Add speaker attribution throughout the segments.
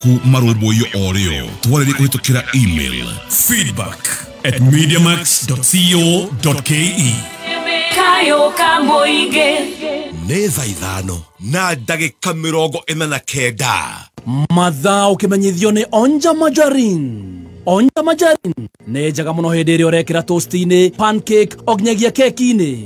Speaker 1: Marũmbũiyo o rĩo twarĩrie kũhĩtũkĩra email
Speaker 2: feedback@mediamax.co.ke.
Speaker 3: Kayo kamoige.
Speaker 4: Nĩ thaa 5:49.
Speaker 5: Mathaa ũkĩmenyithio nĩ Onja Margarine. Onja Margarine nĩ njega mũno hĩndĩ ĩrĩa ũrekĩra toast-inĩ, pancake, o nginyagia keki-inĩ.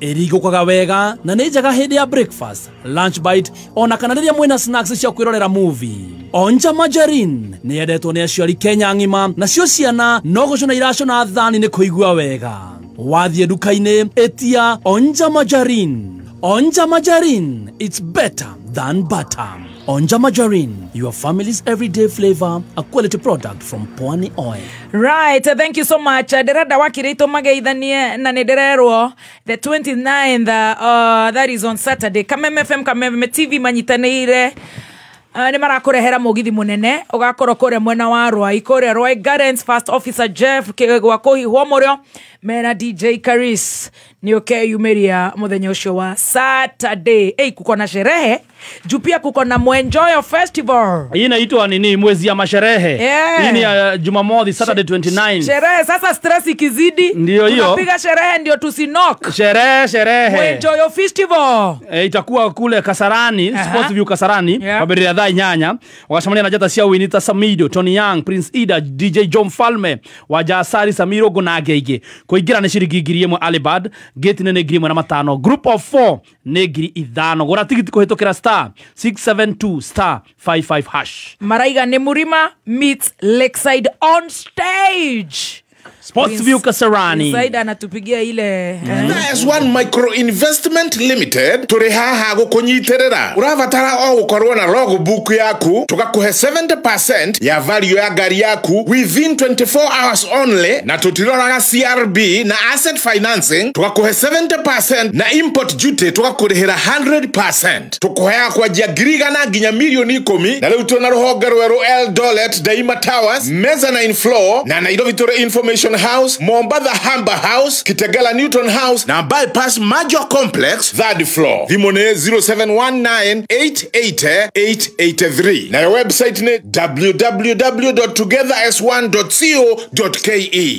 Speaker 5: Ĩringũkaga wega na nĩ njega hĩndĩ ya breakfast, lunch bite, ona kana rĩrĩa mwĩna snacks cia kwĩrorera movie. Onja Margarine nĩ yendetwo nĩ aciari Kenya ng'ima, nacio ciana no gũcũna iracũna thani nĩ kũigua wega. Wathiĩ nduka-inĩ, ĩtia Onja Margarine. Onja Margarine, it's better than butter. Onja Margarine, your family's everyday flavor, a quality product from Pwani Oil.
Speaker 6: Right, thank you so much. Ndirenda wakirito mageithanie na ndirerwo the 29th, that is on Saturday. Kameme FM, Kameme TV manyitanĩire. Nĩ marakũrehera mũgithi mũnene ũgakorwo kũrĩa mwena wa Rwai, kũrĩa Rwai Gardens. First Officer Jeff gwa kũhihwo mũrĩo mena DJ Karis nĩ ũkeyumĩria mũthenya ũcio wa Saturday. Ei, kuko na sherehe juu pia kuko na Mwenjoyo Festival.
Speaker 5: Hii inaitwa nini? Mwezi ya masherehe.
Speaker 6: Yeah.
Speaker 5: Hii ni ya Jumamosi, Saturday 29.
Speaker 6: Sherehe sasa, stress ikizidi
Speaker 5: ndio hiyo
Speaker 6: tunapiga sherehe ndio tusinok.
Speaker 5: Sherehe sherehe.
Speaker 6: Mwenjoyo Festival.
Speaker 5: Itakuwa kule Kasarani, Sports View Kasarani, kwambĩrĩria thaa 8. Wagacemania na njata cia Winita Samido, Tony Young, Prince Ida, DJ John Falme, Wajasari Samiro na angĩ aingĩ. Kũingĩra nĩ ciringi 1,000 Alibad, gate nĩ 1,500, group of 4 nĩ 5,000. Gũra tigiti kũhĩtũkĩra star 672 star 55 hash.
Speaker 6: Maraiga nĩ Murima meets Lakeside on stage.
Speaker 5: Sports View Kasarani.
Speaker 6: Saida anatupigia ile
Speaker 7: S1 Micro Investment Limited turi haha gukunyiterera. Urabatara o gukorwo na logbook yaku tugakuhe 70% ya value ya gari yaku within 24 hours only, na tutiroraga CRB na asset financing tugakuhe 70% na import duty tugakurihira 100%. Tukuhea kwa jia na nginya milioni 10 na riu tuna ruhonge rweru Eldoret Daima Towers mezzanine floor na Nairobi Tore Information House, Mombatha Hamba House, Kitegela Newton House na Bypass Major Complex third floor. Thimũ nĩ 0719888883 na website ni www.togetheras1.co.ke.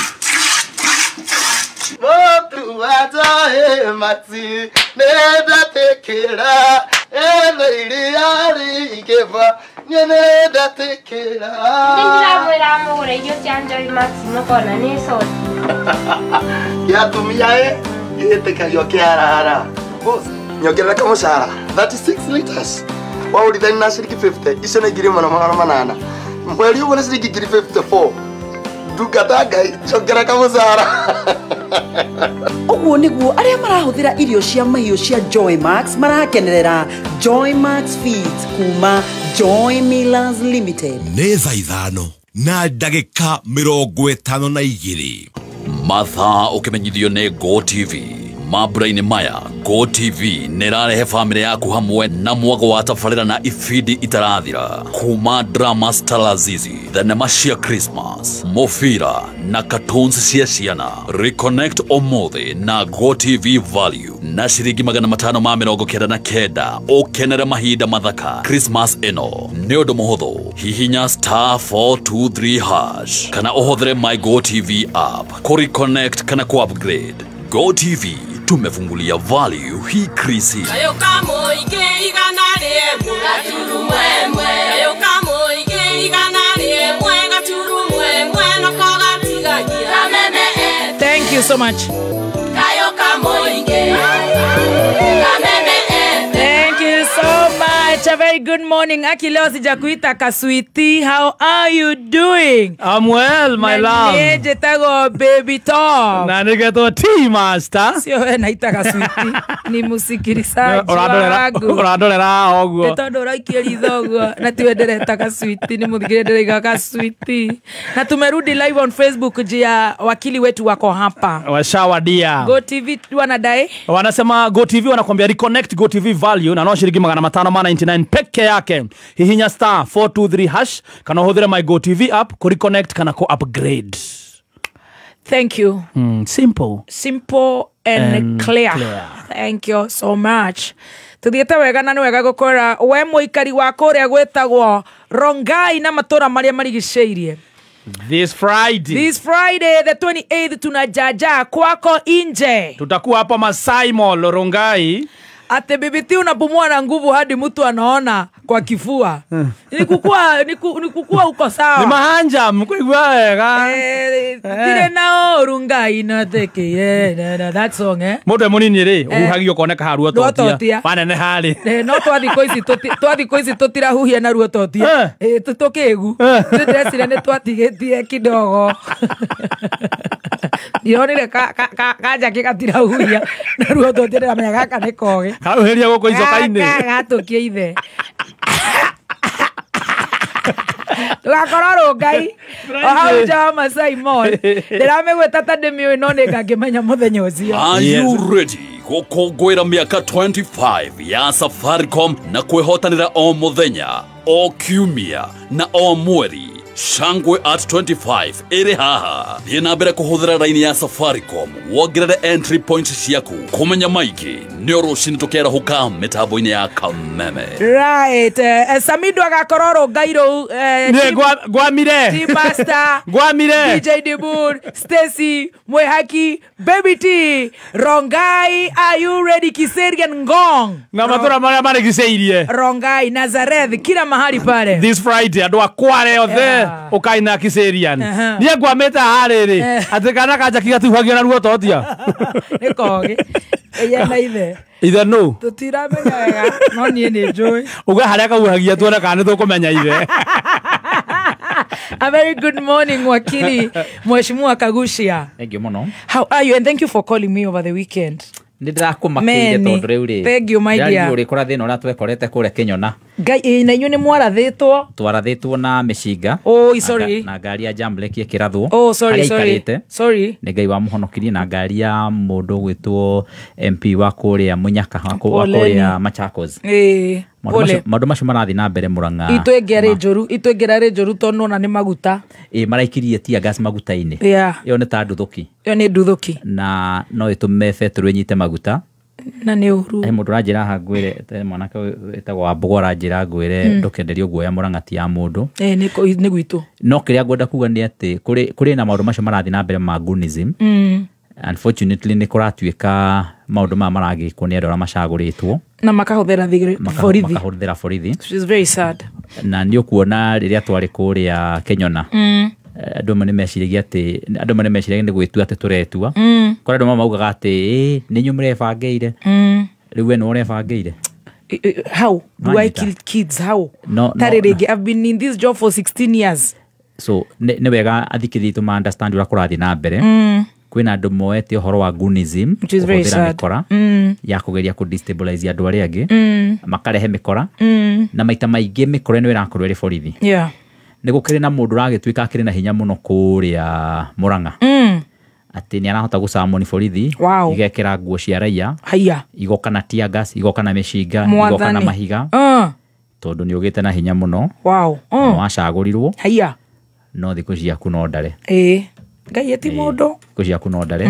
Speaker 8: Nyongerera kamushahara 36 liters waurithani na ciringi 50 icio nĩ 1800 mweri ũmwe nĩ ciringi 54 ndungata Ngai njongerera kamushahara.
Speaker 9: Ũguo nĩguo arĩa marahũthĩra irio cia mahiũ cia Joy Max marakenerera Joy Max Feeds kuma Joy Millers Limited.
Speaker 4: Nĩ thaa 5:52.
Speaker 10: Mathaa ũkĩmenyithio nĩ Go TV. Mambura-inĩ maya Go TV nĩrarehe bamĩrĩ yaku hamwe na mwago wa tabarĩra na ibindi itarathira kuma drama Stalazizi, thenema cia Christmas, mũbira na cartoons cia ciana. Reconnect ũmũthĩ na Go TV Value na ciringi 599 ũkenere mahinda mathaka Christmas ĩno. Nĩ ũndũ mũhũthũ, hihinya star 423 hash kana ũhũthĩre My Go TV app kũ reconnect kana kũ upgrade. Go TV tumefungulia value hii krisi.
Speaker 6: Thank you so much. Thank you so much. A very good morning. Aki leo sijakuita kaswiti. How are you doing?
Speaker 5: I'm well, my love.
Speaker 6: Nĩnjĩtagwo Baby Top.
Speaker 5: Na nĩgetwo T Master.
Speaker 6: Sio we naita kaswiti. Ni musikilizaji wangu.
Speaker 5: Ũrandorera ũguo.
Speaker 6: Nĩ tondũ ũraikia ritho ũguo na tiwe ndĩreta kaswiti. Ni mũthikĩrĩria ndĩraiga kaswiti. Na tumerudi live on Facebook jia wakili wetu wako hapa.
Speaker 5: Washawadia.
Speaker 6: Go TV wanadai?
Speaker 5: Wanasema Go TV wanakuambia reconnect Go TV Value na no shilingi 599 peke yake. Hihinya star 423 hash kana ũhũthĩre My Go TV app ku reconnect kana ku upgrade.
Speaker 6: Thank you.
Speaker 5: Simple.
Speaker 6: Simple and clear. Thank you so much. Tuthiĩte wega na nĩ wega gũkora we mũikari wa kũrĩa gwĩtagwo Rongai na matũra marĩa marigicĩirie.
Speaker 5: This Friday.
Speaker 6: This Friday the 28th tunajaja kwako inje.
Speaker 5: Tutakuwa hapa Masai Mall Rongai.
Speaker 6: Ate BBT unapumua na nguvu hadi mtu anaona kwa kifua. Ni kukua uko sawa.
Speaker 5: Ni mahanja mkuigua wega.
Speaker 6: Tire nao Rongai na teke. Yeah, that song eh.
Speaker 5: Mũndũ e mũnini rĩ, ũhuhagia ũkoneka haruo totia. Wanene harĩ.
Speaker 6: No twathikũ ici tũtirahuhia na ruo totia. Tũkĩgu. Ndĩrecira nĩ twatigĩtie kidogo. Ndĩronire kanjaki gatirahuhia na ruo totia, ndĩramenya gaka nĩ kogĩ.
Speaker 5: Karahuhĩria gũkũ icoka-inĩ.
Speaker 6: Gatũkia ithe. Tũgakorwo Rongai o hau nja wa Masai Mall. Ndĩramĩgweta ta ndĩmĩũĩ no nĩngangĩmenya mũthenya ũcio.
Speaker 10: Are you ready gũkũngũĩra mĩaka 25 ya Safaricom na kwĩhotanĩra o mũthenya, o kiumia na o mweri? Shangwe at 25 ĩrĩ haha. Thiĩ na mbere kũhũthĩra raini ya Safaricom wongerere entry points ciaku. Kũmenya maingĩ nĩ o rũcinĩ tũkĩarahũka mĩtambo-inĩ ya Kameme.
Speaker 6: Right, Samido agakorwo Rongai rũu,
Speaker 5: Niĩ ngwamire.
Speaker 6: T-Master,
Speaker 5: Ngwamire.
Speaker 6: DJ Dibur, Stacy, Mwehaki, Baby T, Rongai, are you ready? Kiserian Ngong.
Speaker 5: Na matũra marĩa marigicĩirie.
Speaker 6: Rongai, Nazareth, kila mahali pale.
Speaker 5: This Friday andũ a Kware othe ũkai na Kiserian. Niĩ ngwamĩte harĩrĩ atĩ kana kanjaki gatihuhagia na ruo totia.
Speaker 6: Nĩ kogĩ. Ĩya na ithe.
Speaker 5: Ithe nũ?
Speaker 6: Tũtiramenya wega, no niĩ nĩ njũĩ.
Speaker 5: Uga harĩa kahuhagia tuone kana nĩ tũkũmenya ithe.
Speaker 6: A very good morning, Wakili Mheshimiwa Kaguchia.
Speaker 2: Thank you mũno.
Speaker 6: How are you? And thank you for calling me over the weekend.
Speaker 2: Nĩ ndĩrakũmakĩire
Speaker 6: Many.
Speaker 2: tondũ rĩu rĩ,
Speaker 6: Thank you, my dear.
Speaker 2: ũrĩkora thĩna ũrĩa twekorete kũrĩa Kĩnyona.
Speaker 6: Ngai ĩ, na inyuĩ nĩ mwarathĩtwo.
Speaker 2: Twarathĩtwo na mĩcinga.
Speaker 6: Oh, sorry.
Speaker 2: Na ngari ya Jamlek ĩkĩrathwo.
Speaker 6: Oh, sorry,
Speaker 2: Harĩa
Speaker 6: sorry.
Speaker 2: aikarĩte.
Speaker 6: Sorry.
Speaker 2: Nĩ Ngai wamũhonokirie na ngari ya mũndũ ũgwĩtwo MP wa kũrĩa Mũnyaka wa
Speaker 6: Poleni.
Speaker 2: kũrĩa Machakos. Maũndũ
Speaker 6: Pole.
Speaker 2: maũndũ macio marathiĩ na mbere Mũrang'a.
Speaker 6: Itũ ĩngĩ arĩ njũru, itũ ĩngĩ arĩ njũru tondũ nona nĩ maguta.
Speaker 2: Ĩ, maraikirie tear gas maguta-inĩ. Ĩyo nĩ ta nduthũki.
Speaker 6: Ĩyo nĩ nduthũki.
Speaker 2: Na no ĩtũme betũrũ ĩnyite maguta.
Speaker 6: Na nĩ ũru.
Speaker 2: He mũndũ ũranjĩra haha ngwĩre, mwanake wĩtagwo Wambũgũ aranjĩra ngwĩre ndũkenderio guoya Mũrang'a ti ya mũndũ.
Speaker 6: Nĩ gwitũ.
Speaker 2: No kĩrĩa ngwenda kuga nĩ atĩ kũrĩ na maũndũ macio marathiĩ na mbere ma Gunism. Unfortunately nĩ kũratuĩka maũndũ maya maragĩkwo nĩ andũ arĩa macagũrĩtwo.
Speaker 6: Na makahũthĩra borithi.
Speaker 2: Makahũthĩra borithi.
Speaker 6: Which is very sad.
Speaker 2: Na nĩ ũkuona rĩrĩa twarĩ kũrĩa Kenyona. Andũ amwe nĩ meciragia atĩ andũ amwe nĩ meciragia nĩ gwĩtua atĩ tũretua. Kũrĩ andũ amwe maugaga atĩ ĩ nĩ inyuĩ mũrebangĩire. Rĩu we nĩwe ũrebangĩire.
Speaker 6: How do I
Speaker 2: Wanyita.
Speaker 6: kill kids? How?
Speaker 2: No,
Speaker 6: Tarĩ
Speaker 2: no.
Speaker 6: rĩngĩ, I've been in this job for 16 years.
Speaker 2: So nĩ wega athikĩrĩria itũ ma understand ũrĩa kũrathiĩ na mbere. Kwĩna andũ moete ũhoro wa Gunism,
Speaker 6: Which is very
Speaker 2: kũhũthĩra
Speaker 6: sad.
Speaker 2: mĩkora ya kũgeria kũ destabilize andũ arĩa angĩ, makarehe mĩkora, na maita maingĩ mĩkora ĩno ĩrakorwo ĩrĩ borithi. Nĩ gũkĩrĩ na mũndũ ũragĩtuĩka akĩrĩ na hinya mũno kũrĩa Mũrang'a, atĩ nĩ arahota gũcamoni borithi, igekĩra nguo cia raia,
Speaker 6: Haiya.
Speaker 2: igoka na tear gas, igoka na mĩcinga, igoka na
Speaker 6: Mwathani.
Speaker 2: mahiga, tondũ nĩ ũgĩte na hinya mũno, na wacagũrirwo.
Speaker 6: Haiya.
Speaker 2: No thikũ ciaku no ndare.
Speaker 6: Ĩ. Ngai eti mũndũ.
Speaker 2: Thikũ ciaku no ndare.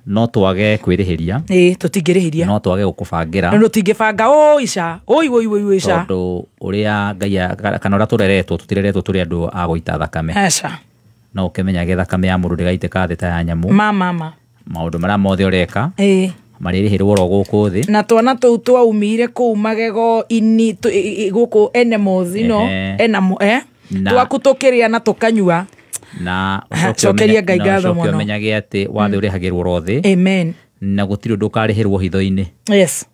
Speaker 2: No twage kwĩrĩhĩria.
Speaker 6: Ĩ, tũtingĩrĩhĩria.
Speaker 2: No twage gũkũbangĩra.
Speaker 6: Na tũtingĩbanga ũ ica. Oi oi oi oi ica.
Speaker 2: Tondũ ũrĩa Ngai kana ũrĩa tũreretwo, tũtireretwo tũrĩ andũ a gũita thakame.
Speaker 6: Aca.
Speaker 2: No ũkĩmenyage thakame ya mũndũ ndĩgaitĩka thĩ ta ya nyamũ.
Speaker 6: Ma mama.
Speaker 2: Maũndũ marĩa mothe ũreka
Speaker 6: Ĩ.
Speaker 2: marĩrĩhĩrwo oro gũkũ thĩ.
Speaker 6: Na twana tũu twaumire kũu magego ini gũkũ enemos ino enamo eh twaku tũkĩrĩa na tũkanyua.
Speaker 2: Na
Speaker 6: Cokeria Ngai ngatho
Speaker 2: ũcoke
Speaker 6: mũno.
Speaker 2: ũmenyage atĩ wathe ũrĩhagĩrwo oro thĩ.
Speaker 6: Amen.
Speaker 2: Na gũtirĩ ũndũ ũkarĩhĩrwo hitho-inĩ.
Speaker 6: Yes.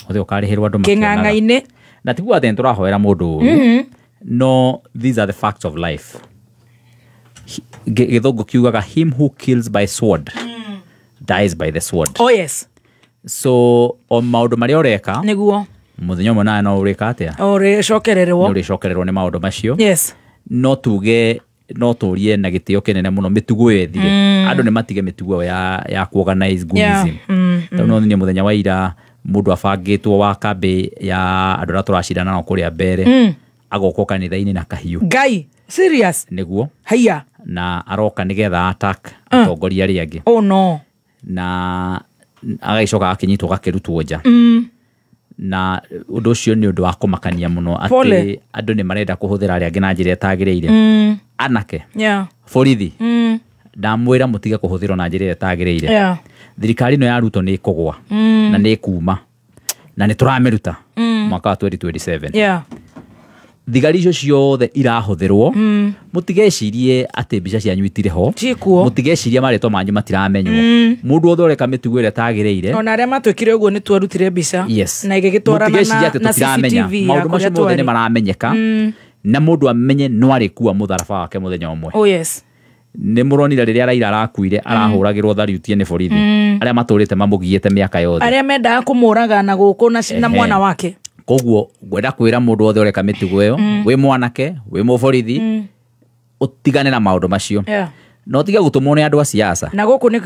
Speaker 2: Othe ũkarĩhĩrwo andũ makĩonaga.
Speaker 6: Kĩng'ang'a-inĩ.
Speaker 2: Na ti kuga atĩ nĩ tũrahoera mũndũ ũru. No these are the facts of life. Gĩthũngũ kiugaga him who kills by sword dies by the sword.
Speaker 6: Oh yes.
Speaker 2: So o maũndũ marĩa ũreka
Speaker 6: nĩguo
Speaker 2: mũthenya ũmwe nawe no ũrĩka atĩa?
Speaker 6: Ũrĩcokererwo.
Speaker 2: Nĩ ũrĩcokererwo nĩ maũndũ macio.
Speaker 6: Yes.
Speaker 2: No tuge no tũrie na gĩtĩo kĩnene mũno mĩtugo ĩyo ĩthire. Andũ nĩ matige mĩtugo ĩyo ya kuorganize Gunism. Tondũ no niĩ mũthenya wa ira mũndũ abangĩtwo wa kambĩ ya andũ arĩa tũracindana nao kũrĩa mbere, agokwo kanitha-inĩ na kahiũ.
Speaker 6: Ngai, serious?
Speaker 2: Nĩguo.
Speaker 6: Haiya.
Speaker 2: Na aroka nĩgetha attack atongoria arĩa angĩ.
Speaker 6: Oh no.
Speaker 2: Na agagĩcoka akĩnyitwo gakĩrutwo nja. Na ũndũ ũcio nĩ ũndũ wa kũmakania mũno atĩ andũ nĩ marenda kũhũthĩra arĩa angĩ na njĩra ĩtagĩrĩire. Anake, borithi, ndamwĩra mũtige kũhũthĩrwo na njĩra ĩrĩa ĩtagĩrĩire. Thirikari ĩno ya Ruto nĩ ĩkũgwa na nĩ ĩkuma na nĩ tũramĩruta mwaka wa 2027. Thigari icio ciothe irahũthĩrwo, mũtigecirie atĩ mbica cianyu itirĩ ho, mũtigecirie marĩtwa manyu matiramenywo. Mũndũ wothe ũreka mĩtugo ĩrĩa ĩtagĩrĩire,
Speaker 6: ona arĩa matwĩkire ũguo nĩ twarutire mbica na ĩgĩgĩtwarana na CCTV,
Speaker 2: maũndũ macio mothe nĩ maramenyeka, na mũndũ amenye no arĩkua mũtharaba wake mũthenya ũmwe.
Speaker 6: Oh yes.
Speaker 2: Nĩ mũronire rĩrĩa Raila arakuire arahũragĩrwo thariutie nĩ borithi arĩa matũrĩte mamũgiĩte mĩaka yothe,
Speaker 6: arĩa mendaga kũmũraga na gũkũ na mwana wake.
Speaker 2: Koguo ngwenda kwĩra mũndũ wothe ũreka mĩtugo ĩyo, wĩ mwanake, wĩ mũborithi, ũtigane na maũndũ macio. No tiga gũtũmwo nĩ andũ a siasa.
Speaker 6: Na gũkũ nĩ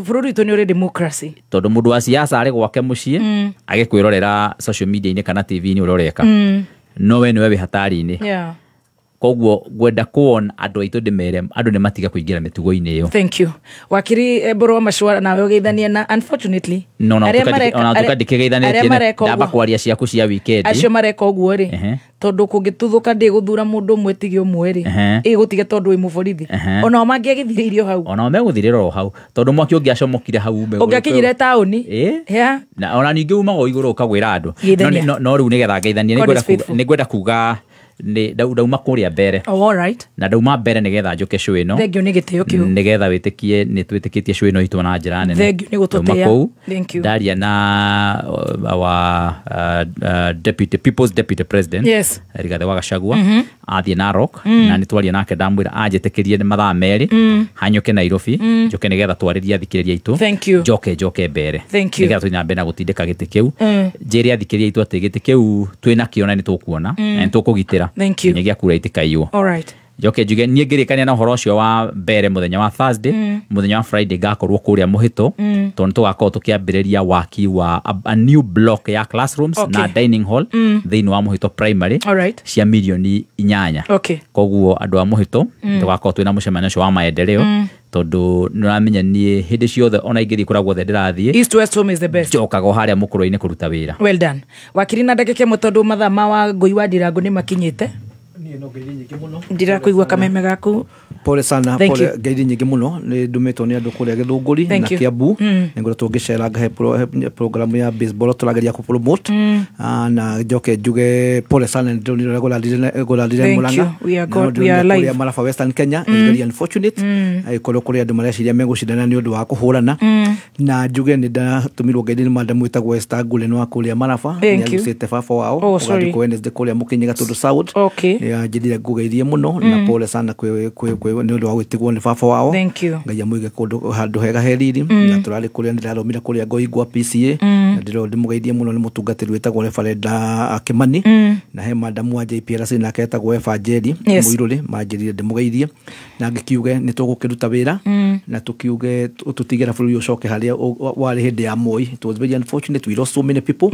Speaker 6: bũrũri witũ nĩ ũrĩ democracy,
Speaker 2: tondũ mũndũ wa siasa arĩ gwake mũciĩ agĩkwĩrorera social media-inĩ kana TV-inĩ ũrĩa ũreka, no we nĩwe wĩ hatari-inĩ. Koguo ngwenda kuona andũ aitũ ndĩmere andũ nĩ matiga kũingĩra mĩtugo-inĩ ĩyo.
Speaker 6: Thank you. Wakiri Mbũrũ wa Macua, nawe ũgeithanie na unfortunately
Speaker 2: no na tuka ndikĩgeithanĩtie, ndamba kwaria ciaku cia weekend.
Speaker 6: Acio mareka ũguo rĩ, tondũ kũngĩtuthũka ndĩgũthura mũndũ ũmwe tige ũmwe rĩ, ĩgũtige tondũ wĩ mũborithi, onao mangĩagĩthirĩirio hau,
Speaker 2: onao megũthirĩra o hau, tondũ mwaki ũngĩacomokire hau
Speaker 6: ũngĩakinyire taũni,
Speaker 2: na ona ningĩ umaga o igũrũ ũkagwĩra andũ. No rĩu nĩgetha ngeithanie, nĩngwenda kuga ndauma kũrĩa mbere.
Speaker 6: Oh, all right.
Speaker 2: Na ndauma mbere nĩgetha njũke show ĩno.
Speaker 6: Thank you nĩ gĩtĩo kĩu.
Speaker 2: Nĩgetha wĩtĩkie nĩ twĩtĩkĩtie show ĩno itũ na njĩra nene.
Speaker 6: Thank you nĩ gũtũtĩa. Thank you.
Speaker 2: Ndaria na our deputy people's deputy president.
Speaker 6: Yes.
Speaker 2: Rigathi wa Gachagua athiĩ Narok na nĩ twaria nake ndamwĩra anjĩtĩkĩrie nĩ mathaa merĩ hanyũke Nairobi njoke nĩgetha twarĩrie athikĩrĩria aitũ.
Speaker 6: Thank you.
Speaker 2: Njoke mbere.
Speaker 6: Thank you.
Speaker 2: Nĩgetha tũthiĩ na mbere na gũtindĩka gĩtĩ kĩu. Njĩre athikĩrĩria aitũ atĩ gĩtĩ kĩu twĩna kĩo na nĩ tũkuona na nĩ tũkũgitĩra.
Speaker 6: Thank you.
Speaker 2: Nginyagia kura itikaiywo.
Speaker 6: All right.
Speaker 2: Njoke njuge niĩ ngĩrĩkania na ũhoro ũcio wa mbere mũthenya wa Thursday, mũthenya wa Friday ngakorwo kũrĩa Mũhĩto, tondũ nĩ tũgakorwo tũkĩambĩrĩria waki wa a new block ya classrooms na dining hall thĩinĩ wa Mũhĩto Primary.
Speaker 6: All right.
Speaker 2: Cia milioni 8.
Speaker 6: Okay.
Speaker 2: Koguo andũ a Mũhĩto tũgakorwo twĩna mũcemanio ũcio wa maendeleo, tondũ nĩ ũramenya niĩ hĩndĩ ciothe ona ingĩthiĩ kũrĩa guothe ndĩrathiĩ,
Speaker 6: East West home is the best.
Speaker 2: Njokaga o harĩa mũkũrũ-inĩ kũruta wĩra.
Speaker 6: Well done. Wakiri na ndagĩka ĩmwe tondũ mathaa ma wa Ngũi wa Ndirango nĩ makinyĩte. Ndirakuigua kameme gaku.
Speaker 5: Pole sana, pole ngeithi nyingĩ mũno nĩ ndũmĩtwo nĩ andũ kũrĩa Gĩthũngũri na Kiambu. Nĩ ngoretwo ngĩcera ngahe programu ya baseball tũrageria kũ promote, na njoke njuge pole sana nĩ ndĩronire ũrĩa gũrathire Murang'a. Kũrĩa Maraba Western Kenya is very unfortunate, agĩkorwo kũrĩ andũ mareciria megũcindana nĩ ũndũ wa kũhũrana. Na njuge nĩ ndatũmirwo ngeithi nĩ madam wĩtagwo Esther Ngũlĩ wa kũrĩa Maraba, nĩ arucĩte baba wao ũgathiĩ kũ Wednesday kũrĩa Mũkĩnyĩ Gatũndũ South. Nĩ anjĩrire ngũgeithie mũno na pole sana kwĩ nĩ ũndũ wa gwĩtigwo nĩ baba wao. Ngai amũige kũndũ handũ hega he riri. Na tũrarĩ kũrĩa ndĩrathomire kũrĩa Ngoingwa PCA, na ndĩro ndĩmũgeithie mũno nĩ mũtungatĩri wĩtagwo Reverend Kimani, na he madamu wa JPRC nake etagwo Eva Njeri Mũirũrĩ, manjĩrire ndĩmũgeithie na ngĩkiuge nĩ tũgũkĩruta wĩra na tũkiuge tũtigĩra bũrũri ũcoke harĩa warĩ hĩndĩ ya Moi. It was very unfortunate, we lost so many people.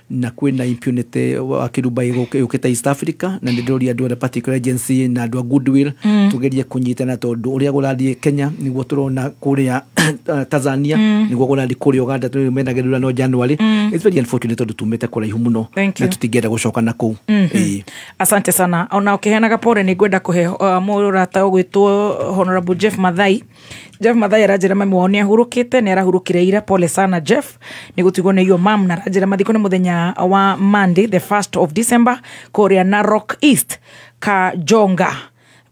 Speaker 5: Na kwĩna impunity wa kĩrumba yũkĩte East Africa, na nĩ ndĩroria andũ arĩa particular agency na andũ a goodwill tugerie kũnyitana, tondũ ũrĩa gũrathiĩ Kenya nĩguo tũrona kũrĩa Tanzania, nĩguo gũrathiĩ kũrĩa Uganda, tũrĩ mena gĩthurano January. It's very unfortunate tondũ tumĩte kũraihu mũno na tũtingĩenda gũcoka na kũu.
Speaker 6: Asante sana. Ona ũkĩheanaga pole nĩ ngwenda kũhe mũrata ũgwĩtwo Honorable Jeff Mathai. Jeff Mathai aranjĩra mami wao nĩ ahurũkĩte, nĩ arahurũkire ira. Pole sana Jeff, nĩ gũtigwo nĩ your mom, na aranjĩra mathiko nĩ mũthenya wa Monday the 1st of December kũrĩa Narok East Kajonga.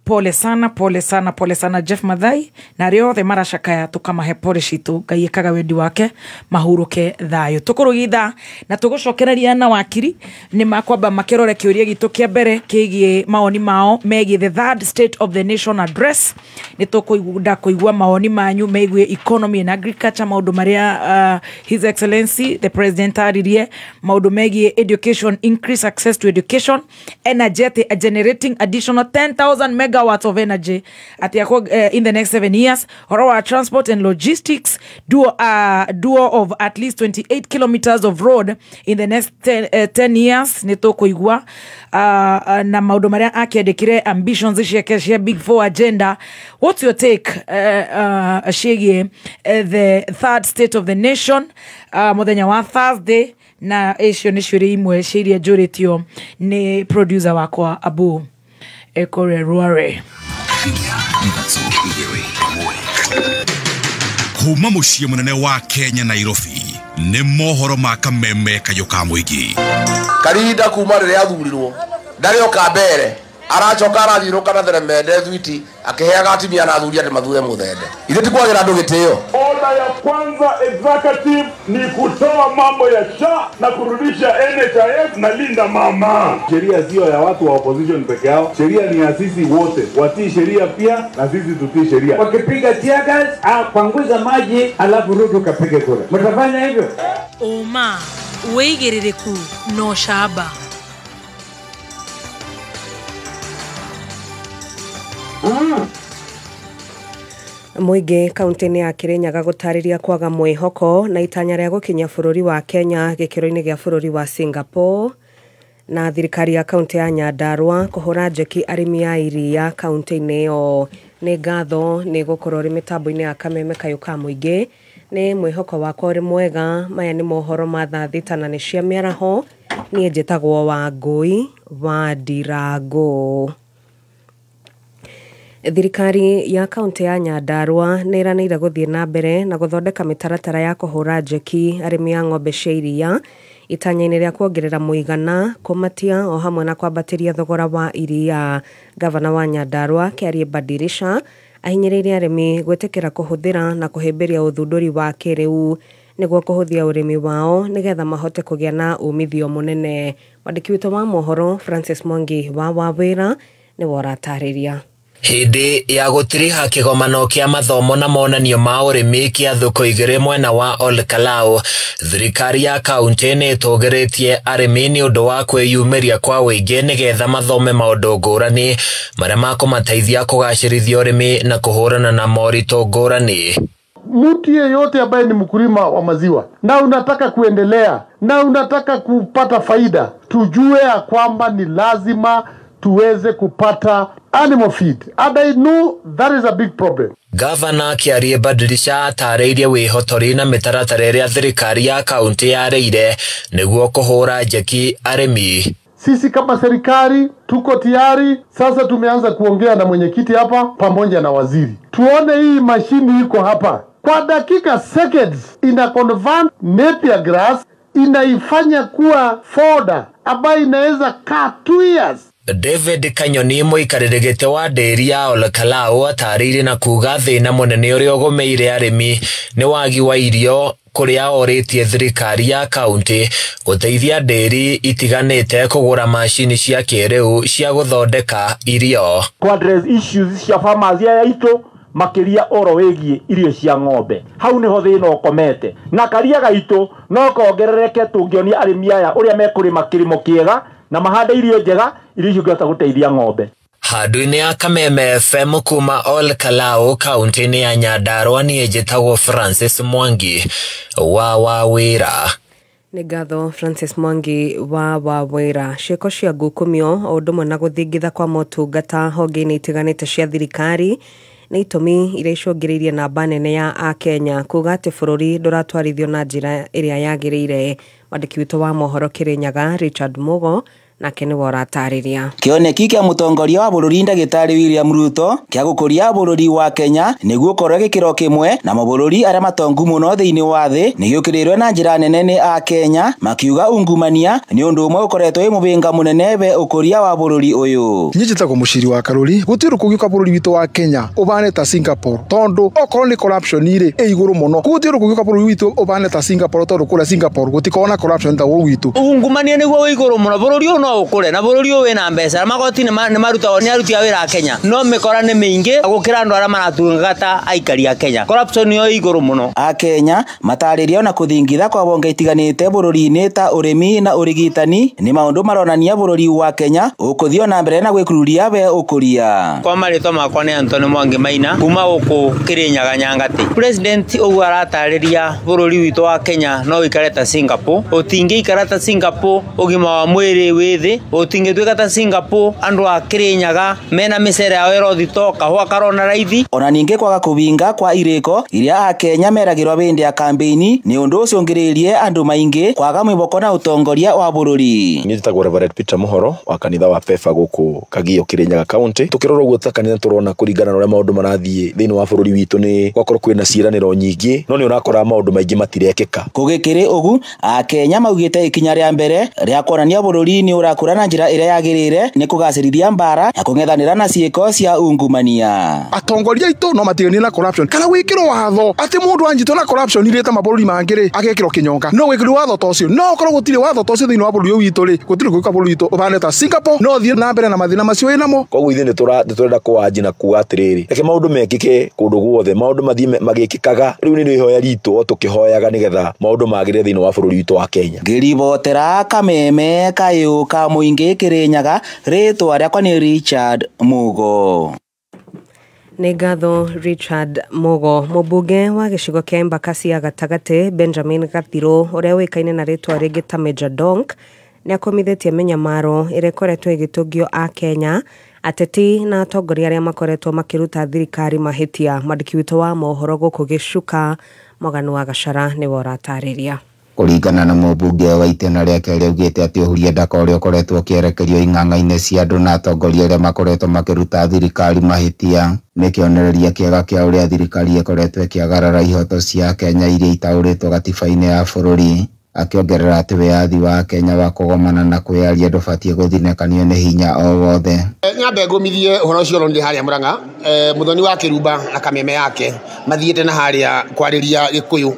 Speaker 6: Pole sana, pole sana, pole sana Jeff Mathai, na arĩa othe maracakaya tũkamahe pole citũ. Ngai ĩkaga wendi wake mahuruke thayũ. Tũkũrũgitha na tũgũcokereria na wakiri nĩ makwamba makĩrore kĩũria gitũ kĩa mbere kĩgiĩ mawoni mao megiĩ the third state of the nation address. Nĩ tũkwenda kũigua mawoni manyu megiĩ economy and agriculture, maũndũ marĩa His Excellency the President aririe, maũndũ megiĩ education, increase access to education, energy, generating additional 10,000 megawatts of energy at in the next 7 years, or transport and logistics, duo of at least 28 kilometers of road in the next 10 years. Nĩ tũkũigua na maũndũ marĩa akĩandĩkire ambitions ciake cia Big Four agenda. What's your take ciĩgiĩ the third state of the nation mũthenya wa Thursday? Na icio nĩ ciũria imwe cia iria njũrĩtio nĩ producer wakwa Abu Ekore Rware.
Speaker 1: Kuma muciĩ mũnene wa Kenya Nairobi nĩ mohoro ma kameme kayũ ka mũingĩ.
Speaker 8: Karinda kuma rĩrĩa athurirwo ndarĩ oka mbere aracoka arathiũrũka na theremende thwiti akiheaga atumia na athuri atĩ mathure muthende. Ithuĩ ti kwagĩra andũ gĩtĩo.
Speaker 11: Oda ya kwanza executive ni kutoa mambo ya SHA na kurudisha NHIF na Linda Mama.
Speaker 12: Sheria sio ya watu wa opposition peke yao, sheria ni ya sisi wote. Watii sheria pia na sisi tutii sheria.
Speaker 13: Wakipiga tear gas, panguza maji alafu Ruto kapige kura. Mtafanya hivyo?
Speaker 6: Uma wĩigĩrĩrĩku na ũcamba.
Speaker 14: Mũingĩ kaunti-inĩ ya Kirinyaga gũtarĩria kwaga mwĩhoko na itanya rĩa gũkinyia bũrũri wa Kenya gĩkĩro-inĩ gĩa bũrũri wa Singapore. Na thirikari ya kaunti ya Nyandarua kũhũra njeki arĩmi a iria kaunti-inĩ ĩyo. Nĩ ngatho nĩ gũkorwo ũrĩ mĩtambo-inĩ ya kameme kayũ ka mũingĩ. Nĩ mwĩhoko wakwa ũrĩ mwega. Maya nĩ mohoro ma thaa thita na nĩ cia mĩaraho. Niĩ njĩtagwo Wangũi wa Ndirango. Thirikari ya kaunti ya Nyandarua nĩ ĩranĩire gũthiĩ na mbere na gũthondeka mĩtaratara ya kũhũra njeki arĩmi a ng'ombe cia iria itanya-inĩ rĩa kuongerera mũigana, kũmatia o hamwe na kwambatĩria thogora wa iria. Gavana wa Nyandarua Kĩarie Badirisha ahinyĩrĩirie arĩmi gwĩtĩkĩra kũhũthĩra na kũhĩmbĩria ũthundũri wa kĩrĩu nĩguo kũhũthia ũrĩmi wao nĩgetha mahote kũgĩa na umithio mũnene. Mwandĩki witũ wa mohoro Francis Mwangi wa Wawĩra nĩwe ũratarĩria.
Speaker 15: Hĩndĩ ya gũtiriha kĩgomano kĩa mathomo na monanio ma ũrĩmi kĩa thukũ igĩrĩ mwena wa Olkalau, thirikari ya kaunti nĩ ĩtũgĩrĩtie arĩmi nĩ ũndũ wa kwĩyumĩria kwa ũingĩ nĩgetha mathome maũndũ ngũrani marĩa makũmateithia kũgacĩrithia ũrĩmi na kũhũrana na moritũ ngũrani.
Speaker 16: Mtu yeyote ambaye ni mkulima wa maziwa na unataka kuendelea na unataka kupata faida, tujue ya kwamba ni lazima tuweze kupata animal feed. And I know that is a big problem.
Speaker 15: Gavana Kĩarie Badirisha atarĩirie wĩhotori na mĩtaratara ĩrĩa thirikari ya kaunti yarĩire nĩguo kũhũra njeki arĩmi.
Speaker 16: Sisi kama serikali tuko tayari. Sasa tumeanza kuongea na mwenyekiti hapa pamoja na waziri, tuone hii mashini iko hapa kwa dakika seconds ina convert napier grass, inaifanya kuwa fodder ambayo inaweza kaa 2 years.
Speaker 15: David Kanyoni mũikarĩri gĩtĩ wa ndĩri ya Olkalau atarĩirie na kuga thĩna mũnene ũrĩa ũgũmĩire arĩmi nĩ wagi wa irio kũrĩa orĩtie thirikari ya kaunti gũteithia ndĩri itiganĩte kũgũra macini cia kĩrĩu cia gũthondeka irio.
Speaker 17: Ku address issues cia farmers aya itũ makĩria oro wĩgiĩ irio cia ng'ombe, hau nĩho thĩna ũkomete, na karia gaitũ no kongerereke tũngĩonia arĩmi aya ũrĩa mekũrĩma kĩrĩmo kĩega na mahande irio njega irio icio ingĩhota gũteithia ng'ombe.
Speaker 15: Handũ-inĩ ya Kameme FM kuma Olkalau kaunti-inĩ ya Nyandarua, niĩ njĩtagwo Francis Mwangi wa Wawĩra.
Speaker 14: Nĩ ngatho Francis Mwangi wa Wawĩra. Ciĩko cia ngukumio o ũndũ ũmwe na gũthingitha kwa motungata honge-inĩ itiganĩte cia thirikari nĩ itũmi iria icũngĩrĩirie namba nene ya akenya kuga atĩ bũrũri ndũratwarithio na njĩra ĩrĩa yagĩrĩire. Mwandĩki witũ wa mohoro Kĩrĩnyaga Richard Mugo nake nĩwe ũratarĩria.
Speaker 18: Kĩoneki kĩa mũtongoria wa bũrũri ndagĩtarĩ William Ruto kĩa gũkũria bũrũri wa Kenya nĩguo ũkorwo gĩkĩro kĩmwe na mabũrũri arĩa matongu mũno thĩinĩ wa thĩ nĩ gĩũkĩrĩirwo na njĩra nene nĩ akenya makiuga ungumania nĩ ũndũ ũmwe ũkoretwo wĩ mũhĩnga mũnene we ũkũria wa bũrũri ũyũ.
Speaker 19: Niĩ njĩtagwo Mũciri wa Karũri. Gũtirĩ kũngĩũka bũrũri witũ wa Kenya ũbane ta Singapore tondũ okorwo nĩ corruption rĩ ĩ igũrũ mũno. Gũtirĩ kũngĩũka bũrũri witũ ũbane ta Singapore tondũ kũrĩa Singapore gũtikoragwo na corruption ta gũkũ gwitũ.
Speaker 20: Ungumania nĩguo wĩ igũrũ mũno bũrũri ũyũ no ũkũre na bũrũri ũyũ wĩna mbeca magoti nĩ marutagwo nĩ aruti a wĩra a Kenya no mĩkora nĩ mĩingĩ gũkĩra andũ arĩa maratungata aikari a Kenya. Corruption yo igũrũ mũno.
Speaker 18: Akenya matarĩria ona kũthingitha kwa bonge itiganĩte bũrũri-inĩ ta ũrĩmi na ũrigitani nĩ maũndũ maronania bũrũri wa Kenya ũkũthiĩ na mbere na gwĩkururia we ũkũria.
Speaker 20: Kwa marĩtwa makwa nĩ Anthony Mwangi Maina kuma gũkũ Kĩrĩnyaga Nyangati. President ũguo aratarĩria bũrũri witũ wa Kenya no ũikare ta Singapore, ũtingĩikara ta Singapore ũgima wa mwĩrĩ wĩ wĩ thĩ ũtingĩtuĩka ta Singapore andũ a Kirinyaga mena mĩcere yao ĩrothito kahũa karona raithi.
Speaker 18: Ona ningĩ kwaga kũbinga kwa irĩko iria akenya meragĩrwo bĩndĩ ya kambeini nĩ ũndũ ũcũngĩrĩirie andũ maingĩ kwaga mwĩhoko na ũtongoria wa bũrũri.
Speaker 21: Niĩ njĩtagwo Reverend Peter Muhoro wa kanitha wa Pefa gũkũ Kagio Kirinyaga County. Tukĩrora ũguo ta kanitha tũrona kũringana na ũrĩa maũndũ marathiĩ thĩinĩ wa bũrũri witũ nĩ gwakorwo kwĩna ciĩranĩro nyingĩ no nĩ ũrakora maũndũ maingĩ matirekĩka.
Speaker 18: Gũgĩkĩrĩ ũgu akenya maugĩte ikinya rĩa mbere rĩa kuonania bũrũri nĩ ũrakũra na njĩra ĩrĩa yagĩrĩire nĩ kũgacĩrithia mbara na kũng'ethanĩra na ciĩko cia ungumania.
Speaker 19: Atongoria aitũ no matiganie na corruption kana wĩkĩrwo watho atĩ mũndũ anjitwo na corruption irĩte mabũrũri mangĩ rĩ agekĩrwo kĩnyonga no wĩkĩrwo watho ta ũcio no ũkorwo gũtirĩ watho ta ũcio thĩinĩ wa bũrũri ũyũ witũ rĩ gũtirĩ gwĩka bũrũri witũ ũhane ta Singapore no thiĩ na mbere na mathĩna macio wĩnamo.
Speaker 21: Koguo ithuĩ nĩtũrenda kũwanji na kuga atĩrĩrĩ reke maũndũ mekĩke kũndũ guothe maũndũ mathiĩ magĩkĩkaga rĩu nĩ ihoya ritũ o tũkĩhoyaga nĩgetha maũndũ magĩrĩre thĩinĩ wa bũrũri witũ wa Kenya.
Speaker 18: Ngĩribotera Kameme kayũ ka mũingĩ Kirinyaga rĩtwa rĩakwa nĩ Richard Mugo.
Speaker 14: Nĩ ngatho Richard Mugo. Mũmbunge wa gĩcigo kĩa Embakasi ya gatagatĩ Benjamin Gathiro ũrĩa ũĩkaine na rĩtwa rĩngĩ ta Major Donk nĩ akomithĩtie mĩnyamaro ĩrĩa ĩkoretwo ĩgĩtũngio a Kenya ateti na atongoria arĩa makoretwo makĩruta thirikari mahĩtia. Mwandĩki witũ wa mohoro gũkũ Gĩcuka Moganu wa Gacara nĩwe ũratarĩria.
Speaker 22: Kũringana na mũmbunge wa itĩna rĩake rĩaugĩte atĩ ũhuria ndaka ũrĩa ũkoretwo ũkĩerekerio ing'ang'a-inĩ cia andũ na atongoria arĩa makoretwo makĩruta thirikari mahĩtia nĩ kĩonereria kĩega kĩa ũrĩa thirikari ĩkoretwo ĩkĩagarara ihoto cia Kenya iria itaũrĩtwo gatiba-inĩ ya bũrũri. Akĩongerera atĩ wĩyathi wa Kenya wa kũgomana na kwĩyaria ndũbatiĩ gũthinĩkanio nĩ hinya o wothe.
Speaker 23: Nyambe ngũmithie ũhoro ũcio ũronire harĩa Murang'a Muthoni wa Kĩrumba na kameme yake mathiĩte na harĩa kwarĩria Gĩkũyũ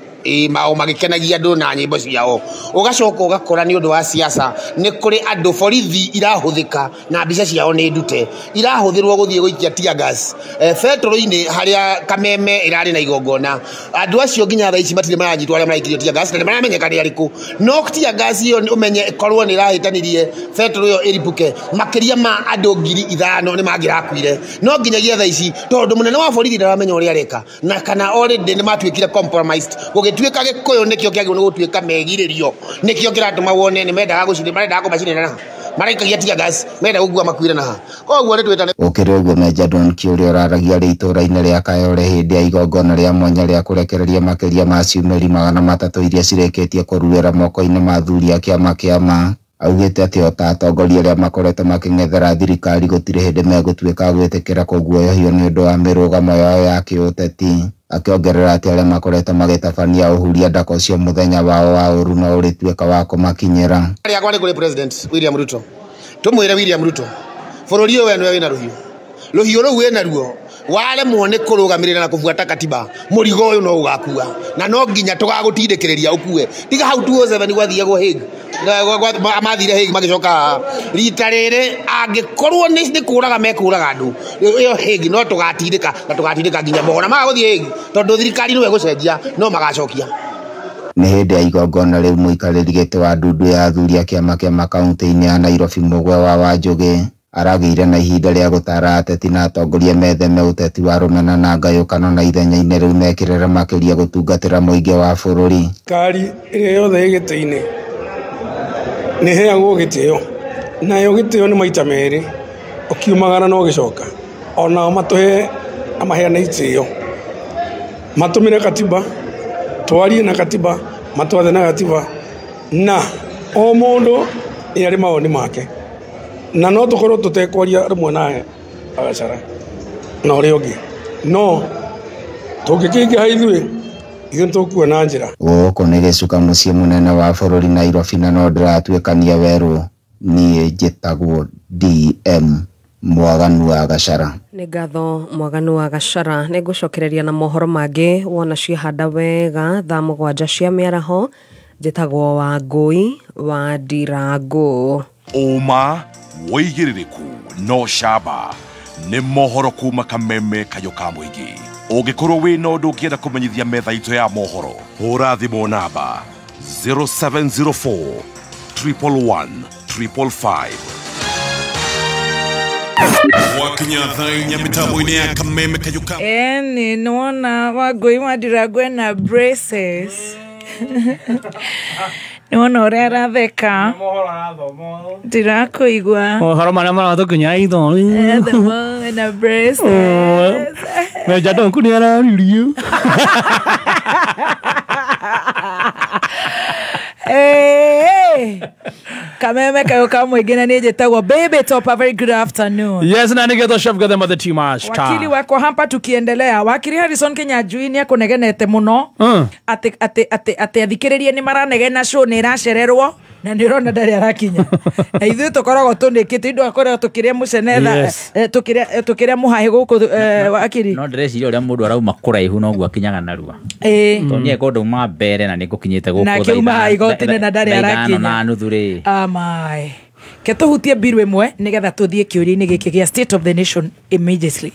Speaker 23: mao magĩkenagia andũ na nyĩmbo ciao ũgacoka ũgakora nĩ ũndũ wa siasa nĩ kũrĩ andũ borithi irahũthĩka na mbica ciao nĩ ndute irahũthĩrwo gũthiĩ gũikia tear gas betũrũ-inĩ harĩa kameme ĩrarĩ na igongona andũ acio nginya thaa ici matirĩ maranyitwo arĩa maraikirio tear gas na nĩ maramenyeka nĩ arĩkũ no tear gas ĩyo ũmenye ĩkorwo nĩ ĩrahĩtanirie betũrũ ĩyo ĩripũke makĩria ma andũ 5,000 nĩ mangĩrakuire no nginyagia thaa ici tondũ mũnene wa borithi ndaramenya ũrĩa areka na kana already nĩ matuĩkire compromised gũgĩtuĩka Gĩkũyũ nĩkĩo kĩagĩrĩirwo nĩ gũtuĩka megirĩrio nĩkĩo kĩratũma wone nĩ mendaga gũcinĩ marendaga kũmacinĩra naha maraikagia tear gas menda gũkua makuire naha koguo nĩ twĩtane.
Speaker 22: Gũkĩrĩ ũguo Major Donk ũrĩa ũraragia arĩ itũũra-inĩ rĩa Kayole hĩndĩ ya igongona rĩa mwanya rĩa kũrekereria makĩria ma ciumĩri 300 iria cirĩkĩtie kũruĩra moko-inĩ ma athuri a kĩama kĩa augĩte atĩ o ta atongoria arĩa makoretwo makĩng'ethera thirikari gũtirĩ hĩndĩ megũtuĩka gwĩtĩkĩra kũguoyohio nĩ ũndũ wa mĩrũgamo yao ya kĩũteti. Akĩongerera atĩ arĩa makoretwo magĩtabania ũhuria ndaka ũcio mũthenya wao wa ũru no ũrĩtuĩka wa kũmakinyĩra.
Speaker 23: Rĩakwa nĩ kũrĩ President William Ruto tũmwĩre William Ruto bũrũri ũyũ we nĩwe wĩna rũhiũ rũhiũ rũu wĩna ruo waremwo nĩ kũrũgamĩrĩra na kũbuata katiba mũrigo ũyũ no ũgakua na no nginya tũgagũtindĩkĩrĩria ũkue tiga hau 2007 gwathiagwo Hague mathire Hague magĩcoka rita rĩrĩ angĩkorwo nĩ kũraga mekũraga andũ ĩyo Hague no tũgatindĩka na tũgatindĩka nginya mona maga gũthiĩ Hague tondũ thirikari nĩwe ĩgũcenjia no magacokia.
Speaker 22: Nĩ hĩndĩ ya igongona rĩu mũikarĩri gĩtĩ wa ndundu ya athuri a kĩama kĩa kaunti-inĩ ya Nairobi Mũgwe wa Wanjũgĩ aragĩire na ihinda rĩa gũtara ateti na atongoria metheme ũteti wa rũmena na ngayũkano na ithenya-inĩ rĩu mekĩrĩre makĩria gũtungatĩra mũingĩ wa bũrũri.
Speaker 24: Thirikari ĩrĩa yothe ĩ gĩtĩ-inĩ nĩ ĩheagwo gĩtĩo nayo gĩtĩo nĩ maita merĩ ũkiumagara na ũgĩcoka onao matũhe na maheane itĩo matũmĩre katiba twarie na katiba matwathe na katiba na o mũndũ nĩ arĩ mawoni make na no tũkorwo tũtekwaria rĩmwe nawe Agacara na ũrĩa ũngĩ no tũngĩkĩingĩha ithuĩ ithuĩ nĩtũkuona njĩra.
Speaker 22: Gũkũ nĩ Gĩcuka mũciĩ mũnene wa bũrũri Nairobi na no ndĩratuĩkania werũ. Niĩ njĩtagwo DM Mwaganu wa Gacara.
Speaker 14: Nĩ ngatho Mwaganu wa Gacara. Nĩ ngũcokereria na mohoro mangĩ wona ciehanda wega thaa 7 cia mĩaraho. Njĩtagwo Wangũi wa Ndirangũ.
Speaker 1: Ũma wĩigĩrĩrĩku no camba nĩ mohoro kuma Kameme kayũ ka mũingĩ. Ũngĩkorwo wĩna ũndũ ũngĩenda kũmenyithia metha itũ ya mohoro hũra thimũ namba 0704 111 555. Wakinya thaa 4 mĩtambo-inĩ ya Kameme kayũ ka
Speaker 6: Eni nĩwona Wangũi wa Ndirangũ ena braces. Nĩwona ũrĩa aratheka. Ndĩrakũigua.
Speaker 5: Mohoro marĩa maratũkinya itho.
Speaker 6: The one na braces.
Speaker 5: Meja donku nĩ araririo.
Speaker 6: Hey, Kameme kayo ka mũingĩ na niĩ njĩtagwo Baby Top. A very good afternoon.
Speaker 5: Yes, na nĩgetwo Chef Gathema the Tea Master.
Speaker 6: Wakili wakwa hapa tukiendelea, wakili Harrison Kinyanjui nĩ akũnegenete mũno atĩ atĩ atĩ atĩ athikĩrĩria nĩ maranegena show nĩ ĩracererwo na nĩ ũrona ndarĩ arakinya. Na ithuĩ tũkoragwo tũnĩkĩte indo akoragwo tũkĩrĩa mũcene tũkĩrĩa mũhahĩ gũkũ wakili.
Speaker 2: No ndĩreciria ũrĩa mũndũ arauma kũraihu noguo akinyaga narua. Tondũ niĩ ngũ ndauma mbere na nĩ ngũkinyĩte gũkũ
Speaker 6: Na akiuma igoti-inĩ na ndarĩ arakinya.
Speaker 2: Na nuthu rĩ.
Speaker 6: Amai. Ke tũhutie mbiru ĩmwe nĩgetha tũthiĩ kĩũria-inĩ gĩkĩ gĩa State of the Nation immediately.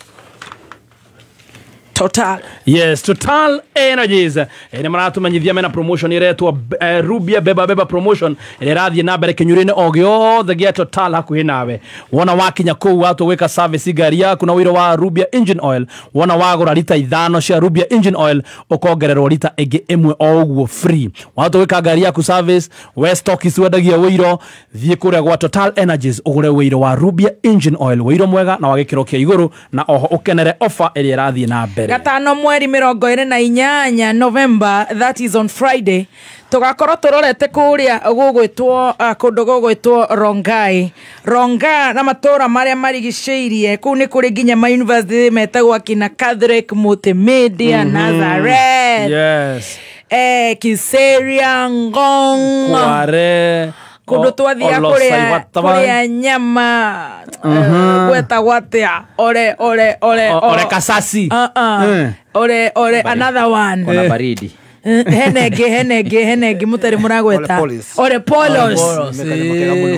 Speaker 6: Total.
Speaker 5: Yes, Total Energies. Nĩ maratumenyithia mena promotion iretwo Rubia Beba Beba promotion ĩrĩa ĩrathiĩ na mbere kĩnyũrĩ-inĩ o gĩothe gĩa Total hakuhĩ nawe. Wona wakinya kũu watwo gwĩka service ngari yaku na ũiro wa Rubia engine oil, wona wagũra rita 5 cia Rubia engine oil ũkongererwo rita ĩngĩ ĩmwe o ũguo free. Watwo gwĩka ngari yaku service, we stockist wendagia ũiro, thiĩ kũrĩa gwa Total Energies ũgũre ũiro wa Rubia engine oil, ũiro mwega na wa gĩkĩro kĩa igũrũ, na oho ũkenere offer ĩrĩa ĩrathiĩ na mbere.
Speaker 6: Gatano mweri 28 November, that is on Friday, tugakorwo turorete kuria gugwitwo kundu gugwitwo Rongai. Ronga na matura maria marigiceirie kuu ni kuri nginya ma university metagwo akina Catholic, Multimedia, Nazareth.
Speaker 5: Yes.
Speaker 6: Kiseria, Ngong,
Speaker 5: Kware,
Speaker 6: kundu twathia kuria nyama gwetagwo atia, ore ore ore
Speaker 5: ore kasasi,
Speaker 6: ore ore another one,
Speaker 2: ona baridi
Speaker 6: henege henege henege mutari muragweta ore polos.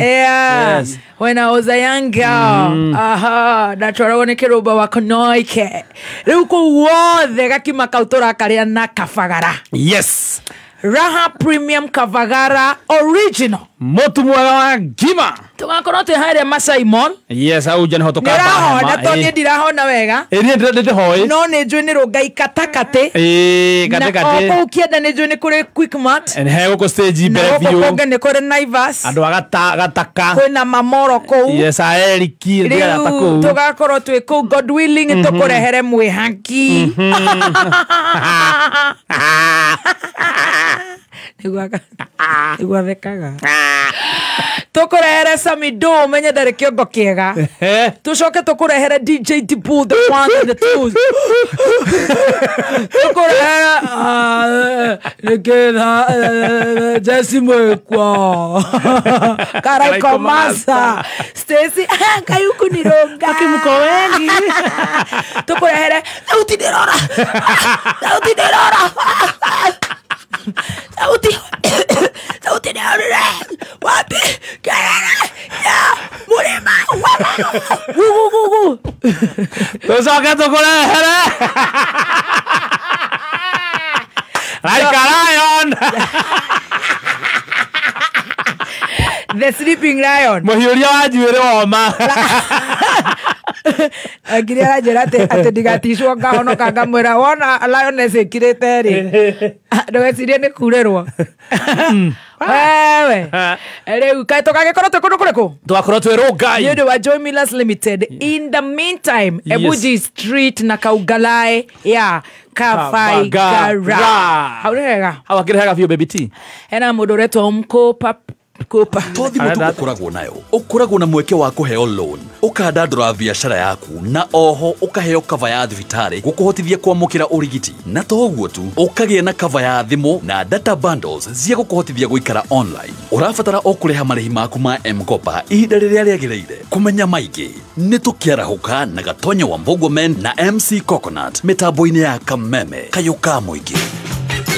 Speaker 6: Yeah. When I was a young girl, aha, ndatwaragwo nĩ kĩrũmba wa Konoike. Rĩu kũu wothe gakima kau tũrakarĩa na kabagara.
Speaker 5: Yes.
Speaker 6: Raha Premium Kavagara Original.
Speaker 5: Motu mwega wa ngima.
Speaker 6: Tugakorwo twĩ harĩa Masai Mall.
Speaker 5: Yes, hau nja nĩho tũkamba.
Speaker 6: Nĩrahona tondũ niĩ ndirahona wega.
Speaker 5: Ĩ niĩ ndĩhoĩ.
Speaker 6: No nĩ njũĩ nĩ Rongai katakatĩ.
Speaker 5: Ĩ katikatĩ.
Speaker 6: Na o kũu kĩenda nĩ njũĩ nĩ kũrĩ Quickmart.
Speaker 5: Nĩ he gũkũ stage mbere
Speaker 6: Na
Speaker 5: biũ.
Speaker 6: gũkũ kũngĩ nĩ kũrĩ Naivas.
Speaker 5: Andũ a Gataka.
Speaker 6: Kwĩna Mamoro kũu.
Speaker 5: Yes, a Eriki ndĩrata kũu.
Speaker 6: Rĩu tũgakorwo twĩ kũu God willing tũkũrehere mwĩhaki. Nĩguo athekaga. Tũkũrehere Samido menye ndarĩ kĩongo kĩega. Tũcoke tũkũrehere DJ Dibu, the one and the two. Tũkũrehere nĩkĩtha Jesse Mwekwa Karaiko Masa Stacy Kayuku ni Ronga
Speaker 5: Akimko wengi.
Speaker 6: Tũkũrehere Sauti Ndirora, Sauti Ndirora, Sauti Sauti Ndirora, wapi kelele ya mulima gugu gugu.
Speaker 5: Tũcoke tũkũrehere Like a lion.
Speaker 6: The sleeping lion.
Speaker 5: Mũhiũria wa njuĩrĩ woma.
Speaker 6: Ngiri aranjĩra atĩ ndigaticwo ngahonoka ngamwĩra wona lioness ĩkirĩte rĩ ndũgecirie nĩ kurĩrwo. Wewe rĩu kaĩ tũgagĩkorwo twĩ kũndũ kũrĩkũ?
Speaker 5: Tũgakorwo twĩ Rongai
Speaker 6: nĩ ũndũ wa Joy Millers Limited. In the meantime, Ebuji Street na Kaugalae ya Kabaigara. Hau nĩ hega.
Speaker 5: Hau hakĩrĩ hega biũ Baby T.
Speaker 6: Hena mũndũ ũretwo Mkopa Kopa.
Speaker 10: To thimũ tu ũkoragwo nayo, ũkoragwo na mweke wa kũheo loan, ũkandandũra biacara yaku, na oho ũkaheo cover ya thibitarĩ gũkũhotithia kwamũkĩra ũrigiti. Na to ũguo tu, ũkagĩa na cover ya thimũ na data bundles cia gũkũhotithia gũikara online. Ũrabatara o kũrĩha marĩhi maku ma M-Kopa ihinda rĩrĩa rĩagĩrĩire. Kũmenya maingĩ nĩ tũkĩarahũka na Gatonya wa Mbogwa Men na MC Coconut mĩtambo-inĩ ya Kameme kayũ ka mũingĩ.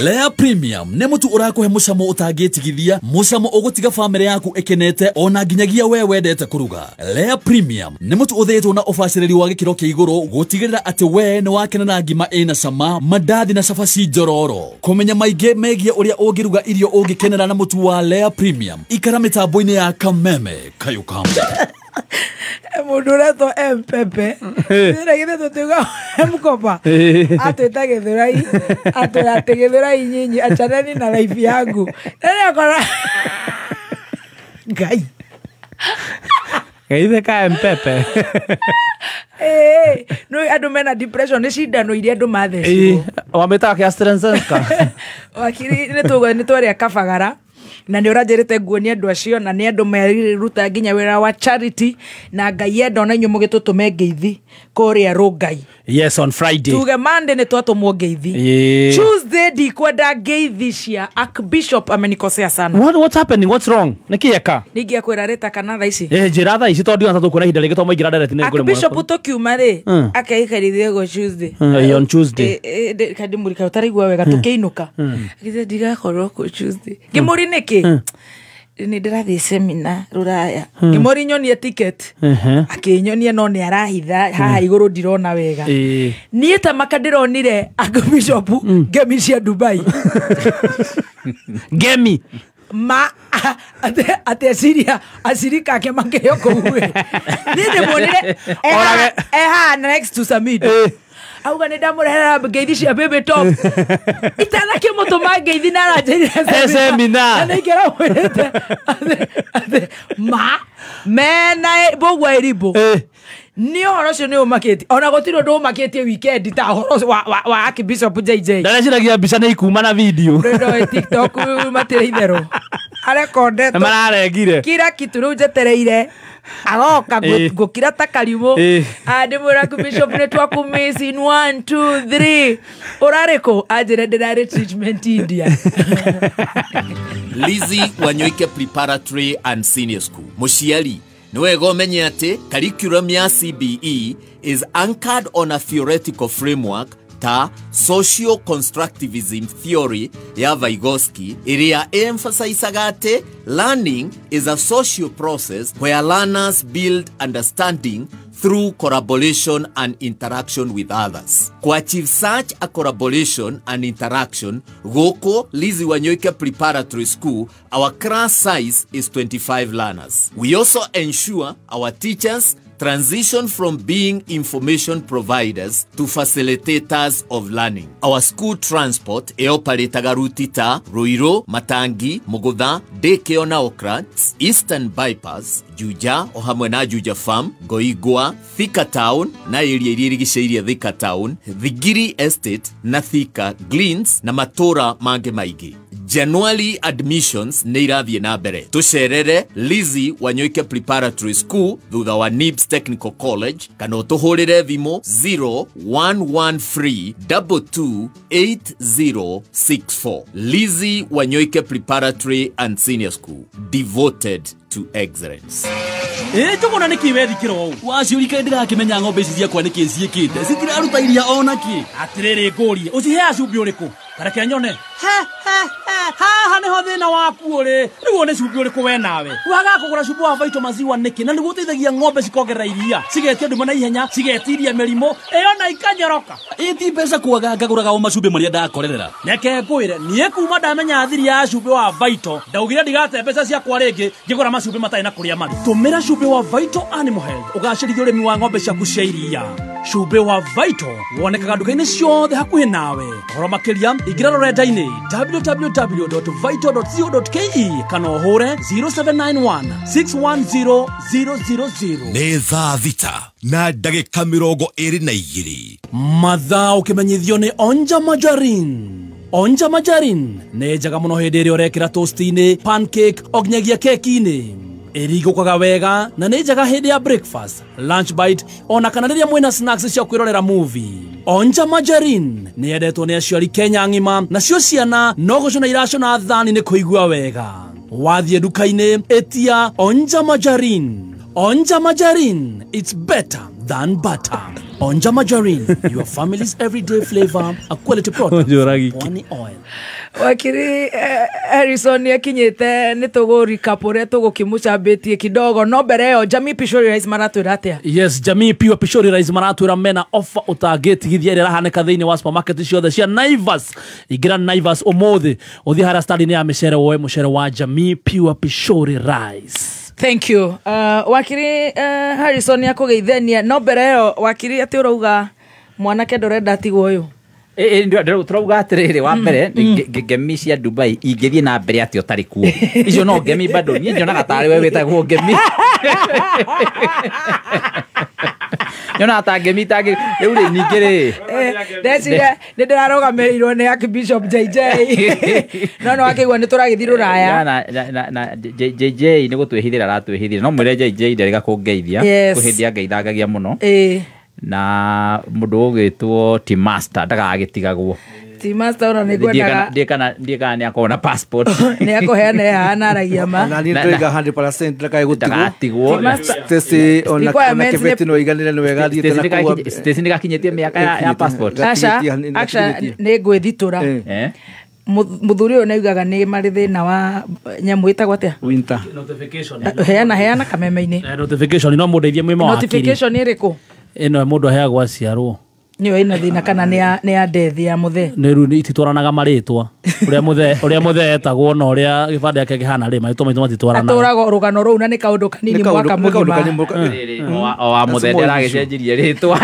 Speaker 10: Lea Premium nĩ mũtu ũrakũhe mũcamo ũtangĩtigithia, mũcamo ũgũtiga bamĩrĩ yaku ĩkenete ona nginyagia we wendete kũruga. Lea Premium nĩ mũtu ũthĩĩtwo na ũbacĩrĩri wa gĩkĩro kĩa igũrũ gũtigĩrĩra atĩ we nĩ wakena na ngima ĩna cama, mandathi na cabaci njororo. Kũmenya maingĩ megiĩ ũrĩa ũngĩruga irio ũngĩkenera na mũtu wa Lea Premium, ikara mĩtambo-inĩ ya Kameme kayũ ka.
Speaker 6: Mundu uretwo Mpepe githe tutiuga Mkopa atwita Githurai atwira ati Githurai nyinyi achaneni na life yangu na akora Ngai
Speaker 5: Geithe ka Mpepe.
Speaker 6: No andu mena depression ni cindano iria andu mathecirwo.
Speaker 5: Wamĩtaga kĩa AstraZeneca.
Speaker 6: Wakiri nĩ twaria kabagara na nĩ ũranjĩrĩte nguonia andũ acio na nĩ andũ meruta nginya wĩra wa charity na Ngai enda ona inyuĩ mũgĩtũtũme ngeithi kũrĩa Rũngai.
Speaker 5: Yes, on Friday.
Speaker 6: Tuge Monday nĩ twatũmwo ngeithi. Tuesday ndikwenda ngeithi cia Archbishop amenikosea sana.
Speaker 5: What's happening? What's wrong? Nĩkĩ eka?
Speaker 6: Ningĩ akwĩra rĩta kana thaa ici.
Speaker 5: Njĩra thaa ici tondũ ndiona ta tũkuona ihinda rĩngĩ tondũ maingĩra direct nĩ ngũrĩmwo.
Speaker 6: Archbishop tũkiuma rĩ akeikarithie go Tuesday.
Speaker 5: On Tuesday.
Speaker 6: Kandimũrika ũtaraigua wega tũkĩinũka. Agĩthiĩ ndigakorwo kũ Tuesday. Ngĩmũri nĩkĩ? Nĩ ndĩrathiĩ seminar rũraya. Ngĩmũri nyonie ticket. Akĩnyonia no nĩ arahitha haha igũrũ ndirona wega. Niĩ ta maka ndĩronire Archbishop ngemi cia Dubai.
Speaker 5: Ngemi
Speaker 6: ma ate Syria acirika ake makĩrĩ o kũu ĩ. Niĩ ndĩmuonire eha next to Samido. Auga nĩ ndamũrehera ngeithi cia Baby Top. Itanakĩmũtũma ngeithi na aranjĩrire
Speaker 5: seminar.
Speaker 6: Na nĩingĩramwĩrĩte ma mena mbũgua ĩribũ. Nĩ ũhoro ũcio nĩ ũmakĩtie ona gũtirĩ ũndũ ũmakĩtie weekend ta ũhoro wa Archbishop JJ.
Speaker 5: Ndareciria mbica nĩ ikuma na video.
Speaker 6: Ndũĩ TikTok matirĩ itherũ. Arekondetwo.
Speaker 5: Nĩmararegire.
Speaker 6: Kira kitu rĩu njetereire agoka ngũkira ta karimũ. Ndĩmwĩra Archbishop nĩ twakũmiss in 1 2 3. Ũrarĩ kũ? Anjĩre ndĩrarĩ treatment India.
Speaker 3: Lizzie Wanyoike Preparatory and Senior School. Mũciari nĩ wega ũmenye atĩ curriculum ya CBE is anchored on a theoretical framework ta social constructivism theory ya Vygotsky ĩrĩa emphasizaga atĩ learning is a social process where learners build understanding through collaboration and interaction with others. To achieve such a collaboration and interaction, gũkũ Lizzie Wanyoike Preparatory School, our class size is 25 learners. We also ensure our teachers transition from being information providers to facilitators of learning. Our school transport ĩoparĩtaga ruti ta Ruiru, Matangi, Mugutha, Daycare na Okrats, Eastern Bypass, Juja o hamwe na Juja Farm, Goigwa, Thika Town na area iria irigicĩirie Thika Town, Thigiri Estate na Thika Greens na matũra mangĩ maingĩ. January admissions nĩ irathiĩ na mbere. Tũcerere Lizzie Wanyoike Preparatory School thutha wa NIBS Technical College kana ũtũhũrĩre thimũ 0113 228064. Lizzie Wanyoike Preparatory and Senior School, devoted to excellence.
Speaker 5: Njũgũna nĩkĩ wethikĩra ũũ?
Speaker 10: Waciũrika ndĩrakĩmenya ng'ombe ici ciakwa nĩkĩ ciĩkĩte citiraruta iria ona kĩ.
Speaker 5: Atĩrĩrĩ ngũrie ũciheaga cumbĩ ũrĩkũ? Tareke nyone. Haha nĩho thĩna waku ũrĩ. Rĩu nĩ cumbĩ ũrĩkũ we nawe? Wagaga kũgũra cumbĩ wa Vital Maziwa nĩkĩ? Na nĩguo ũteithagia ng'ombe cikongerera iria, cigetia nduma na ihenya, cigetiria mĩrimũ ĩyo na ikanyoroka.
Speaker 10: Ĩ ti mbeca kwaga ngagũraga o macumbĩ marĩa ndakorerera.
Speaker 5: Reke ngwĩre niĩ kuma ndamenya thiri ya cumbĩ wa Vital ndaugire ndigate mbeca ciakwa rĩngĩ ngĩgũra macumbĩ matarĩ na kũrĩa marĩ. Tũmĩra cumbĩ wa Vital Animal Health ũgacĩrithia ũrĩmi wa ng'ombe ciaku cia iria. Cumbĩ wa Vital wonekaga nduka-inĩ ciothe hakuhĩ nawe. Ũhoro makĩria ingĩra rũrenda-inĩ www.vital.co.ke kana ũhũre 0791 610 000.
Speaker 1: Nĩ thaa 6 na ndagĩka 22.
Speaker 5: Mathaa ũkĩmenyithio nĩ Onja Margarine. Onja Margarine nĩ njega mũno hĩndĩ ĩrĩa ũrekĩra toast-inĩ, pancake o nginyagia keki-inĩ. Ĩrigũkaga wega na nĩ njega hĩndĩ ya breakfast, lunch bite ona kana rĩrĩa mwĩna snacks cia kwĩrorera movie. Onja Margarine nĩ yendetwo nĩ aciari Kenya ng'ima nacio ciana no gũcũna iracũna thani nĩ kũigua wega. Wathiĩ nduka-inĩ ĩtia Onja Margarine. Onja Margarine, it's better than butter. Onja Margarine, your family's everyday flavor, a quality product from Pwani Oil.
Speaker 6: Wakiri Harrison nĩakinyĩte nĩ tũgũ recap ũrĩa tũgũkĩmũcambĩtie kidogo no mbere ĩyo Jamii Pishori Rice maratwĩra atĩa?
Speaker 5: Yes, Jamii Pure Pishori Rice maratwĩra mena offer ũtangĩtigithia ĩrĩa ĩrahanĩka thĩinĩ wa supermarket ciothe cia Naivas. Ingĩra Naivas ũmũthĩ ũthiĩ harĩa stadi-inĩ ya mĩcere woe mũcere wa Jamii Pure Pishori Rice.
Speaker 6: Thank you. Wakiri Harrison ya kũgeithania no mbere ĩyo wakiri atĩ ũrauga mwanake ndũrenda atigwo ũyũ.
Speaker 2: Tũrauga atĩrĩrĩ wa mbere ngemi cia Dubai ingĩthiĩ na mbere atĩ ũtarĩ kuo icio no ngemi bado niĩ nyonaga tarĩ we wĩtagwo ngemi nyonaga ta ngemi itangĩ rĩu rĩ ningĩ rĩ
Speaker 6: ndeciria nĩ ndĩrarũgamĩrĩirwo nĩ Archbishop JJ no no akĩigua nĩ tũragĩthiĩ rũraya
Speaker 2: na JJ nĩ gũtwĩhithĩra aratwĩhithĩra no mwĩre JJ nderĩga kũngeithia kwĩ hĩndĩ angeithangagia mũno na mundu ugitwo Team Master ndagagĩtigagwo.
Speaker 6: Team Master ona nĩ ngwendaga
Speaker 2: ndiĩ kana nĩ akorwo na passport
Speaker 6: nĩ akũheana ĩhana aragia ma
Speaker 4: na niĩ ndĩroiga 100% ndakae gũtigwo
Speaker 6: Stacy
Speaker 4: ona Kĩbeti no iganĩre nĩ wega thiĩte na kũu
Speaker 2: Stacy nĩ gakinyĩtie mĩaka ya passport
Speaker 6: aca aca nĩ ngwĩthitũra muthuri ũyũ nĩaugaga nĩ marĩ thĩna wa nyamũ ĩtagwo atĩa
Speaker 4: winter
Speaker 5: notification
Speaker 6: heana kameme-inĩ
Speaker 5: notification no mũndeithie mwĩ mawakiri
Speaker 6: notification ĩrĩkũ
Speaker 5: ĩno mũndũ aheagwo aciarwo
Speaker 6: nĩyo ĩna thĩna kana nĩ ya death ya mũthee
Speaker 5: nĩ rĩu ititwaranaga marĩtwa ũrĩa mũthee etagwo na ũrĩa gĩbandĩ gĩake kĩhana rĩ marĩtwa maitũ matitwaranaga
Speaker 6: atũraga rũgano rũu na nĩ kaũndũ kanini mwaka mũgima
Speaker 2: o wa mũthee ndaragĩcenjirie rĩtwa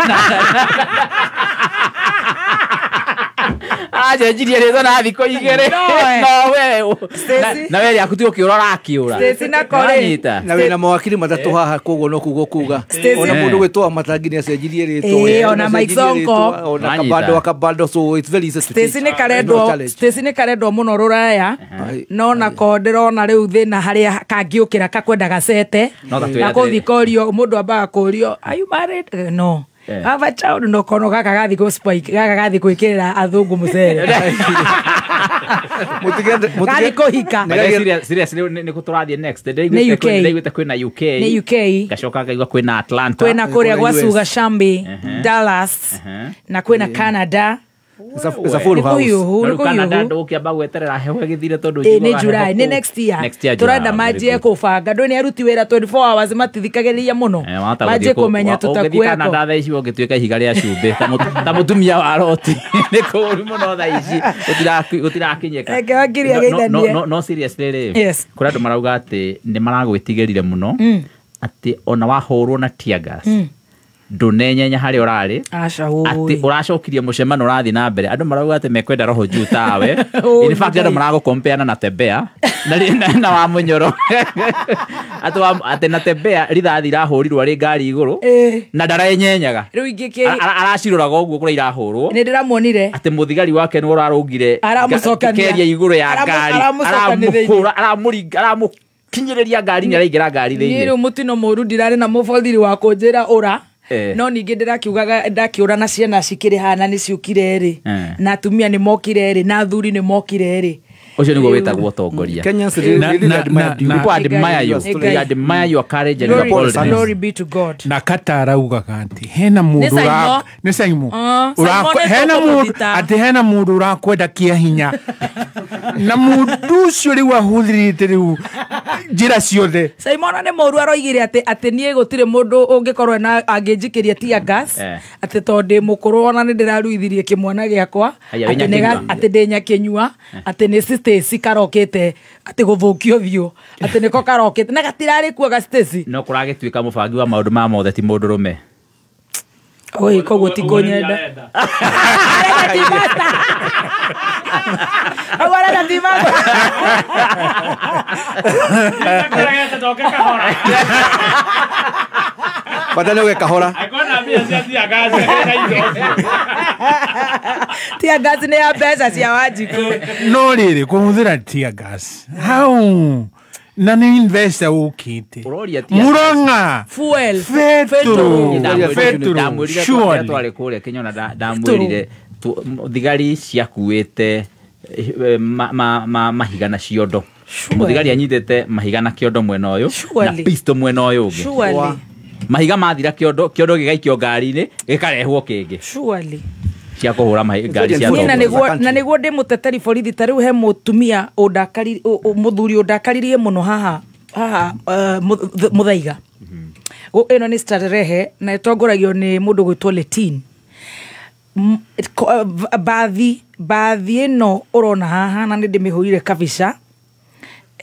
Speaker 2: acenjirie rĩtwa na thikũ igĩrĩ no we na we rĩaku ti gũkĩũra ũrakĩũra
Speaker 6: Stacy na Kore
Speaker 4: na wĩna mawakiri matatũ haha koguo no kuga kuga ona mũndũ gwĩtwo Matangi nĩ acenjirie rĩtwa
Speaker 6: ona Mike Sonko
Speaker 4: ona Kabando Kabando so it's very easy to
Speaker 6: Stacy nĩ karendwo Stacy nĩ karendwo mũno rũraya no nako ndĩrona rĩu thĩna harĩa kangĩũkĩra kakwenda gacete na kũthiĩ korio mũndũ ambaga kũrio are you married no have a child no kono gaka gathi go spike gaka gathi gwikirira athungu mucere mutige kuhika
Speaker 2: seriously ni kuturathie next ndaiguite kwina UK
Speaker 6: ni UK
Speaker 2: gacoka ngaigua kwina Atlanta
Speaker 6: kwina kuria gwa Suga Shambi Dallas na kwina Canada
Speaker 4: It's a full house.
Speaker 2: Canada ndũgũkĩamba gweterera heho ĩgĩthire tondũ
Speaker 6: nĩ July nĩ next year tũrenda manjie kũbanga ndũ nĩ aruti wĩra 24 hours matithikagĩrĩria mũno manjie kũmenya tũtakueko
Speaker 2: Canada thaa ici ũngĩtuĩka ihiga rĩa cumbĩ ta mũtumia wa Loti nĩ kũũru mũno thaa ici gũtirakinyĩka
Speaker 6: reke wakiri ageithanie
Speaker 2: no seriously rĩ kũrĩ andũ marauga atĩ nĩ maragwĩtigĩrire mũno atĩ ona wahũrwo na tear gas ndũnenyenya harĩa ũrarĩ atĩ ũracokirie mũcemano ũrathiĩ na mbere andũ marauga atĩ mekwenda roho juu tawe in fact andũ maragũkompeana na Tembea na wa Mũnyoro atĩ na Tembea rithathi irahũrirwo arĩ ngari igũrũ na ndarenyenyaga
Speaker 6: rĩu ingĩ
Speaker 2: araciroraga ũguo kũrĩa irahũrwo
Speaker 6: nĩ ndĩramuonire
Speaker 2: atĩ mũthigari wake nĩ ũrarũngire keria igũrũ ya ngari aramũhũra aramũkinyĩrĩria ngari nĩ araingĩra ngari thĩinĩ
Speaker 6: rĩu mũtino mũru ndirarĩ na mũborithi wa kũnjĩra ũra no ningĩ ndĩrakiugaga ndakiũra na ciana cikĩrĩ hana nĩ ciũkire rĩ na atumia nĩ mokire rĩ na athuri nĩ mokire rĩ
Speaker 2: ũcio nĩguo wĩtagwo ũtongoria people admire you they admire your courage and your boldness
Speaker 6: glory be to God
Speaker 7: na Kata araugaga atĩ hena mũndũ nĩ Simon hena mũndũ atĩ hena mũndũ ũrakwenda kĩa hinya na mũndũ ũcio rĩu ahũthĩrĩte rĩu njĩra ciothe
Speaker 6: Simon nĩ mũru aroigire atĩ niĩ gũtirĩ mũndũ ũngĩkorwo na angĩnjikĩria tear gas atĩ tondũ ndĩ mũkũrũ ona nĩ ndĩraruithirie kĩmwana gĩakwa atĩ ndĩ nyakĩnyua atĩ nĩ Stacy karokete atĩ gũthũkio thiũ atĩ nĩko karokete na gatirarĩ kuo ga Stacy
Speaker 2: no kũragĩtuĩka mũbangi wa maũndũ ma mothe ti mũndũ rũme
Speaker 6: oi koguo ti kũnyenda arenda ti master
Speaker 4: bata nĩ kahora
Speaker 6: tear gas nĩ ya mbeca cia Wanjikũ
Speaker 7: no rĩrĩ kũhũthĩra tear gas hau na nĩ investor ũkĩte Murang'a
Speaker 6: fuel
Speaker 7: Petro
Speaker 2: ndamwĩrire twarĩ kũrĩa Kĩnyona ndamwĩrire thigari ciakuĩte mahiga na ciondo mũthigari anyitĩte mahiga na kĩondo mwena ũyũ na pistol mwena ũyũ ũngĩ mahiga mathira kĩondo kĩondo gĩgaikio ngari-inĩ gĩkarehwo kĩngĩ cia kũhũra ngari cia
Speaker 6: na nĩguo ndĩ mũteteri borithi ta rĩu he mũtumia mũthuri ũndakaririe mũno haha haha Mũthaiga ĩno nĩ Starehe na ĩtongoragio nĩ mũndũ gwĩtwo Letin bathi ĩno ũrona haha na nĩ ndĩmĩhũrire kabica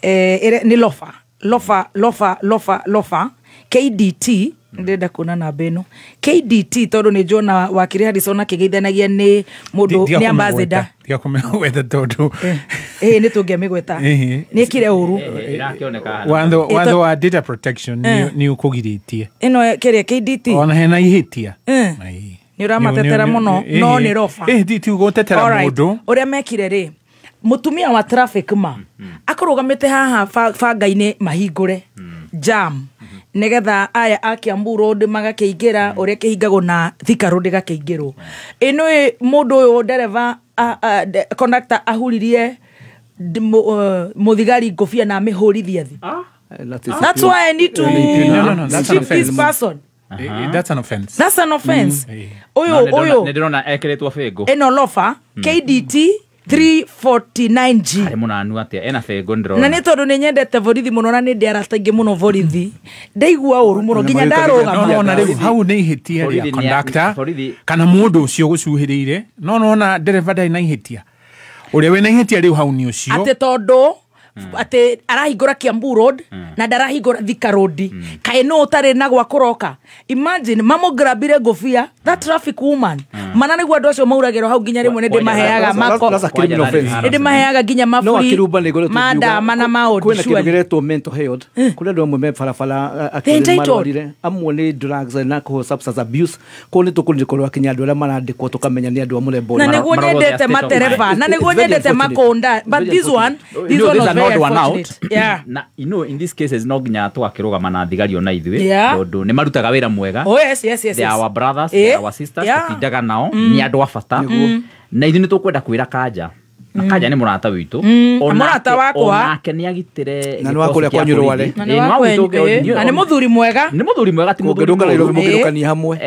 Speaker 6: nĩ lofa lofa lofa lofa lofa KDT ndĩrenda kuona namba ĩno KDT tondũ nĩ njona wakiri Harrison akĩgeithanagia nĩ mũndũ nĩ ambassador.
Speaker 7: Tiga kũmĩgweta tondũ
Speaker 6: nĩ tũngĩamĩgweta nĩ ĩkire ũru.
Speaker 7: Watho wa data protection nĩ ũkũgirĩtie
Speaker 6: ĩno kĩrĩa KDT
Speaker 7: ona hena ihĩtia
Speaker 6: nĩ ũramatetera mũno no nĩ roba
Speaker 7: ti gũtetera mũndũ.
Speaker 6: Ũrĩa mekire rĩ mũtumia wa traffic ma akũrũgamĩte haha banga-inĩ mahingũre jam nigetha aya a Kiambu Road magakĩingĩra ũrĩa kĩhingagwo na Thika Road gakĩingĩrwo. Ĩno mũndũ ũyũ ndereba conductor ahuririe mũthigari ngũbia na amĩhũrithia thĩ. That's why I need to strip this person.
Speaker 7: That's an offense.
Speaker 6: That's an offense. Ũyũ
Speaker 2: nĩndĩrona ekĩrĩtwo bĩngũ
Speaker 6: ĩno lofa KDT 349G.
Speaker 2: Arĩ mũnanu atĩa ena bĩngũ ndĩrona.
Speaker 6: Na nĩ tondũ nĩ nyendete borithi mũno na nĩ ndĩ arata aingĩ mũno borithi. Ndaigua ũru mũno nginya ndarũgama.
Speaker 7: No na rĩu hau nĩ ihĩtia rĩa conductor kana mũndũ ũcio gũcuhĩrĩire. No nona ndereba ndarĩ na ihĩtia. Ũrĩa wĩna ihĩtia rĩu hau nĩ ũcio.
Speaker 6: Atĩ tondũ atĩ arahingũra Kiambu Road na ndarahingũra Thika Road. Kaĩ no ũtarĩ na gwa kũroka. Imagine mamũgrabire ngũbia that traffic woman. Mana nĩguo andũ acio mauragĩrwo hau nginya rĩmwe nĩ ndĩmaheaga mako. Nĩ ndĩmaheaga nginya maburi mandama na maũndũ.
Speaker 4: Kwĩna kĩndũ kĩretwo mental health. Kũrĩ andũ amwe me barabara akĩrĩ marwarire amwe nĩ drugs na alcohol substance abuse. Kũu nĩ tũkũrĩkorwo akinya andũ arĩa marandĩkwo tũkamenya nĩ andũ a mũrembo.
Speaker 6: Na nĩguo nyendete matereba na nĩguo nyendete makonda but this one was very
Speaker 2: one out.
Speaker 6: Yeah.
Speaker 2: Na you know in these cases no nginya twakĩrũgama na thigari ona ithuĩ tondũ nĩ marutaga wĩra mwega.
Speaker 6: Oh yes yes yes.
Speaker 2: They are our brothers, they are our sisters, tũtindaga nao nĩ andũ a bata. Na ithuĩ nĩ tũkwenda kwĩra Kanja. Na Kanja nĩ mũrata witũ.
Speaker 6: Mũrata wakwa.
Speaker 2: Onake nĩ agitĩre.
Speaker 4: Na nĩ wa kũrĩa kwanyu Rware.
Speaker 6: Na nĩ mũthuri mwega.
Speaker 2: Nĩ mũthuri mwega ti mũthuri.
Speaker 4: Mũngĩrũka Nairobi mũngĩrũkania hamwe.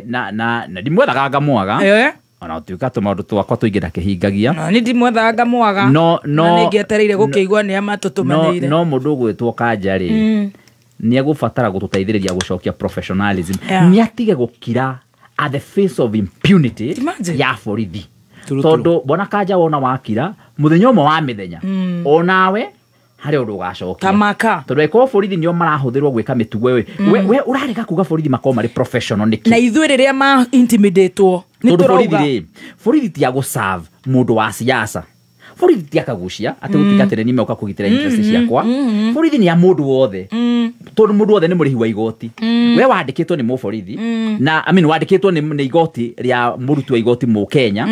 Speaker 2: Na ndimwethaga ngamwaga. Ona ũtuĩka tũmaũndũ twakwa tũingĩ ndakĩhingagia.
Speaker 6: No nĩ ndimwethaga ngamwaga.
Speaker 2: No
Speaker 6: na nĩngĩetereire gũkĩigua nĩ amatũtũmanĩire.
Speaker 2: No mũndũ ũgwĩtwo Kanja rĩ nĩ egũbatara gũtũteithĩrĩria gũcokia professionalism. Nĩ atige gũkira at the face of impunity ya borithi. Tondũ bona Kanja wona wakira mũthenya ũmwe wa mĩthenya onawe harĩ ũndũ ũgacokia.
Speaker 6: Tamaka.
Speaker 2: Tondũ angĩkorwo borithi nĩo marahũthĩrwo gwĩka mĩtugo ĩyo we ũrarega kuga borithi makorwo marĩ professional nĩkĩ?
Speaker 6: Na ithuĩ rĩrĩa ma intimidatwo nĩ tũrauga
Speaker 2: borithi ti ya gũ-serve mũndũ wa siasa. Borithi ti akagucia atĩ gũtuĩka atĩ nĩ meũka kũgitĩra interest ciakwa. Borithi nĩ ya mũndũ wothe. Tondũ mũndũ wothe nĩ mũrĩhi wa igoti. We wandĩkĩtwo nĩ mũborithi na I mean wandĩkĩtwo nĩ igoti rĩa mũruti wa igoti Mũkenya.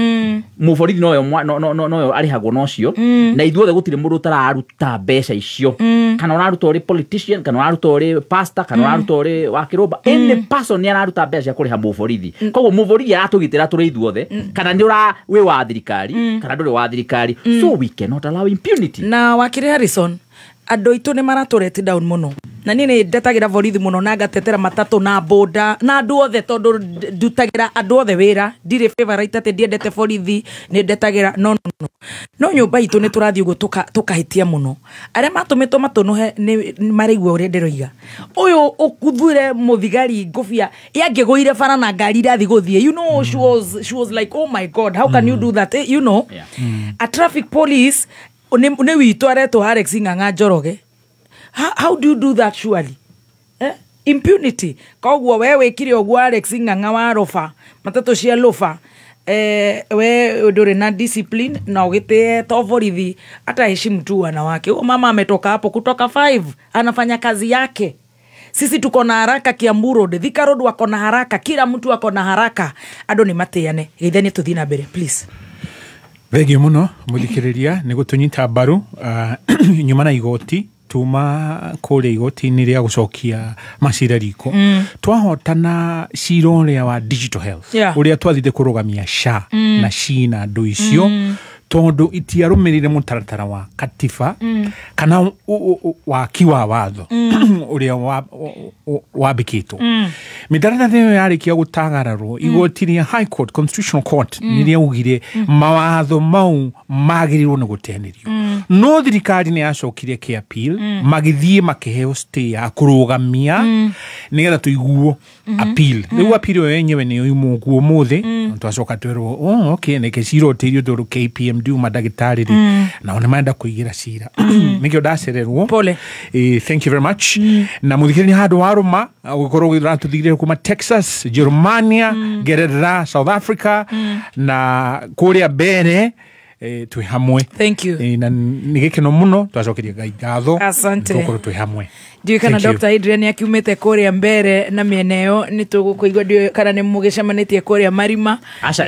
Speaker 2: Mũborithi noyo noyo arĩhagwo na ũcio. Na ithuothe gũtirĩ mũndũ ũtararuta mbeca icio. Kana ũraruta ũrĩ politician, kana ũraruta ũrĩ pastor, kana ũraruta ũrĩ wa kĩrũmba. Any person nĩ araruta mbeca cia kũrĩha mũborithi. Koguo mũborithi aratũgitĩra tũrĩ ithuothe. Kana nĩ ũra wĩ wa thirikari, kana ndũrĩ wa thirikari. So we cannot allow impunity.
Speaker 6: Na wakiri Harrison, andũ aitũ nĩ maratũreti down mũno. Na niĩ nĩ ndetagĩra borithi mũno na ngatetera matatũ na boda na andũ othe tondũ ndutagĩra andũ othe wĩra. Ndirĩ favorite atĩ ndiendete borithi, nĩ ndetagĩra no no no. No nyũmba itũ nĩ tũrathiĩ ũguo tũkahĩtia mũno. Arĩa matũmĩtwo matũnũhe nĩ maraigua ũrĩa ndĩroiga. Ũyũ ũkuthuire mũthigari ngũbia yangĩgũire bara na ngari irathiĩ gũthiĩ. You know, she was like, oh my God, how can you do that? You know, a traffic police nĩ witũ aretwo Alex Ng'ang'a Njoroge. How do you do that surely? Eh? Impunity. Koguo we wĩkire ũguo Alex Ng'ang'a wa roba, matatũ cia roba. We ndũrĩ na discipline na ũgĩtĩe to borithi hata heshimu tu wanawake. Huyo mama ametoka hapo kutoka 5 anafanya kazi yake. Sisi tuko na haraka Kiambu Road, Thika Road wako na haraka, kila mtu wako na haraka. Andũ nĩ matĩane. Geithanie tũthiĩ na mbere please.
Speaker 7: Thengio mũno mũthikĩrĩria nĩ gũtũnyita mbaru nyuma na igoti tuma kũrĩa igoti-inĩ rĩa gũcokia macira riko. Twahotana cira ũrĩa wa digital health ũrĩa twathire kũrũgamia SHA na SHI na andũ icio tondũ itiarũmĩrĩire mũtaratara wa katiba kana waki wa watho ũrĩa wambĩkĩtwo. Mĩtaratara ĩyo yarĩkia gũtagararwo igoti rĩa High Court Constitutional Court nĩ rĩaugire mawatho mau magĩrĩirwo nĩ gũteanĩrio. No thirikari nĩ yacokire kĩ appeal magĩthiĩ makĩheo stay ya kũrũgamia nĩgetha tũiguo appeal. Rĩu appeal ĩyo yenyewe nĩyo yumwo kuo ũmũthĩ Twacoka twerwo oh okay neke cira ũtĩirio tondũ KPMD mandagĩtarĩ rĩ nao nĩ marenda kũigĩra cira nĩkĩo ndacererwo.
Speaker 6: Pole.
Speaker 7: Thank you very much. Na mũthikĩrĩria handũ warũma ũgĩkorwo ũratũthikĩrĩria kuma Texas, Germania, Ngeretha, South Africa na kũrĩa mbere twĩ hamwe.
Speaker 6: Thank you.
Speaker 7: Na nĩ gĩkeno mũno twacokeria Ngai ngatho.
Speaker 6: Asante.
Speaker 7: Tũkorwo twĩ hamwe.
Speaker 6: Ndiũĩ kana Dr. Adrian akiumĩte kũrĩa mbere na mĩena ĩyo nĩ tũgũkũigua, ndiũĩ kana nĩ mũgĩcemanĩtie kũrĩa Marima.
Speaker 2: Aca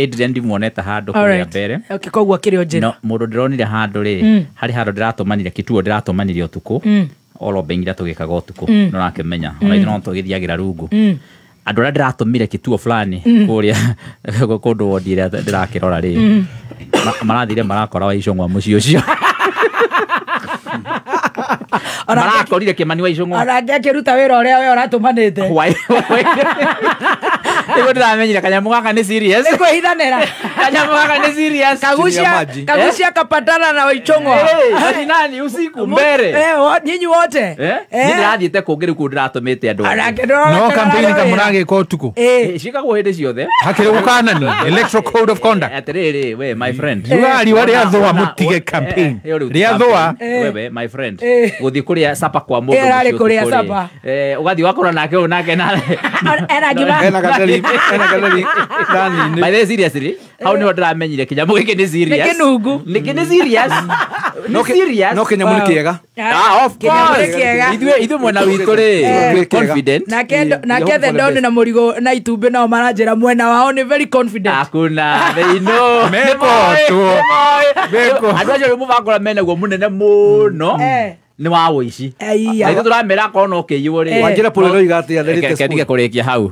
Speaker 2: Adrian ndimuonete handũ kũrĩa mbere.
Speaker 6: Okay, koguo akĩrĩ o njĩra.
Speaker 2: No mũndũ ndĩronire handũ rĩ, harĩ handũ ndĩratũmanire kituo ndĩratũmanire ũtukũ. Oro bengira tũgĩkaga ũtukũ no nakĩmenya ona ithuĩ no tũgĩthiagĩra rungu. Andũ arĩa ndĩratũmire kituo fulani kũrĩa kũndũ wondi ĩrĩa ndĩrakĩrora rĩ, marathire marakora wa Icũng'wa mũciĩ ũcio. Marakorire Kĩmani wa Icũng'wa.
Speaker 6: Ona akĩruta wĩra ũrĩa we ũratũmanĩte.
Speaker 2: Nĩguo ndĩramenyire kanyamũ gaka nĩ serious.
Speaker 6: Nĩ kwĩhithanĩra.
Speaker 2: Kanyamũ gaka nĩ serious.
Speaker 6: Kagucia kapatana na Waicũng'wa.
Speaker 2: Nani usiku mbere.
Speaker 6: Nyinyi wote.
Speaker 2: Niĩ ndĩrathiĩte kũngĩ rĩu kũu ndĩratũmĩte andũ.
Speaker 7: No campaign kamũragĩka ũtukũ.
Speaker 2: Ciĩkagwo hĩndĩ ciothe.
Speaker 7: Hakĩrĩ gũkananio electoral code of conduct.
Speaker 2: Atĩrĩrĩ we my friend.
Speaker 7: Riũa rĩathũa mũtige campaign. Rĩathũa.
Speaker 2: Wewe my friend. Gũthiĩ kũrĩa sapa kwa mũndũ.
Speaker 6: Ararĩ kũrĩa sapa.
Speaker 2: Ũgathiĩ ũgakora nake ũyũ nake na
Speaker 6: ena ngima.
Speaker 2: By the way, seriously, hau nĩho ndĩramenyire kĩnyamũ gĩkĩ nĩ serious.
Speaker 6: Nĩ kĩnungu.
Speaker 2: Nĩkĩ nĩ serious. Nĩ serious.
Speaker 4: No kĩnyamũ nĩ kĩega.
Speaker 2: Of course. Ithuĩ mwena witũ rĩ, confident.
Speaker 6: Nake the Don na Mũrigo na Itumbĩ nao maranjĩra mwena wao nĩ very confident.
Speaker 2: Hakuna, they know.
Speaker 7: Mekotwo.
Speaker 2: Andũ acio rĩu mũbangora menaguo mũnene mũno. Nĩ wa wũici. Na ithuĩ tũramera akorwo no kĩiywo rĩ.
Speaker 4: Wanjĩra pole roiga atĩa the latest.
Speaker 2: Reke ndige kũrĩkia hau.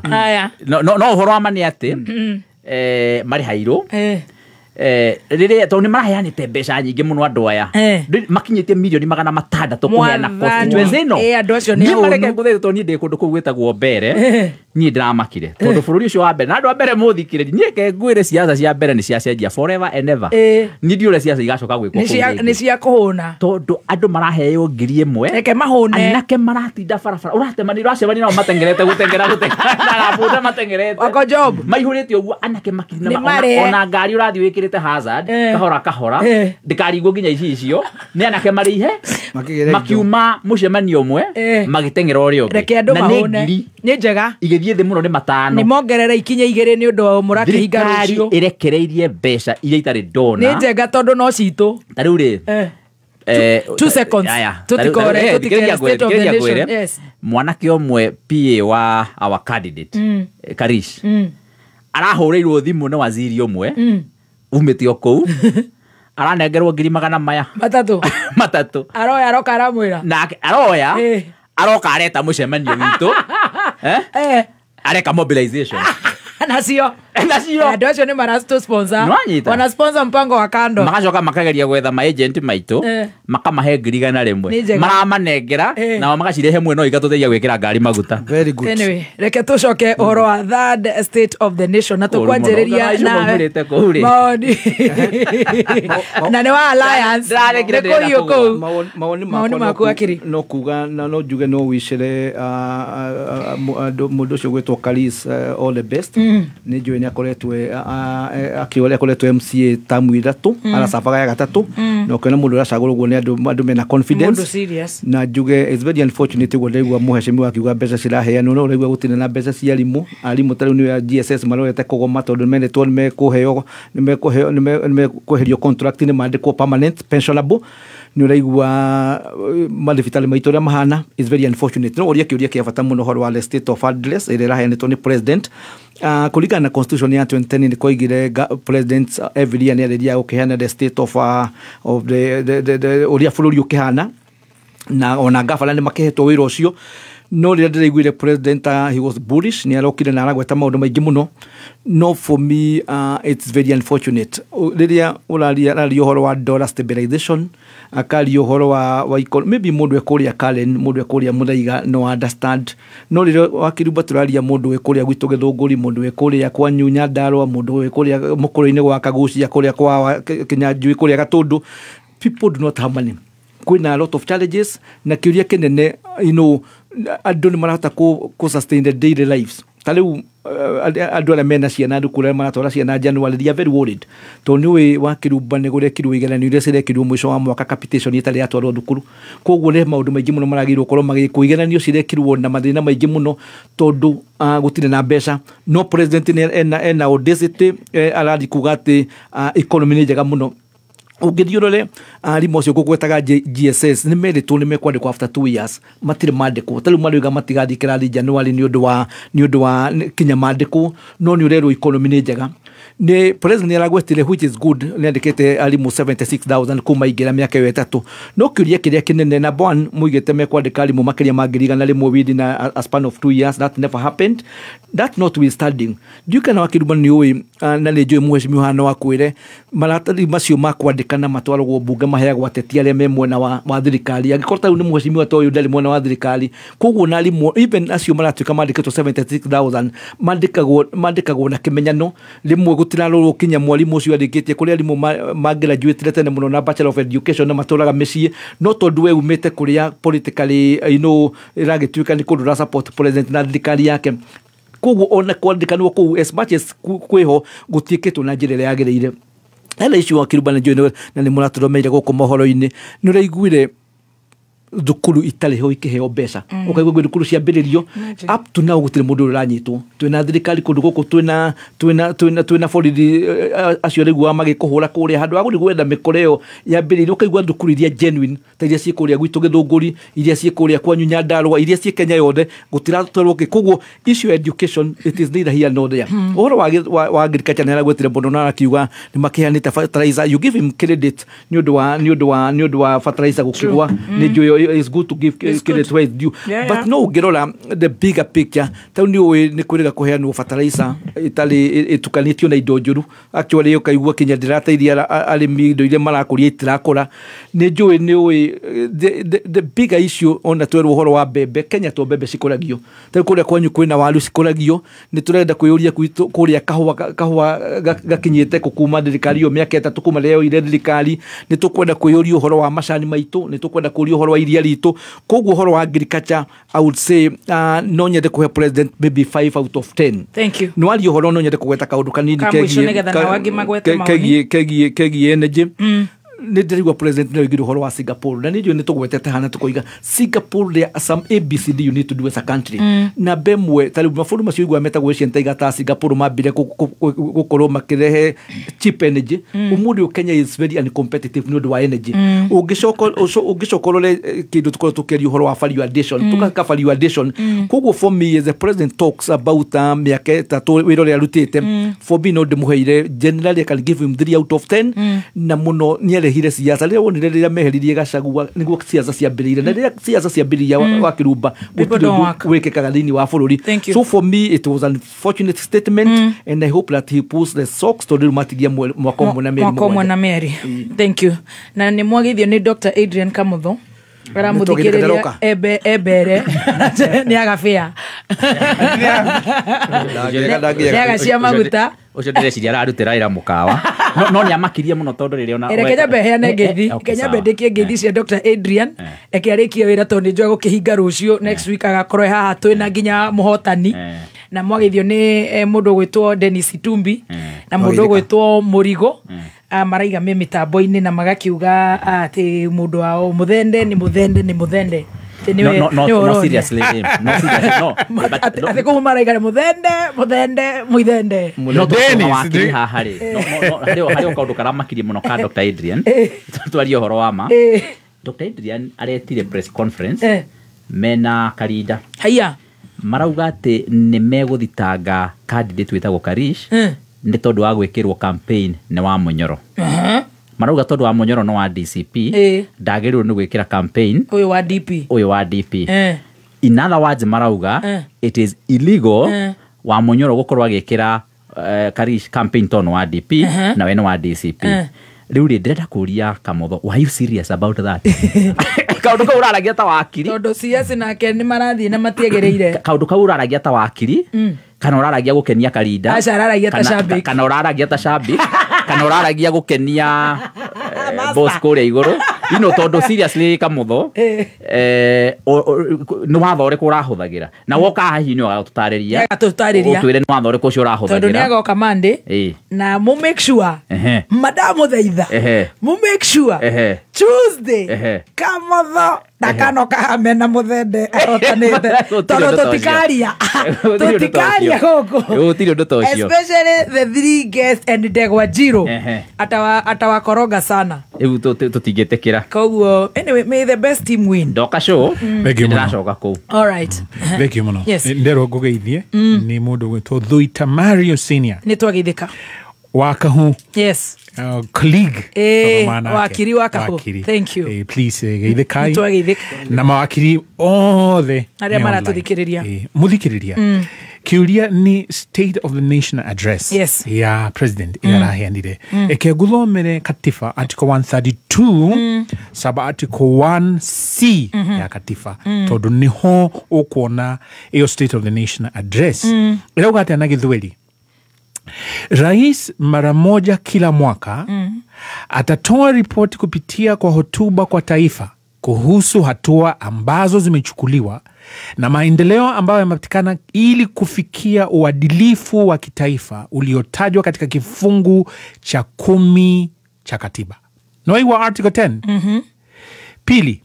Speaker 2: No ũhoro wa ma nĩ atĩ marĩhairwo rĩrĩa tondũ nĩ maraheanĩte mbeca nyingĩ mũno andũ aya makinyĩtie mirioni 600 kũheana constituency ĩno.
Speaker 6: Andũ acio nĩ
Speaker 2: ahũnu. Mareke ngũthĩ tondũ niĩ ndĩ kũndũ kũu gwĩtagwo Mbere, niĩ ndĩramakire tondũ bũrũri ũcio wa mbere na andũ a mbere mũthikĩrĩrie niĩ ke ngwĩre ciaca cia mbere nĩ ciacenjia forever and ever. Niĩ ndiũĩ ũrĩa ciaca igacoka gwĩkwo kũu rĩngĩ.
Speaker 6: Nĩ cia kũhũna
Speaker 2: tondũ andũ maraheo 1000.
Speaker 6: Reke mahũne.
Speaker 2: Anake maratinda barabara ũratemania ũracemania nao matengerete gũtengera na boda matengerete.
Speaker 6: Wako job.
Speaker 2: Maihũrĩte ũguo anake makinya ona ngari ũrathiĩ wĩkĩrĩte hazard kahora kahora ndĩkarigwo nginya ici icio nĩ anake marĩihe makiuma mũcemanio ũmwe magĩteng'era ũrĩa ũngĩ.
Speaker 6: Reke andũ mahũne. Nĩ njega.
Speaker 2: Igĩthiĩ thĩ mũno nĩ 5.
Speaker 6: Nĩ mongerere ikinya 2 nĩ ũndũ wa mũrakĩhinga rũciũ.
Speaker 2: Ĩrekereirie mbeca iria itarĩ ndona.
Speaker 6: Nĩ njega tondũ no citũ.
Speaker 2: Ta rĩu rĩ
Speaker 6: 2 seconds. Tũtikore tũtikere state of the nation. Yes.
Speaker 2: Mwanake ũmwe PA wa our candidate Karish arahũrĩirwo thimũ nĩ waziri ũmwe umĩte o kũu aranengerwo 300 maya matatũ.
Speaker 6: Aroya aroka aramwĩra
Speaker 2: nake aroya aroka areta mũcemanio witũ areka mobilization
Speaker 6: nacio andũ acio nĩ mara sponsor wana sponsor mpango wa kando
Speaker 2: magacoka makageria gwetha ma agent maitũ makamahe 100,000 maramanengera nao magacirehe mwe no igatũteithia gwĩkĩra ngari maguta.
Speaker 4: Very good.
Speaker 6: Anyway, reke tũcoke ũhoro wa third state of the nation na tũkwanjĩrĩria na maoni na nĩ wa alliance nĩ kũhiũ kũu.
Speaker 4: Mawoni makwa no kuga na no njuge no wicere mũndũ ũcio gwĩtwo Karis all the best. Nĩ njũĩ nĩ akoretwo akĩũrĩa akoretwo MCA tamu 3 aracabaga ya 3 na ũkĩona mũndũ ũracagũrwo ũguo nĩ andũ mena confidence na njuge it's very unfortunate ũguo ndaigua mũhecemi akiuga mbeca ciraheanwo no ũraigua gũtirĩ na mbeca cia arimũ ta rĩu nĩ a GSS marorete kũgoma tondũ menetwo nĩ mekũheo nĩ mekweherio contract nĩ mandĩkwo permanent pensionable nĩ ũraigua mathibitarĩ maitũ ũrĩa mahana is very unfortunate. No ũria kĩũria kĩa bata mũno ũhoro wa the state of address ĩrĩa ĩraheanĩtwo nĩ president kũringana na constitution ya 2010 nĩ koigire president every year nĩ arĩria gũkĩheana the state of the ũrĩa bũrũri ũkĩhana na ona gavana nĩ makĩhetwo wĩra ũcio no rĩrĩa ndĩraiguire president he was bullish nĩ arokire na aragweta maũndũ maingĩ mũno no for me it's very unfortunate rĩrĩa ũraria ũhoro wa dollar stabilization akaria ũhoro wa maybe mũndũ ekũrĩa Karen mũndũ ekũrĩa Mũthaiga no understand no rĩrĩa wakirumba tũraria mũndũ ekũrĩa gwitũ Gĩthũngũri mũndũ ekũrĩa kwa Nyandarũa mũndũ ekũrĩa mũkũrũ-inĩ gwa Kagucia kũrĩa kwa Kinyanjui kũrĩa Gatũndũ people do not have money kwĩna a lot of challenges na kĩũria kĩnene you know andũ nĩ marahota ku sustain their daily lives Ta rĩu andũ arĩa mena ciana thukuru arĩa maratwara ciana January, they are very worried tondũ nĩ ũĩ wa Kĩrumba nĩ gũrekirwo igeranio iria cirekirwo mũico wa mwaka, capitation ĩtarĩ yatwarwo thukuru. Koguo nĩ maũndũ maingĩ mũno maragĩrĩirwo gũkorwo magĩkwo, igeranio cirekirwo na mathĩna maingĩ mũno tondũ gũtirĩ na mbeca. No president nĩ ena audacity, arathiĩ kuga atĩ economy nĩ njega mũno. Ũngĩthiĩ ũrore arimũ acio ngũgwetaga GSS nĩ merĩtwo nĩ mekwandĩkwo after 2 years, matirĩ mandĩkwo. Ta rĩu marauga matigathiĩ kĩrathi January nĩ ũndũ wa kinya mandĩkwo, no nĩ ũrerwo economy nĩ njega. Nĩ president nĩ aragwetire, which is good, nĩ andĩkĩte arimũ 76,000 kuma ingĩra mĩaka ĩyo 3. No kĩũria kĩrĩa kĩnene, number one, muigĩte mekwandĩka arimũ makĩria ma 100,100 within a span of 2 years. That never happened. That notwithstanding, ndiũĩ kana Wakĩrumba nĩ ũĩ, na nĩ njũĩ mheshimiwa hana wakwĩre maratathi macio ma kwandĩkana matwaragwo mbunge, maheagwo ateti arĩa me mwena wa thirikari. Angĩkorwo ta rĩu nĩ mheshimiwa ta ũyũ ndarĩ mwena wa thirikari, koguo na arimũ even acio maratuĩka mandĩkĩtwo 76,000 mandĩkagwo na kĩmenyano. Rĩmwe gũtirarorwo kinya mwarimũ ũcio arĩkĩtie kũrĩ arimũ magraduatire tene mũno na Bachelor of Education na matũraga mĩciĩ, no tondũ we umĩte kũrĩa politically ĩragĩtuĩka nĩ kũndũ ũra support president na thirikari yake, koguo ona kwandĩkanwo kũu, as much as kwĩho, gũtiĩkĩtwo na njĩra ĩrĩa yagĩrĩire. Hena icio Wakĩrumba nĩ njũĩ na nĩ mũratũromeire gũkũ mohoro-inĩ, nĩ ũraiguire thukuru itarĩ ho ikĩheo mbeca, ũkaigua gwĩ thukuru ciambĩrĩrio, up to now gũtirĩ mũndũ ũranyitwo. Twĩna thirikari kũndũ gũkũ, twĩna borithi acio rĩu magĩkũhũra kũrĩa handũ ha gũthiĩ gwetha mĩkora ĩyo yambĩrĩirio. Ũkaigua thukuru iria genuine ta iria ciĩ kũrĩa gwitũ Gĩthũngũri, iria ciĩ kũrĩa kwanyu Nyandarũa, iria ciĩ Kenya yothe, gũtiratwarwo kĩ. Koguo issue education, it is neither here nor there. Ũhoro wa agriculture nĩ aragwetire mũno na arakiuga nĩ makĩheanĩte fertilizer. You give him credit nĩ ũndũ wa fertilizer gũkĩgwa. Nĩ njũĩ it's good to give
Speaker 6: It's
Speaker 4: credit
Speaker 6: good.
Speaker 4: where it's due, but no ũngĩrora the bigger picture, tau nĩ ũĩ nĩ kwĩrĩga kũheanwo fertilizer ĩtarĩ ĩtukanĩtio na indo njũru. Actually ũkaigua kinya ndĩrateithia arĩmi, indo iria marakũria itirakũra. Nĩ njũĩ nĩ ũĩ the bigger issue, ona twerwo ũhoro wa mbembe Kenya, to mbembe cikũragio tarĩu kũrĩa kwanyu kwĩna waru cikũragio. Nĩ tũrenda kwĩyũria gwitũ kũrĩa kahũa gakinyĩte kũ kuma thirikari ĩyo mĩaka 3 kuma rĩrĩa yoire thirikari. Nĩ tũkwenda kwĩyũria ũhoro wa macani maitũ, nĩ tũkwenda kũria ũhoro wa iria ritũ. Koguo ũhoro wa agriculture, I would say no nyende kũhe president maybe 5 out of 10.
Speaker 6: Thank you.
Speaker 4: Nĩ waria ũhoro, no nyende kũgweta kaũndũ kanini
Speaker 6: Ka mũico nĩgetha nao angĩ magwete mawoni.
Speaker 4: kegiĩ energy. Nĩ ndĩraigua president nĩ oigire ũhoro wa Singapore, na nĩ njũĩ nĩ tũgwetete hana tũkoiga Singapore, there are some ABCD you need to do as a country. Namba ĩmwe, ta rĩu mabũrũri macio igua metagwo Asian Tiger ta Singapore mambire gũkorwo makĩrehe cheap energy. Ũmũthĩ ũyũ Kenya is very uncompetitive nĩ ũndũ wa energy. Ũngĩcoka ũrore kĩndũ tũkorwo tũkĩaria ũhoro wa value addition, tũgaka value addition. Koguo for me, as the president talks about mĩaka 3 wĩra ũrĩa arutĩte, for me no ndĩmũheire, generally I can give him 3 out of 10. Na mũno nĩ arehire siasa rĩrĩa wonire rĩrĩa meheririe Gachagua, nĩguo siasa ciambĩrĩire, na rĩrĩa siasa ciambĩrĩria, wa Kĩrumba,
Speaker 6: People
Speaker 4: gũtirĩ
Speaker 6: don't
Speaker 4: ũndũ
Speaker 6: work.
Speaker 4: wĩkĩkaga thĩinĩ wa bũrũri.
Speaker 6: Thank you.
Speaker 4: So for me it was an unfortunate statement, and I hope that he pulls the socks tondũ rĩu matigia mwaka ũmwe na mĩeri
Speaker 6: Mwaka ũmwe
Speaker 4: 7.
Speaker 6: na mĩeri. Thank you. Na nĩ mwagithio nĩ Dr Adrian Kamutho aramũthikĩrĩria.
Speaker 4: Nĩtũgĩte
Speaker 6: Ebe ebere nĩ agabĩa nĩ agacia maguta.
Speaker 2: Ũcio ndĩreciria ararutĩra wĩra mũkawa, no nĩ amakirie mũno tondũ rĩrĩa ona
Speaker 6: Reke nyambe heane ngeithi.
Speaker 2: Okay,
Speaker 6: Reke nyambe
Speaker 2: sawa.
Speaker 6: ndĩkie ngeithi cia Dr Adrian. Reke arĩkie wĩra tondũ nĩ njũĩ gũkĩhinga rũciũ. Next week agakorwo e haha twĩna nginya mũhotani. Na mwagithio nĩ mũndũ ũgwĩtwo Dennis Itumbi na mũndũ
Speaker 4: Mwagithĩka.
Speaker 6: ũgwĩtwo Mũrigo. Maraiga me mĩtambo-inĩ na magakiuga atĩ mũndũ wao mũthende nĩ mũthende nĩ mũthende. Atĩ
Speaker 2: No,
Speaker 6: nĩwe
Speaker 2: no, no,
Speaker 6: ũroria.
Speaker 2: seriously, no, seriously, no, but no.
Speaker 6: Atĩ kũu maraiga nĩ mũthende mũthende mũithende.
Speaker 2: No
Speaker 7: Dennis,
Speaker 2: tondũ wakiri haha rĩ, no, harĩ o kaũndũ karamakirie mũno ka Dr Adrian. Twarie ũhoro wa ma, Dr Adrian aretire press conference mena Karinda.
Speaker 6: Haiya.
Speaker 2: Marauga atĩ nĩ megũthitanga candidate wĩtagwo Karish nĩ tondũ wa gwĩkĩrwo campaign nĩ wa Mũnyoro. Marauga tondũ wa Mũnyoro no wa DCP, ndagĩrĩirwo nĩ gwĩkĩra campaign
Speaker 6: ũyũ wa DP.
Speaker 2: Ũyũ wa DP. In other words, marauga it is illegal wa Mũnyoro gũkorwo agĩkĩra Karish campaign tondũ wa DP na we nĩ wa DCP. Rĩu rĩ, ndĩrenda kũria Kamotho, were you serious about that? Kaũndũ kau ũraragia ta wakiri.
Speaker 6: Tondũ CS nake nĩ marathiĩ na matiagĩrĩire.
Speaker 2: Kaũndũ kau ũraragia ta wakiri kana ũraragia gũkenia Karinda?
Speaker 6: Aca, araragia ta shabik.
Speaker 2: Kana ũraragia ta shabik kana ũraragia gũkenia boss kũrĩa igũrũ? You know tondu seriously Kamutho nĩ watho ũrĩkũ ũrahũthagĩra na woka hihi nĩ ũgatũtarĩria ũtwĩre nĩ watho ũrĩkũ ũcio ũrahũthagĩra
Speaker 6: tondũ nĩ agoka Monday na mu make sure madamũthaitha mu make sure Tuesday Kamutho ndakanoka hame na muthende ahotanĩte tondũ tũtikaria gũkũ
Speaker 2: gũtirĩ ũndũ ta ũcio
Speaker 6: especially the three guests and Ndegwa Njirũ atawakoroga sana
Speaker 2: rĩu tũtingĩtĩkĩra
Speaker 6: koguo anyway may the best team win
Speaker 2: ndoka show ndĩracoka kũu
Speaker 6: all right
Speaker 7: thank you mũno nderwo ngũgeithie nĩ mũndũ gwĩtwo Thuita Mario Senior
Speaker 6: nĩ twageithĩka
Speaker 7: wa Kahu
Speaker 6: yes
Speaker 7: colleague
Speaker 6: wakiri wa Kahu thank you
Speaker 7: please geithikai na mawakiri othe
Speaker 6: aria maratuthikiriria
Speaker 7: muthikiriria kiuria ni state of the nation address
Speaker 6: yes.
Speaker 7: ya president iraheanire eke nguthomere katiba article 132 sub article 1c ya katiba tondu niho ukuona iyo state of the nation address irauga atia na Githweri. Rais mara moja kila mwaka atatoa ripoti kupitia kwa hotuba kwa taifa kuhusu hatua ambazo zimechukuliwa na maendeleo ambayo yamepatikana ili kufikia uadilifu wa kitaifa uliotajwa katika kifungu cha 10 cha katiba. Noiwa article 10. Pili,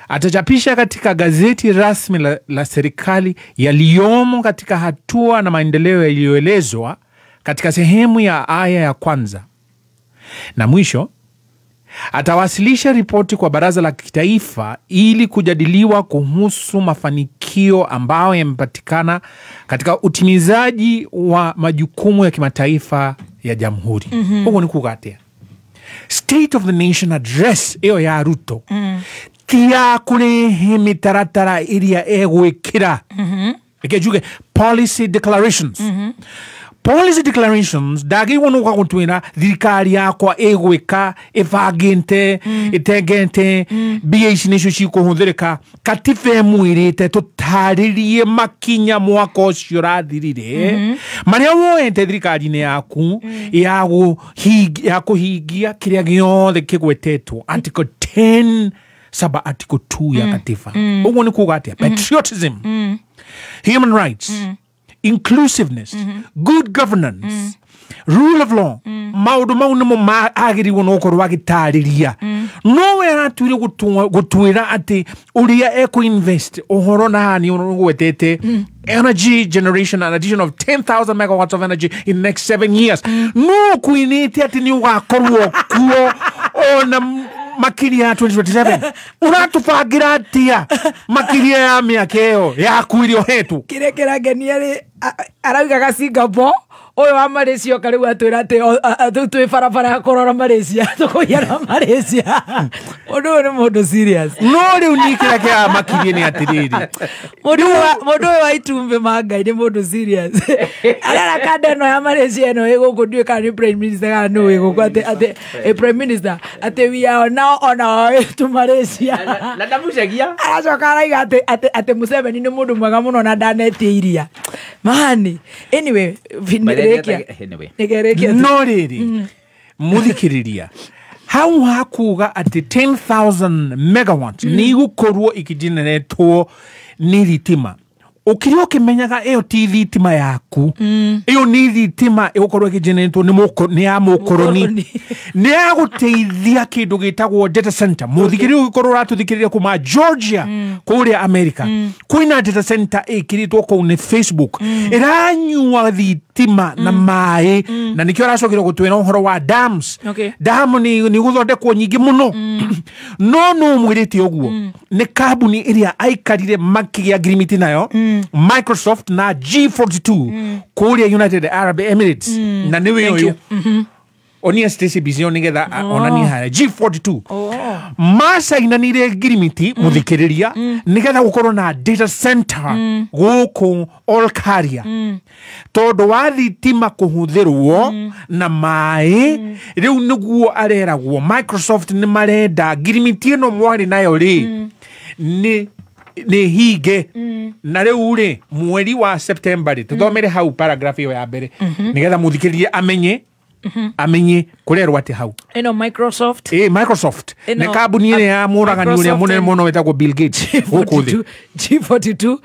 Speaker 7: atachapisha katika gazeti rasmi la serikali yaliyomo katika hatua na maendeleo yaliyoelezwa katika sehemu ya aya ya kwanza. Na mwisho, atawasilisha ripoti kwa baraza la kitaifa ili kujadiliwa kuhusu mafanikio ambayo yamepatikana katika utimizaji wa majukumu ya kimataifa ya jamhuri. Huko ni kugatia State of the Nation Address iyo ya Ruto. Tia kurehe mitaratara iria egwikira. Eke policy declarations. Policy declarations ndagĩrĩirwo nĩ gũka gũtwĩra thirikari yakwa ĩgwĩka ĩbangĩte ĩtengete mbia ici nĩcio cikũhũthĩrĩka katiba ĩmwĩrĩte tũtarĩrie makinya mwaka ũcio ũrathirire marĩa woete thirikari-inĩ yaku ya kũhingia kĩrĩa gĩothe kĩgwetetwo article 10 sub article 2 ya katiba. Ũguo nĩ kuga atĩa? Patriotism, human rights, inclusiveness, good governance, rule of law. Maundu mau nimo agĩrĩirwo nĩ gũkorwo agĩtarĩria. No we aratuire gũtwĩra atĩ ũrĩa ekũ-invest ũhoro na haha nĩ ũgwetete energy generation, an addition of 10,000 megawatts of energy in the next 7 years. No kwinĩte atĩ nĩ ũgakorwo kuo ona makiria ya 2027. Ũratũbangĩra atia makiria ya mĩaka ĩyo yaku ĩrĩa ũhetwo?
Speaker 6: Kĩrĩa kĩrangenia rĩ araugaga Singapore ũyũ wa Malaysia oka rĩu atwĩra atĩ twĩ barabara ya kũrora Malaysia tũkũiyana Malaysia. Mũndũ ũyũ nĩ mũndũ serious.
Speaker 7: No rĩu niĩ kĩrĩa kĩramakirie nĩ atĩrĩrĩ,
Speaker 6: mũndũ ũyũ wa itumbĩ ma Ngai nĩ mũndũ serious. Arara kanda ĩno ya Malaysia ĩno ĩ gũkũ ndiũĩ kana nĩ prime minister kana nũ wĩ gũkũ atĩ prime minister atĩ we are now on our way to Malaysia.
Speaker 2: Na ndamucegia
Speaker 6: aracoka araiga atĩ Museveni nĩ mũndũ mwega mũno na ndanetie iria. Mani anyway
Speaker 7: no rĩrĩ mũthikĩrĩria hau hakuga atĩ 10,000 megawatts nĩ igũkorwo ikĩgeneratwo nĩ thitima ũkĩrĩ ũkĩmenyaga ĩyo ti thitima yaku ĩyo nĩ thitima ĩgũkorwo ĩkĩgeneratwo nĩ ya mũkoroni nĩ ya gũteithia kĩndũ gĩtagwo data center. Mũthikĩrĩria ũgĩkorwo ũratũthikĩrĩria kuma Georgia kũrĩa America kwĩna data center ĩkĩrĩtwo kũu nĩ Facebook ĩranyua thitima na maĩ na nĩkĩo aracokire gũtwĩra ũhoro wa dams. Dam nĩ gũthondekwo nyingĩ mũno no no mwĩrĩte ũguo nĩ kambuni ĩrĩa aikarire makĩgĩa ngirimiti nayo Microsoft na G42 kũrĩa United Arab Emirates na nĩwe ũyũ onia Stacy Bizio nĩgetha onanie harĩa G42 macainanire ngirimiti mũthikĩrĩria nĩgetha gũkorwo na data center gũkũ Olkaria tondũ wa thitima kũhũthĩrwo na maĩ rĩu nĩguo areragwo Microsoft nĩ marenda ngirimiti ĩno mwarĩ nayo rĩ nĩ hinge na rĩu rĩ mweri wa September rĩ tũthomere hau paragraph ĩyo ya mbere nĩgetha mũthikĩrĩria amenye Amenye kurerwo ati hau
Speaker 6: ino Microsoft
Speaker 7: Microsoft ne kambuni ĩrĩa ya mũragani ũrĩa mũnene mũno wĩtagwo Bill Gates gũkũ thĩ.
Speaker 6: G42,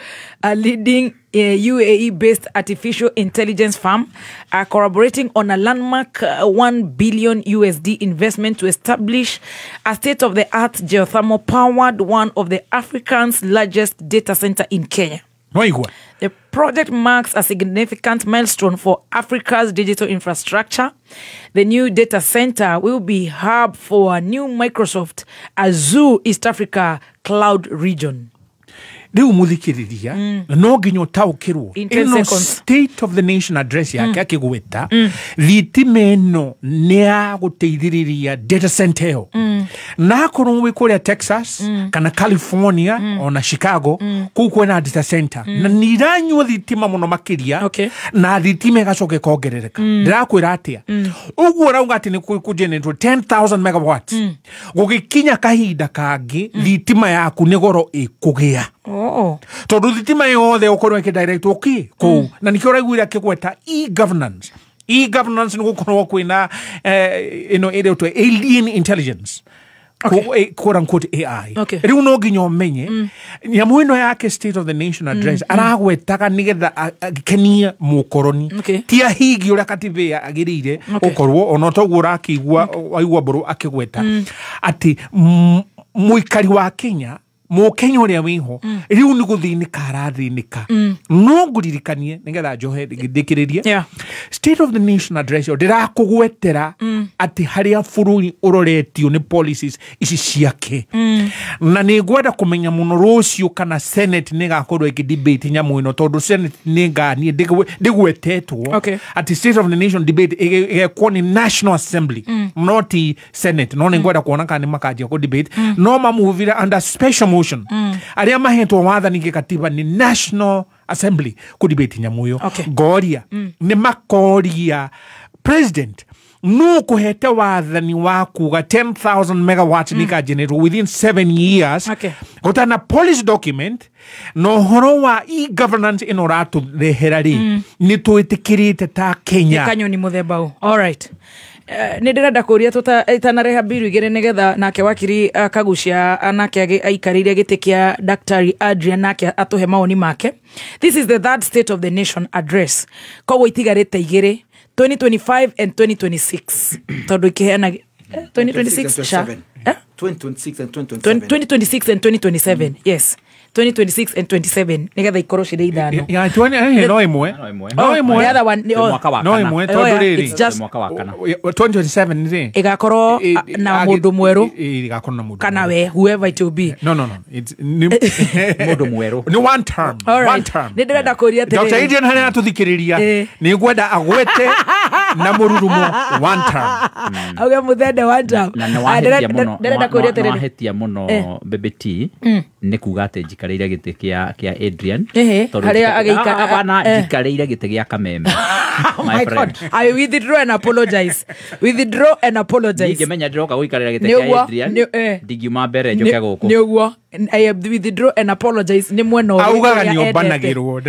Speaker 6: a leading UAE-based artificial intelligence firm, are collaborating on a landmark $1 billion USD investment to establish a state-of-the-art geothermal-powered one of the Africa's largest data center in Kenya. The project marks a significant milestone for Africa's digital infrastructure. The new data center will be hub for a new Microsoft Azure East Africa cloud region.
Speaker 7: Riu muthikiriria no nginya utaukirwo ino state of the nation address yake akigweta thitima ino ni ya guteithiriria data center ĩyo na akorwo wi kuria Texas kana California ona Chicago kuu kwena data center na ni iranyua thitima muno makiria na thitima igacoka ikongerereka. Ndirakwira atia uguo urauga ati ni kugenerate 10,000 megawatts gugikinya kahinda kangi thitima yaku ni goro ikugia. Tondu thitima yothe ukorwo ĩkĩ okay kuu na nikio ũraiguire akĩgweta e-governance. E-governance nĩ gũkorwo kwĩna ĩno ĩretwo alien intelligence, quote unquote AI. Rĩu no nginya ũmenye nyamũ ĩno yake state of the nation address aragwetaga nĩgetha akenie mũkoroni ti ahingi ũrĩa katiba agĩrĩire gũkorwo ona toguo ũrakĩigua waigua mbũrũ akĩgweta atĩ mũikari wa Kenya Mũkenya ũrĩa wĩho rĩu nĩ gũthĩnĩka arathĩnĩka. No ngũririkanie nĩgetha njohe ndĩkĩrĩrie state of the nation address ĩyo ndĩrakũgwetera atĩ harĩa bũrũri ũroretio nĩ policies ici ciake na nĩ ngwenda kũmenya mũno rũciũ kana Senate nĩ ĩgakorwo ĩkĩ-debate nyamũ ĩno tondũ Senate nĩ nganie ndĩgwetetwo atĩ state of the nation debate ĩgekwo nĩ National Assembly not Senate. No nĩ ngwenda kuona kana nĩ makanjia kũ-debate no mamuvire under special motion aria mahetwo wathani gĩkatiba nĩ National Assembly kũ-debate nyamũ ĩyo. Ngoria nĩ makoria president nũ kũhete wathani wa kuga 10,000 megawatts nĩ ikagenerate within 7 years gũtana policy document na ũhoro wa e-governance ĩno ũratũrehera rĩ nĩ twĩtĩkĩrĩte ta Kenya.
Speaker 6: Nĩ kanyoni mũthemba ũ. All right. Nĩ ndĩrenda kũria tũtanareha mbiru igĩrĩ nĩgetha nake wakiri Kagucia nake aikarĩire gĩtĩ kĩa Daktari Adrian nake atũhe mawoni make. This is the third state of the nation address. Koguo itigarĩte igĩrĩ 2025 and 2026 tondũ ikĩheana 2026 sha
Speaker 4: 2026 and 2027
Speaker 6: 2026 and 2027 yes 2026 and 27 nigetha ikorwo cirĩ ithano.
Speaker 7: No ĩmwe no ĩmwe tondũ rĩrĩ
Speaker 2: mwaka wa kana
Speaker 7: 2027 rĩ
Speaker 6: ĩgakorwo na mũndũ mwerũ
Speaker 7: ĩgakorwo na mũndũ
Speaker 6: kana we whoever it will be.
Speaker 7: No it's
Speaker 2: mũndũ mwerũ
Speaker 7: ni one term. One term.
Speaker 6: Nĩ ndĩrenda kũria atĩrĩrĩ
Speaker 7: Dr. Adrian harĩa atũthikĩrĩria nĩ ngwenda agwete na mũrurumo one term
Speaker 6: auge mũthende one term.
Speaker 2: Na nĩ wahĩtia mũno Baby T nĩ kuga atĩ njikarĩire gĩtĩ kĩa Adrian
Speaker 6: harĩa agĩikara
Speaker 2: njikarĩire gĩtĩ gĩa Kameme.
Speaker 6: Oh my God, I withdraw and apologize. Withdraw and apologize.
Speaker 2: Ningĩmenya ndĩroka gũikarĩra gĩtĩ kĩa Adrian ndingiuma mbere njoke gũkũ.
Speaker 6: Nĩguo I withdraw and apologize nĩ mwena ũrĩa
Speaker 7: augaga nĩ ũmbanagĩrwo.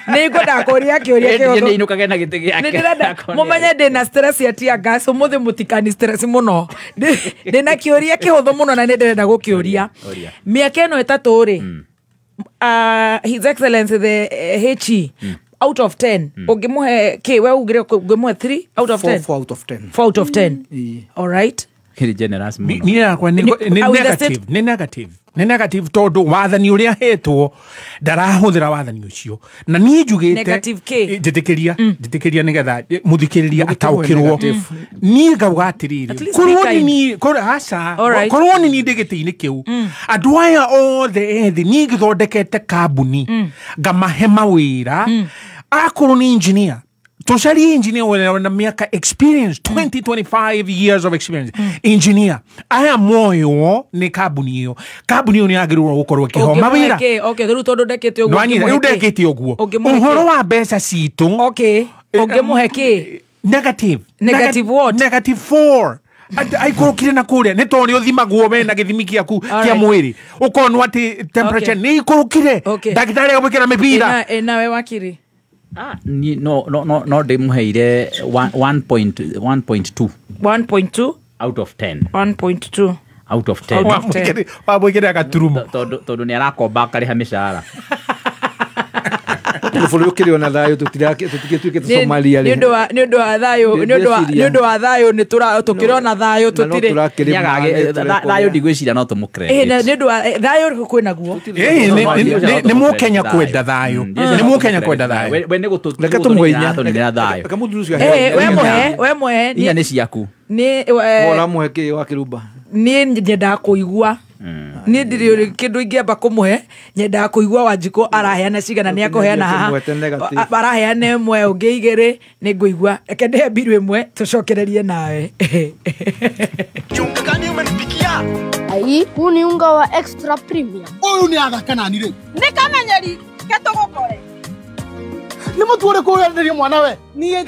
Speaker 6: Nĩ ngwenda kũria kĩũria
Speaker 2: kĩu. Nĩ inũkage na gĩtĩ gĩake.
Speaker 6: Nĩndĩrenda mũmenye ndĩna stress ya tear gas ũmũthĩ mũtikani stress mũno. Ndĩna kĩũria kĩhũthũ mũno na nĩndĩrenda gũkĩũria. Mĩaka ĩno ĩtatũ rĩ His Excellency the HE out of 10 ũngĩmũhe kĩ we ugire ũngĩmũhe 3 out of 10
Speaker 4: 4 out of 10
Speaker 6: 4 out of 10. All right.
Speaker 2: Kĩrĩ generous mũno.
Speaker 7: Niĩ yakwa nĩ negative nĩ negative tondũ wathani ũrĩa ahetwo ndarahũthĩra wathani ũcio na niĩ njugĩte njĩtĩkĩria njĩtĩkĩria nĩgetha mũthikĩrĩria ataũkĩrwo niĩ ngauga atĩrĩrĩ korwo nĩ niĩ ndĩ gĩtĩ-inĩ kĩu andũ aya othe ethĩ niĩ ngĩthondekete kambuni ngamahe mawĩra akorwo nĩ engineer Toshari engineer wena miaka experience 20-25 years of experience engineer aya moyo ni kambuni iyo kambuni iyo ni agirwo gukorwo kiho mawira
Speaker 6: okay riu tondu ndekete uguo
Speaker 7: riu ndekete uguo uhoro wa mbeca citu
Speaker 6: okay ungimuhe ki
Speaker 7: negative
Speaker 6: negative what
Speaker 7: negative 4 aikorokire na kuria ni tori uthimagwo we na githimi giaku kia mwiri ukonwo ati temperature ni ikorokire ndagitari agwikira mibira
Speaker 6: nawe wakiri
Speaker 2: Ni no no no no ndimuheire 1.2
Speaker 6: 1.2
Speaker 2: out of 10.
Speaker 6: 1.2
Speaker 2: out of 10.
Speaker 7: Wamwikire agaturumo
Speaker 2: tondu ni arakomba akariha mishahara.
Speaker 4: Bũrũri ũkĩrĩ ona thayũ tũtigĩtuĩke Somalia
Speaker 6: rĩ. Nĩ ũndũ wa thayũ, nĩ ũndũ wa thayũ nĩ tũkĩrona thayũ tũtirĩ.
Speaker 2: Thayũ ndigwĩciria no tũmũ-credit.
Speaker 6: Nĩ ũndũ wa thayũ kwĩna guo.
Speaker 7: Nĩ mũkenya kwenda thayũ. Nĩ mũkenya kwenda thayũ.
Speaker 2: We nĩ gũtũmũinya thayũ.
Speaker 6: We mũhe.
Speaker 2: Inya nĩ ciaku.
Speaker 6: Nĩ
Speaker 4: ũramũhe kĩ wa Kĩrumba?
Speaker 6: Niĩ nyendaga kũigua. Niĩ ndirĩ kĩndũ ingĩamba kũmũhe, nyendaga kũigua Wanjikũ araheana cigana, nĩ akũheana haha, araheana ĩmwe ũngĩ igĩrĩ, nĩ ngũigua. Reke ndĩhe mbiru ĩmwe tũcokererie nawe.
Speaker 8: Ai, huu ni unga wa extra premium.
Speaker 9: Ũyũ nĩ athaka nani rĩu?
Speaker 11: Nĩ kamenyeri ke tũgũkore.
Speaker 9: Nĩ mũtu ũrĩkũ ũrenderio mwana we?
Speaker 11: Niĩ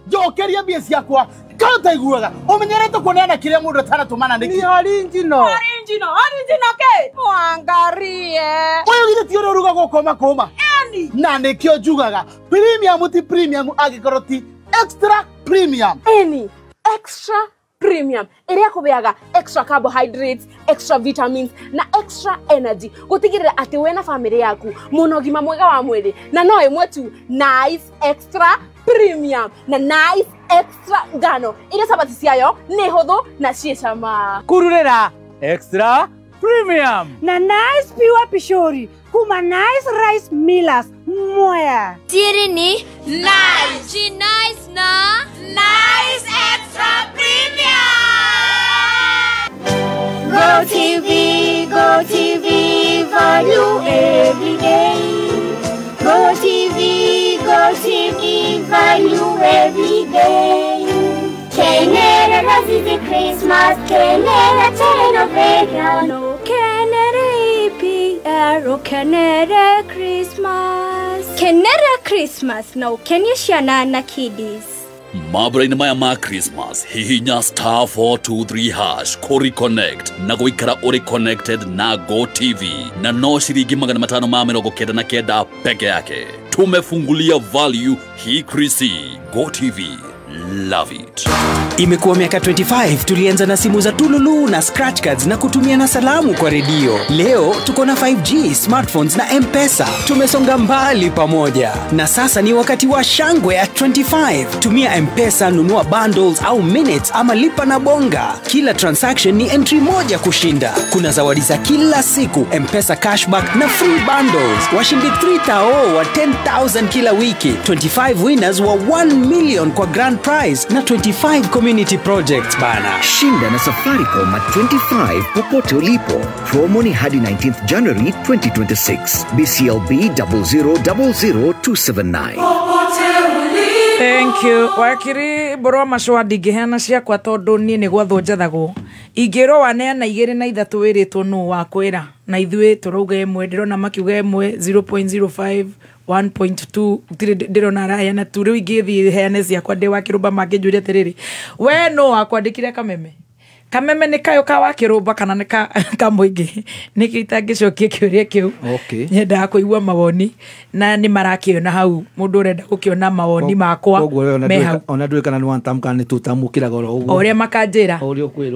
Speaker 9: njokeria mbia ciakwa. Kana taiguaga umenyerete kuoneana kiria mundu ataratũmana nĩkĩ?
Speaker 11: Ni original. Original, original ke? Mwangarie.
Speaker 9: Ũyũ githĩ ti ũrĩa ũrugagwo kũma kũma?
Speaker 11: Eni.
Speaker 9: Na nĩkĩo njugaga premium ti premium angĩkorwo ti extra premium.
Speaker 8: Eni, extra premium ĩrĩa kũbeaga extra carbohydrates, extra vitamins na extra energy gũtigĩrĩra atĩ we na famĩlĩ yaku mũna ũgima mwega wa mwĩrĩ, na no ĩmwe tu, Nice Extra Premium na Nice Extra ngano ĩrĩa cabaci ciayo nĩ hũthũ na ciĩ cama.
Speaker 12: Kururĩra Extra Premium
Speaker 25: na Nice Pure Pishori kuma Nice Rice Millers Mwea.
Speaker 26: Siri ni Nice. She nice na Nice Extra Premium.
Speaker 27: Go TV, Go TV, value every day. Go TV, Go TV, value every day. Kenera Razizi Christmas, Kenera Tenovera,
Speaker 25: Kenera EPR, Kenera Christmas.
Speaker 26: Kenera Christmas, no Kenya Shana na kiddies.
Speaker 10: Mabura-inĩ maya ma Christmas, hihinya star 423 hash kũri connect na gũikara ũrĩ connected na Go TV na no ciringi 599 peke yake. Tumefungulia value hii Krisi. Go TV, love it.
Speaker 28: Imekuwa miaka 25 tulianza na simu za tululu na scratch cards na kutumia na salamu kwa redio. Leo tuko na 5G, smartphones na M-Pesa. Tumesonga mbali pamoja. Na sasa ni wakati wa shangwe ya 25. Tumia M-Pesa, nunua bundles au minutes ama lipa na bonga. Kila transaction ni entry moja kushinda. Kuna zawadi za kila siku, M-Pesa cashback na free bundles. Washindi 3,000 wa 10,000 kila wiki. 25 winners wa 1 million kwa grand prize na 25 community projects bana.
Speaker 29: Shinda na Safaricom at 25 popote ulipo. Promo ni hadi 19th January 2026. BCLB 0000279.
Speaker 6: Thank you. Wakiri borwa macwa ndingĩheana ciakwa tondũ niĩ nĩ gwathwo njathagwo. Ingĩrwo waneana 2 na 3 wĩrĩtwo nũ wakwĩra, na ithuĩ tũrauga ĩmwe, ndĩrona makiuga ĩmwe 0.05 1.2 gũtirĩ ndĩrona araheana tu. Rĩu ingĩthiĩ heane ciakwa ndĩ wa Kĩrũmba mangĩnjũria atĩrĩrĩ, we nũ wakwandĩkire kameme? Kameme nĩ kayũ ka wa Kĩrũmba kana nĩ ka mũingĩ? Nĩkĩo itangĩcokia kĩũria kĩu. Nyendaga kũigua mawoni na nĩ marakĩona hau, mũndũ ũrenda gũkĩona mawoni makwa me hau.
Speaker 4: Ona ndũĩ kana nĩ one term kana nĩ two term ũkĩraga oro ũguo.
Speaker 6: O ũrĩa makanjĩra.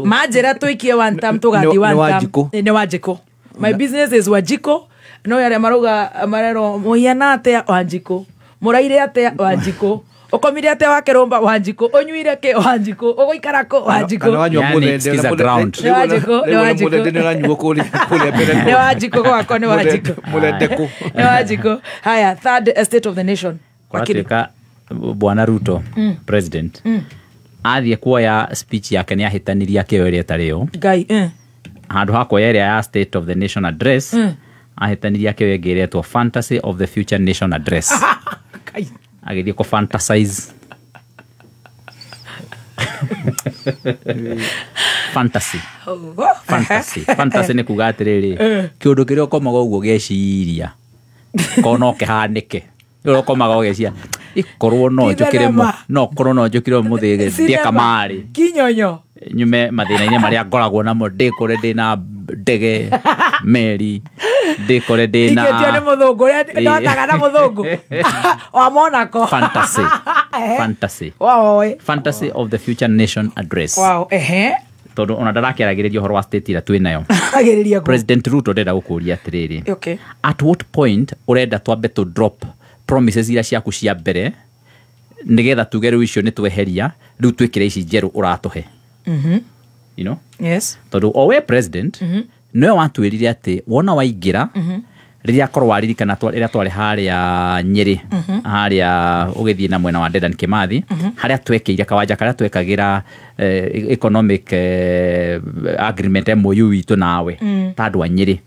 Speaker 6: Manjĩra tũikie one term tũgathiĩ one term. Nĩ Wanjikũ. My business is Wanjikũ. No arĩa marauga marerwo mũhiana atĩa Wanjikũ, mũraire atĩa Wanjikũ, ũkomire atĩa wa Kĩrũmba Wanjikũ, ũnyuire kĩ Wanjikũ, ũgũikara kũ Wanjikũ. Nĩ Wanjikũ gwakwa, nĩ Wanjikũ. Nĩ Wanjikũ. Haya, third state of the nation.
Speaker 2: Kũratuĩka Bwana Ruto, president, athiĩ kuoya speech yake nĩ ahĩtanirie akĩoya ĩrĩa ĩtarĩ yo.
Speaker 6: Ngai.
Speaker 2: Handũ ha kuoya ĩrĩa ya state of the nation address, ahĩtanirie akĩoya ĩngĩ ĩretwo fantasy of the future nation address. Agĩthiĩ kũ fantasize. Fantasy. Fantasy. Fantasy nĩ kuga atĩrĩrĩ, kĩũndũ kĩrĩa ũkomaga ũguo geciria ko no kĩhanĩke. Rĩu ũkomaga ũgeciria ikorwo no njũkĩre no korwo no njũkĩre ũmũthĩ ndĩe kamarĩ
Speaker 6: kinyonyo.
Speaker 2: Nyume mathĩna-inĩ marĩa ngoragwo namo, ndĩkore ndĩna ndege meri, ndĩkore ndĩna
Speaker 6: Ikĩtio nĩ mũthũngũ ũrĩa ndotaga na mũthũngũ wa Monaco.
Speaker 2: Fantasy. Fantasy.
Speaker 6: Wow.
Speaker 2: Fantasy of the future nation address.
Speaker 6: Wow, ehe.
Speaker 2: Tondũ ona ndarakĩaragĩrĩria ũhoro wa state ĩrĩa twĩ nayo.
Speaker 6: Agĩrĩria kũ?
Speaker 2: President Ruto ndĩrenda gũkũria atĩrĩrĩ.
Speaker 6: Okay.
Speaker 2: At what point ũrenda twambe to drop promises iria ciaku cia mbere nĩgetha tuge rĩu icio nĩ tweheria, rĩu twĩkĩre ici njerũ ũratũhe? You know?
Speaker 6: Yes.
Speaker 2: Tondũ o we president nĩwe watwĩrire atĩ wona waingĩra rĩrĩa korwo waririkana rĩrĩa twarĩ harĩa Nyĩrĩ, harĩa ũgĩthiĩ na mwena wa Dedan Kimathi, harĩa twekĩire kawanja karĩa twekagĩra economic agreement MOU witũ nawe ta andũ a Nyĩrĩ,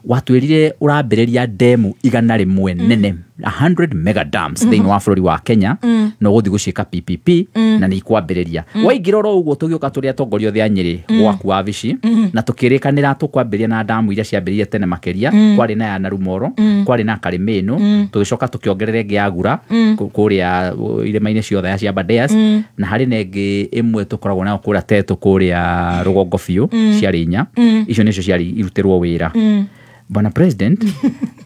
Speaker 2: watwĩrire ũrambĩrĩria demu 100 nene, 100 mega dams thĩinĩ wa bũrũri wa Kenya, na ũgũthiĩ gũciĩka PPP na nĩ ikwambĩrĩria. Waingĩra oro ũguo tũgĩũka tũrĩ atongoria othe a Nyĩrĩ gwaku wabici, na tũkĩrĩkanĩra tũkwambĩrĩria na damu iria ciambĩrĩirie tene makĩria, kwarĩ na ya Narumoro, kwarĩ na Karimĩnũ, tũgĩcoka tũkĩongerera ĩngĩ ya Gura kũrĩa irĩma-inĩ ciothe ya Aberdares, na harĩ na ĩngĩ ĩmwe tũkoragwo nayo kũrĩa Tetu kũrĩa rũgongo biũ, ciarĩ inya. Icio nĩcio ciarĩ irutĩrwo wĩra. Bwana President,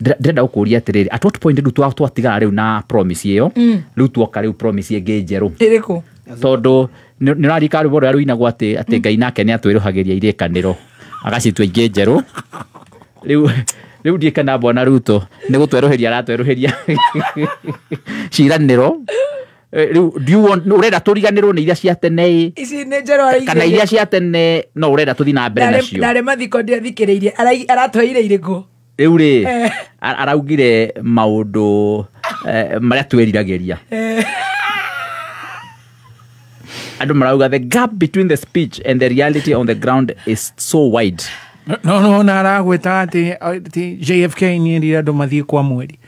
Speaker 2: ndĩrenda gũkũria atĩrĩrĩ, at what point rĩu twatigara rĩu na promise ĩyo, rĩu tuoka rĩu promise ĩngĩ njerũ?
Speaker 6: Ĩrĩkũ?
Speaker 2: Tondũ nĩ ũraririkana rwĩmbo rũrĩa rũinagwo atĩ Ngai nake nĩ atwĩrũhagĩria irĩkanĩro agacitua ingĩ njerũ. Rĩu ndiĩ kana Bwana Ruto nĩ gũtwerũhĩria aratwerũhĩria ciranĩro. Rĩu do you want, ũrenda tũriganĩrwo nĩ iria cia tene
Speaker 6: Ici nĩ njerũ araigĩrĩria.
Speaker 2: Kana iria cia tene no ũrenda tũthiĩ na mbere nacio?
Speaker 6: Ndarĩ mathiko ndiathikĩrĩirie, aratweire irĩkũ?
Speaker 2: Rĩu rĩ, araugire maũndũ marĩa twĩriragĩria. Andũ marauga the gap between the speech and the reality on the ground is so wide.
Speaker 7: No na aragwĩta atĩ JFK nĩ erire andũ mathiĩ kwa mweri,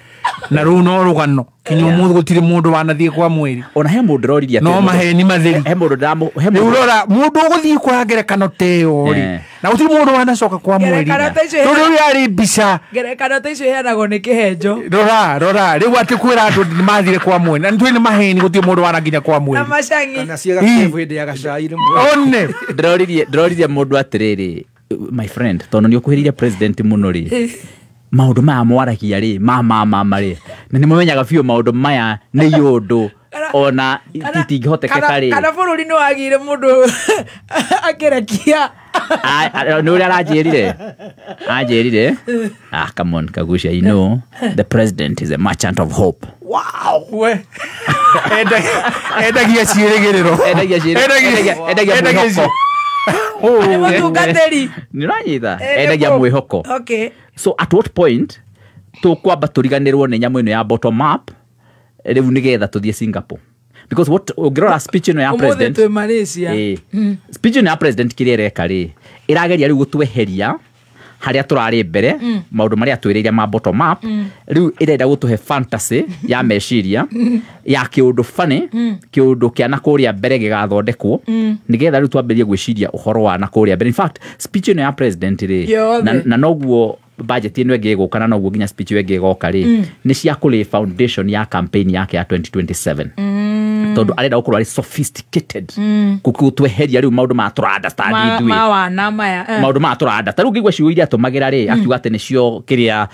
Speaker 7: na rĩu no rũgano kinya ũmũthĩ gũtirĩ mũndũ wanathiĩ kwa mweri.
Speaker 2: Ona he mũndũ ndĩroririe atĩ
Speaker 7: No maheni matheri.
Speaker 2: He mũndũ ndĩramũ-, he
Speaker 7: Rĩu
Speaker 2: mũndũ-
Speaker 7: rora, mũndũ ũgũthiĩ kwa ngerekano ta ĩyo rĩ, na gũtirĩ mũndũ wanacoka kwa mweri.
Speaker 6: Ngerekano ta icio
Speaker 7: Tondũ rĩu yarĩ mbica.
Speaker 6: Ngerekano ta icio iheanagwo nĩ kĩhenjo.
Speaker 7: Rora, rĩu atĩ kwĩra andũ nĩ mathire kwa mweri, na nĩtũĩ nĩ maheni, gũtirĩ mũndũ wanakinya kwa mweri.
Speaker 6: Na macangi.
Speaker 4: Kana ciĩga kĩevu hĩndĩ ya gacai rĩmwe.
Speaker 7: One.
Speaker 2: Ndĩroririe mũndũ atĩrĩrĩ, my friend, tondũ nĩ ũkuhĩrĩirie president mũno rĩ, maũndũ maya mwaragia rĩ, ma rĩ, na nĩ mũmenyaga biũ maũndũ maya nĩ ũndũ ona itingĩhotekeka rĩ.
Speaker 6: Kana bũrũri nĩ wagĩire mũndũ akĩrekia.
Speaker 2: Nĩ ũrĩa aranjĩrire? Anjĩrire, come on, Kagucia, you know, the president is a merchant of hope.
Speaker 6: Wow.
Speaker 7: We. Endagia ciĩrĩgĩrĩro.
Speaker 2: Endagia ciĩrĩgĩrĩro. Endagia mwĩhoko.
Speaker 6: Nĩ mũtungatĩri.
Speaker 2: Nĩ ũranyita? Endagia mwĩhoko.
Speaker 6: Okay.
Speaker 2: So at what point tũkwamba tũriganĩrwo nĩ nyamũ ĩno ya bottom up rĩu nĩgetha tũthiĩ Singapore? Because what ũngĩrora speech ĩno ya
Speaker 6: Ũmũthĩ
Speaker 2: president,
Speaker 6: twĩ Malaysia.
Speaker 2: Speech ĩno ya president kĩrĩa ĩreka rĩ, ĩrageria rĩu gũtweheria harĩa tũrarĩ mbere, maũndũ marĩa twĩrĩire ma bottom up, rĩu ĩrenda gũtũhe fantasy ya meciria ya kĩũndũ funny, kĩũndũ kĩa na kũrĩa mbere gĩgathondekwo, nĩgetha rĩu twambĩrĩrie gwĩciria ũhoro wa na kũrĩa mbere. In fact, speech ĩno ya president rĩ,
Speaker 6: Yothe.
Speaker 2: na noguo budget ĩno ĩngĩ ĩgũka, na noguo nginya speech ĩyo ĩngĩ ĩgoka rĩ, nĩ cia kũlay foundation ya campaign yake ya 2027. Tondũ arenda gũkorwo arĩ sophisticated. Gũtweheria rĩu maũndũ ma tũra understand ithuĩ.
Speaker 6: Ma wana maya,
Speaker 2: Maũndũ ma tũra understand. Ta rĩu ngĩigua ciugo iria atũmagĩra rĩ, akiuga atĩ nĩcio kĩrĩa,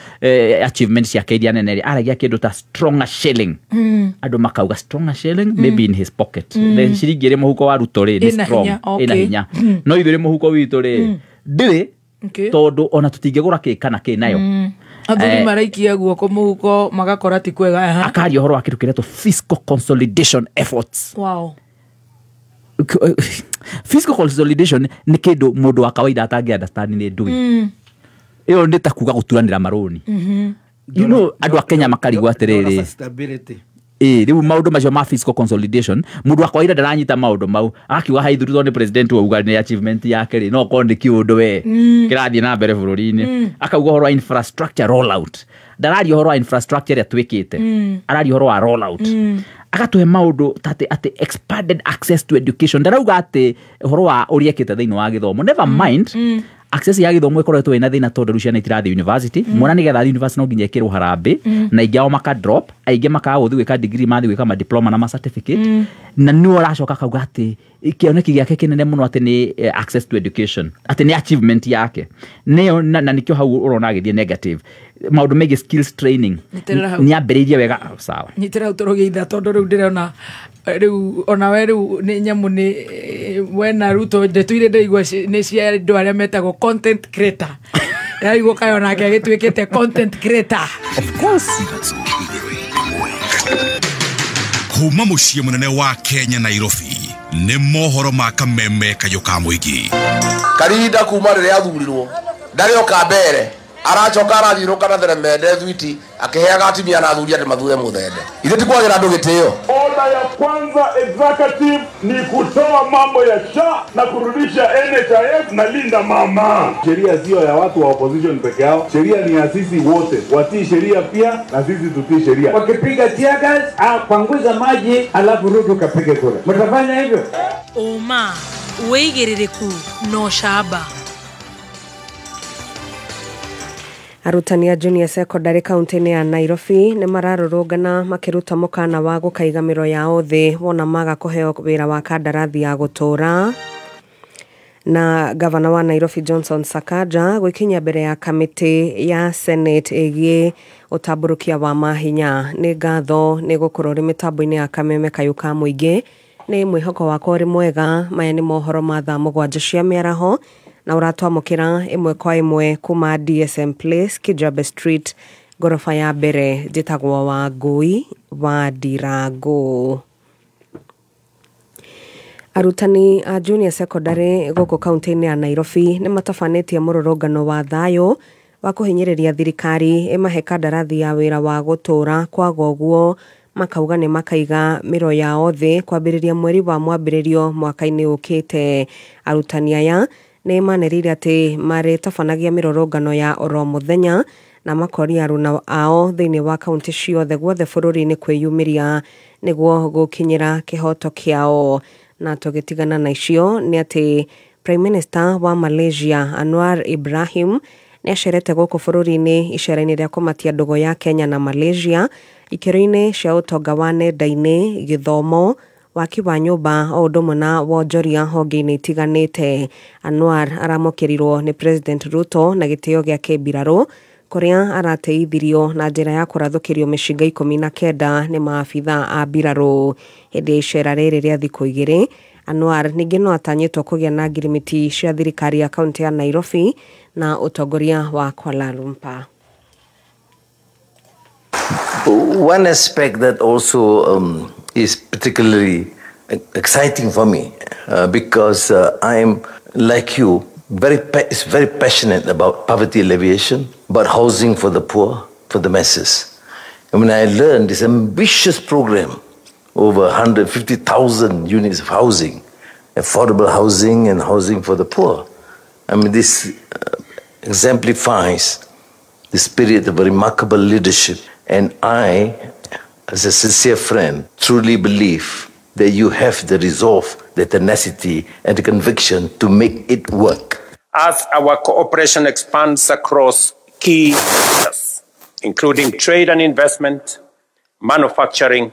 Speaker 2: achievement ciake iria nene rĩ, aragia kĩndũ ta stronger shilling. Andũ makauga stronger shilling, maybe in his pocket. The ciringi ĩrĩ mũhuko wa Ruto rĩ, nĩ
Speaker 6: Ĩna
Speaker 2: strong,
Speaker 6: hinya,
Speaker 2: ĩna
Speaker 6: okay.
Speaker 2: hinya. No ithuĩ rĩ mũhuko witũ rĩ, ndĩrĩ, tondũ ona tũtingĩgũra kĩ kana kĩ nayo.
Speaker 6: Athuri maraikia guoko mũhuko magakora ti kwega, aha.
Speaker 2: Akaria ũhoro wa kĩndũ kĩretwo fiscal consolidation efforts.
Speaker 6: Wow.
Speaker 2: Fiscal consolidation nĩ kĩndũ mũndũ wa kawaida atangĩ understand nĩ ndũĩ. Ĩyo nĩ ta kuga gũturanĩra marũni. You know, andũ a Kenya makarigwo atĩrĩrĩ.
Speaker 4: Stability.
Speaker 2: Rĩu maũndũ macio ma fiscal consolidation, mũndũ wa kawaida ndaranyita maũndũ mau, akiuga hai thutha nĩ president wauga nĩ achievement yake rĩ, no korwo nĩ kĩũndũ we kĩrathiĩ na mbere bũrũri-inĩ. Akauga ũhoro wa infrastructure rollout. Ndararia ũhoro wa infrastructure ĩrĩa twĩkĩte. Araria ũhoro wa rollout. Agatũhe maũndũ ta atĩ expanded access to education. Ndarauga atĩ ũhoro wa ũrĩa ekĩte thĩinĩ wa gĩthomo. Never mind, Access ya gĩthomo ĩkoretwo ĩna thĩna tondũ rĩu ciana itirathiĩ university. Mwana nĩgetha athiĩ university no nginya ĩkĩrwo harambĩ, na aingĩ ao maka drop, aingĩ makaga gũthiĩ gwĩka degree, mathiĩ gwĩka ma diploma na ma certificate. Na nĩwe ũracoka akauga atĩ kĩoneki gĩake kĩnene mũno atĩ nĩ access to education, atĩ nĩ achievement yake nĩyo, na nĩkĩo hau ũrona agĩthiĩ negative maũndũ megiĩ skills training. Nĩ ambĩrĩirie wega, sawa.
Speaker 6: Nyitĩrĩra hau tũrũgĩitha tondũ rĩu ndĩrona rĩu onawe rĩu nĩ nyamũ nĩ wena Ruto ndeto iria ndĩraigua nĩ cia andũ arĩa metagwo content creator. Ndĩraigua kaĩ onake agĩtuĩkĩte content creator.
Speaker 2: Of course.
Speaker 1: Kuma mũciĩ mũnene wa Kenya Nairobi nĩ mohoro ma kameme kayũ ka mũingĩ.
Speaker 13: Karinda kuma rĩrĩa athurirwo ndarĩ oka mbere, aracoka arathiũrũka na theremende thwiti akiheaga atumia na athuri atĩ mathure muthende. Ithuĩ ti kwagĩra andũ gĩtĩo.
Speaker 15: Oda ya kwanza executive ni kutoa mambo ya SHA na kurudisha NHIF na Linda Mama.
Speaker 16: Sheria sio ya watu wa opposition peke yao, sheria ni ya sisi wote. Watii sheria pia na sisi tutii sheria.
Speaker 17: Wakipiga tear gas, panguza maji alafu Ruto kapige kura. Mtafanya hivyo?
Speaker 6: Uma wĩigĩrĩrĩku no shaba.
Speaker 14: Arutani a junior secondary kaunti-inĩ ya Nairobi nĩ mararũrũngana makĩruta mũkana wa gũkaiga mĩro yao thĩ wona maga kũheo wĩra wa kandarathi ya gũtũũra. Na gavana wa Nairobi Johnson Sakaja gwĩkinyia mbere ya kamĩtĩ ya Senate ĩgiĩ ũtambũrũkia wa mahinya. Nĩ ngatho nĩ gũkorwo ũrĩ mĩtambo-inĩ ya kameme kayũ ka mũingĩ. Nĩ mwĩhoko wakwa ũrĩ mwega. Maya nĩ mohoro ma thaa 7 cia mĩaraho na ũratwamũkĩra ĩmwe kwa ĩmwe kuma DSM Place, Kijabe Street, ngoroba ya mbere. Njĩtagwo Wangũi wa Ndirango. Arutani a junior secondary gũkũ kaunti-inĩ ya Nairobi nĩ matabanĩtie mũrũrũngano wa thayũ wa kũhinyĩrĩria thirikari ĩmahe kandarathi ya wĩra wa gũtũũra. Kwaga ũguo makauga nĩ makaiga mĩro yao thĩ kwambĩrĩria mweri wa mwambĩrĩrio mwaka-inĩ ũkĩte. Arutani aya nĩ manĩrĩire atĩ marĩtabanagia mĩrũrũngano ya oro mũthenya na makoria aruna ao thĩinĩ wa kaunti ciothe guothe bũrũri-inĩ kwĩyumĩria nĩguo gũkinyĩra kĩhoto kĩao. Na tũgĩtigana na icio nĩ atĩ Prime Minister wa Malaysia Anwar Ibrahim nĩ acerete gũkũ bũrũri-inĩ icera-inĩ rĩa kũmatia ndũgũ ya Kenya na Malaysia ikĩro-inĩ cia ũtonga wa nenda-inĩ, gĩthomo, waki wa nyũmba o ũndũ ũmwe na wonjoria honge-inĩ itiganĩte. Anwar aramũkĩrirwo nĩ President Ruto na gĩtĩo gĩa kĩmbirarũ kũrĩa arateithirio na njĩra ya kũrathũkĩrio mĩcinga 19 nĩ maabitha a mbirarũ. Hĩndĩ ya icera rĩrĩ rĩa thikũ 2, Anwar ningĩ no atanyĩtwo kũgĩa na ngirimiti cia thirikari ya kaunti ya Nairobi na ũtongoria wa Kuala Lumpur.
Speaker 18: One aspect that also is particularly exciting for me because I am, like you, very passionate about poverty alleviation, about housing for the poor, for the masses. And when I learned this ambitious program, over 150,000 units of housing, affordable housing and housing for the poor, I mean, this exemplifies the spirit of a remarkable leadership. And I, as a sincere friend, truly believe that you have the resolve, the tenacity, and the conviction to make it work.
Speaker 19: As our cooperation expands across key sectors, including trade and investment, manufacturing,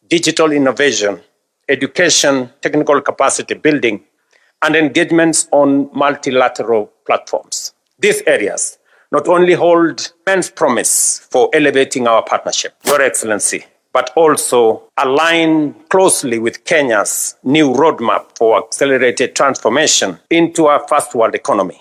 Speaker 19: digital innovation, education, technical capacity building, and engagements on multilateral platforms. These areas not only hold immense promise for elevating our partnership, Your Excellency, but also align closely with Kenya's new roadmap for accelerated transformation into a first world economy.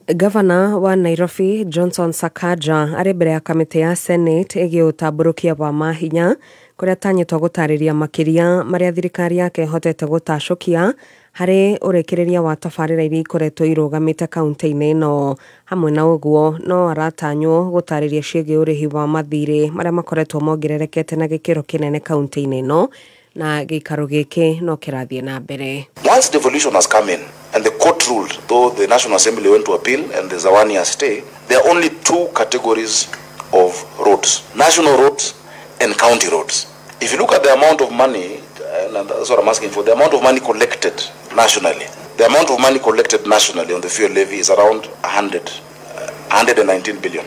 Speaker 14: Gavana wa Nairobi Johnson Sakaja arĩ mbere ya kamĩtĩ ya Senate ĩgiĩ ũtambũrũkia wa mahinya kũrĩa atanyĩtwo gũtarĩria makĩria marĩa thirikari yake ĩhotete gũtacũkia harĩ ũrĩkĩrĩria wa tabarĩra iria ikoretwo irũgamĩte kaunti-inĩ ĩno. Hamwe na ũguo no aratanywo gũtarĩria ciĩgiĩ ũrĩhi wa mathirĩ marĩa makoretwo mongererekete na gĩkĩro kĩnene kaunti-inĩ ĩno, na gĩikaro gĩkĩ no kĩrathiĩ na mbere.
Speaker 20: Once devolution has come in and the court ruled, though the National Assembly went to appeal and there's a 1-year stay, there are only two categories of roads: national roads and county roads. If you look at the amount of money, and that's what I'm asking for, the amount of money collected nationally, The amount of money collected nationally on the fuel levy is around 119 billion.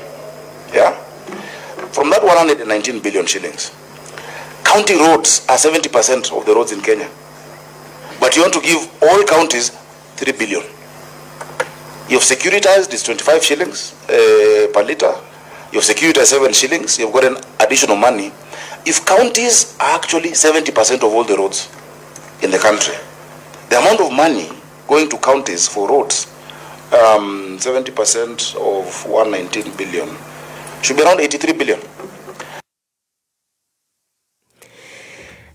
Speaker 20: Yeah? From that 119 billion shillings, county roads are 70% of the roads in Kenya. But you want to give all counties 3 billion. You've securitized it's 25 shillings per liter. You've securitized 7 shillings. You've got an additional money. If counties are actually 70% of all the roads in the country, the amount of money going to counties for roads, 70% of 119 billion, should be around 83 billion.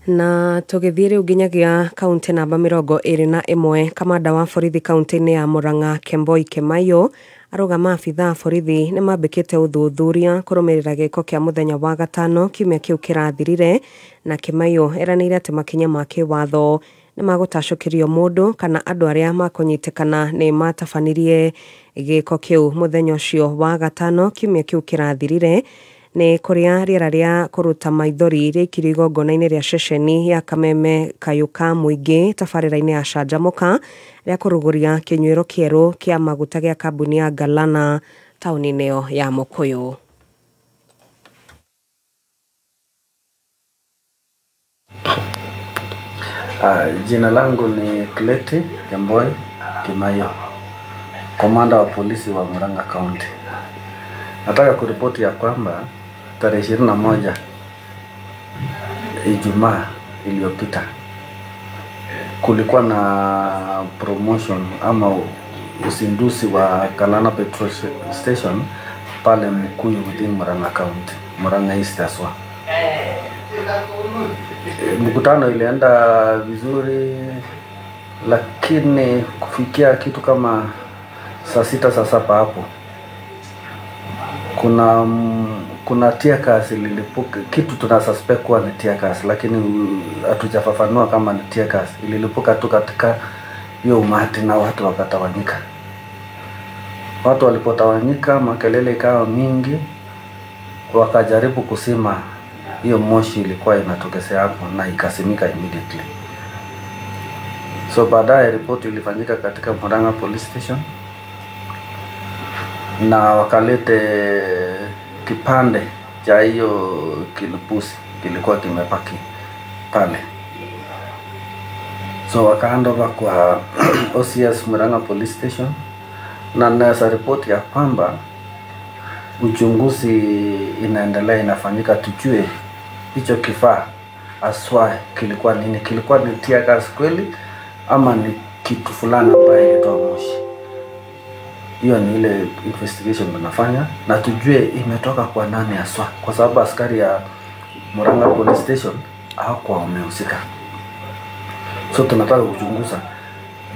Speaker 14: Na tũgĩthiĩ rĩu nginyagia kaunti namba 21, kamanda wa borithi kaunti-inĩ ya Murang'a Kemboi Kemayo arauga maabithaa a borithi nĩ mambĩkĩte ũthuthuria kũrũmĩrĩra gĩko kĩa mũthenya wa gatano kiumia kĩu kĩrathirire, na Kemayo eranĩire atĩ makinya ma kĩwatho nĩ magũtacũkĩrio mũndũ kana andũ arĩa makũnyitĩkana nĩ matabanirie gĩko kĩu mũthenya ũcio wa gatano kiumia kĩu kĩrathirire. Nĩ kũrĩa rĩera rĩa kũruta maithori rĩaikirio igongona-inĩ rĩa ceceni ya Kameme Kayũ ka mũingĩ tabarĩra-inĩ ya Canjamũka rĩa kũrugũria kĩnyuĩro kĩerũ kĩa maguta gĩa kambuni ya Galana taũni-inĩ ĩyo ya Mũkũyũ.
Speaker 3: Jina langu ni Kleti Kemboi Kimayo, komanda wa polisi wa Murang'a County. Nataka kuripoti ya kwamba tarehe 21 Ijumaa iliyopita kulikuwa na promotion ama uzinduzi wa Kalana Petrol Station pale Mkuyu within Murang'a County, Murang'a East haswa. Mkutano ilienda vizuri, lakini kufikia kitu kama saa 6 saa 7 hapo kuna tear gas ililipuka. Kitu tuna suspect kuwa ni tear gas, lakini hatujafafanua kama ni tear gas. Ililipuka tu katika hiyo umati na watu wakatawanyika. Watu walipotawanyika, makelele ikawa mingi, wakajaribu kusima hiyo moshi ilikuwa inatokezea hapo na ikasimika immediately. So baadaye report ilifanyika katika Murang'a Police Station na wakalete kipande cha hiyo kilipusi kilikuwa kimepaki pale. So wakahandover kwa OCS Murang'a Police Station, na naweza report ya kwamba uchunguzi inaendelea, inafanyika tujue hicho kifaa aswa kilikuwa nini, kilikuwa ni tear gas kweli ama ni kitu fulani ambaye ilitoa moshi. Hiyo ni ile investigation tunafanya na tujue imetoka kwa nani haswa, kwa sababu askari ya Murang'a Police Station hawakuwa wamehusika. So tunataka kuchunguza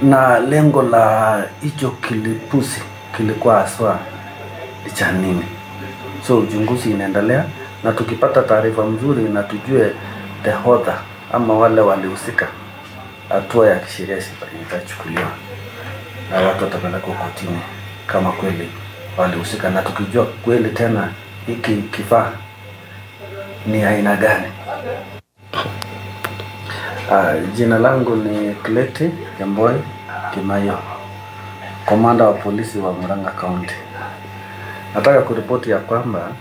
Speaker 3: na lengo la hicho kilipusi kilikuwa haswa cha nini. So uchunguzi inaendelea na tukipata taarifa mzuri na tujue the hodha ama wale walihusika, hatua ya kisheria itachukuliwa na watu watapelekwa kotini kama kweli walihusika, na tukijua kweli tena hiki kifaa ni aina gani. Jina langu ni Kleti Kemboi Kimayo, komanda wa polisi wa Murang'a County. Nataka kuripoti ya kwamba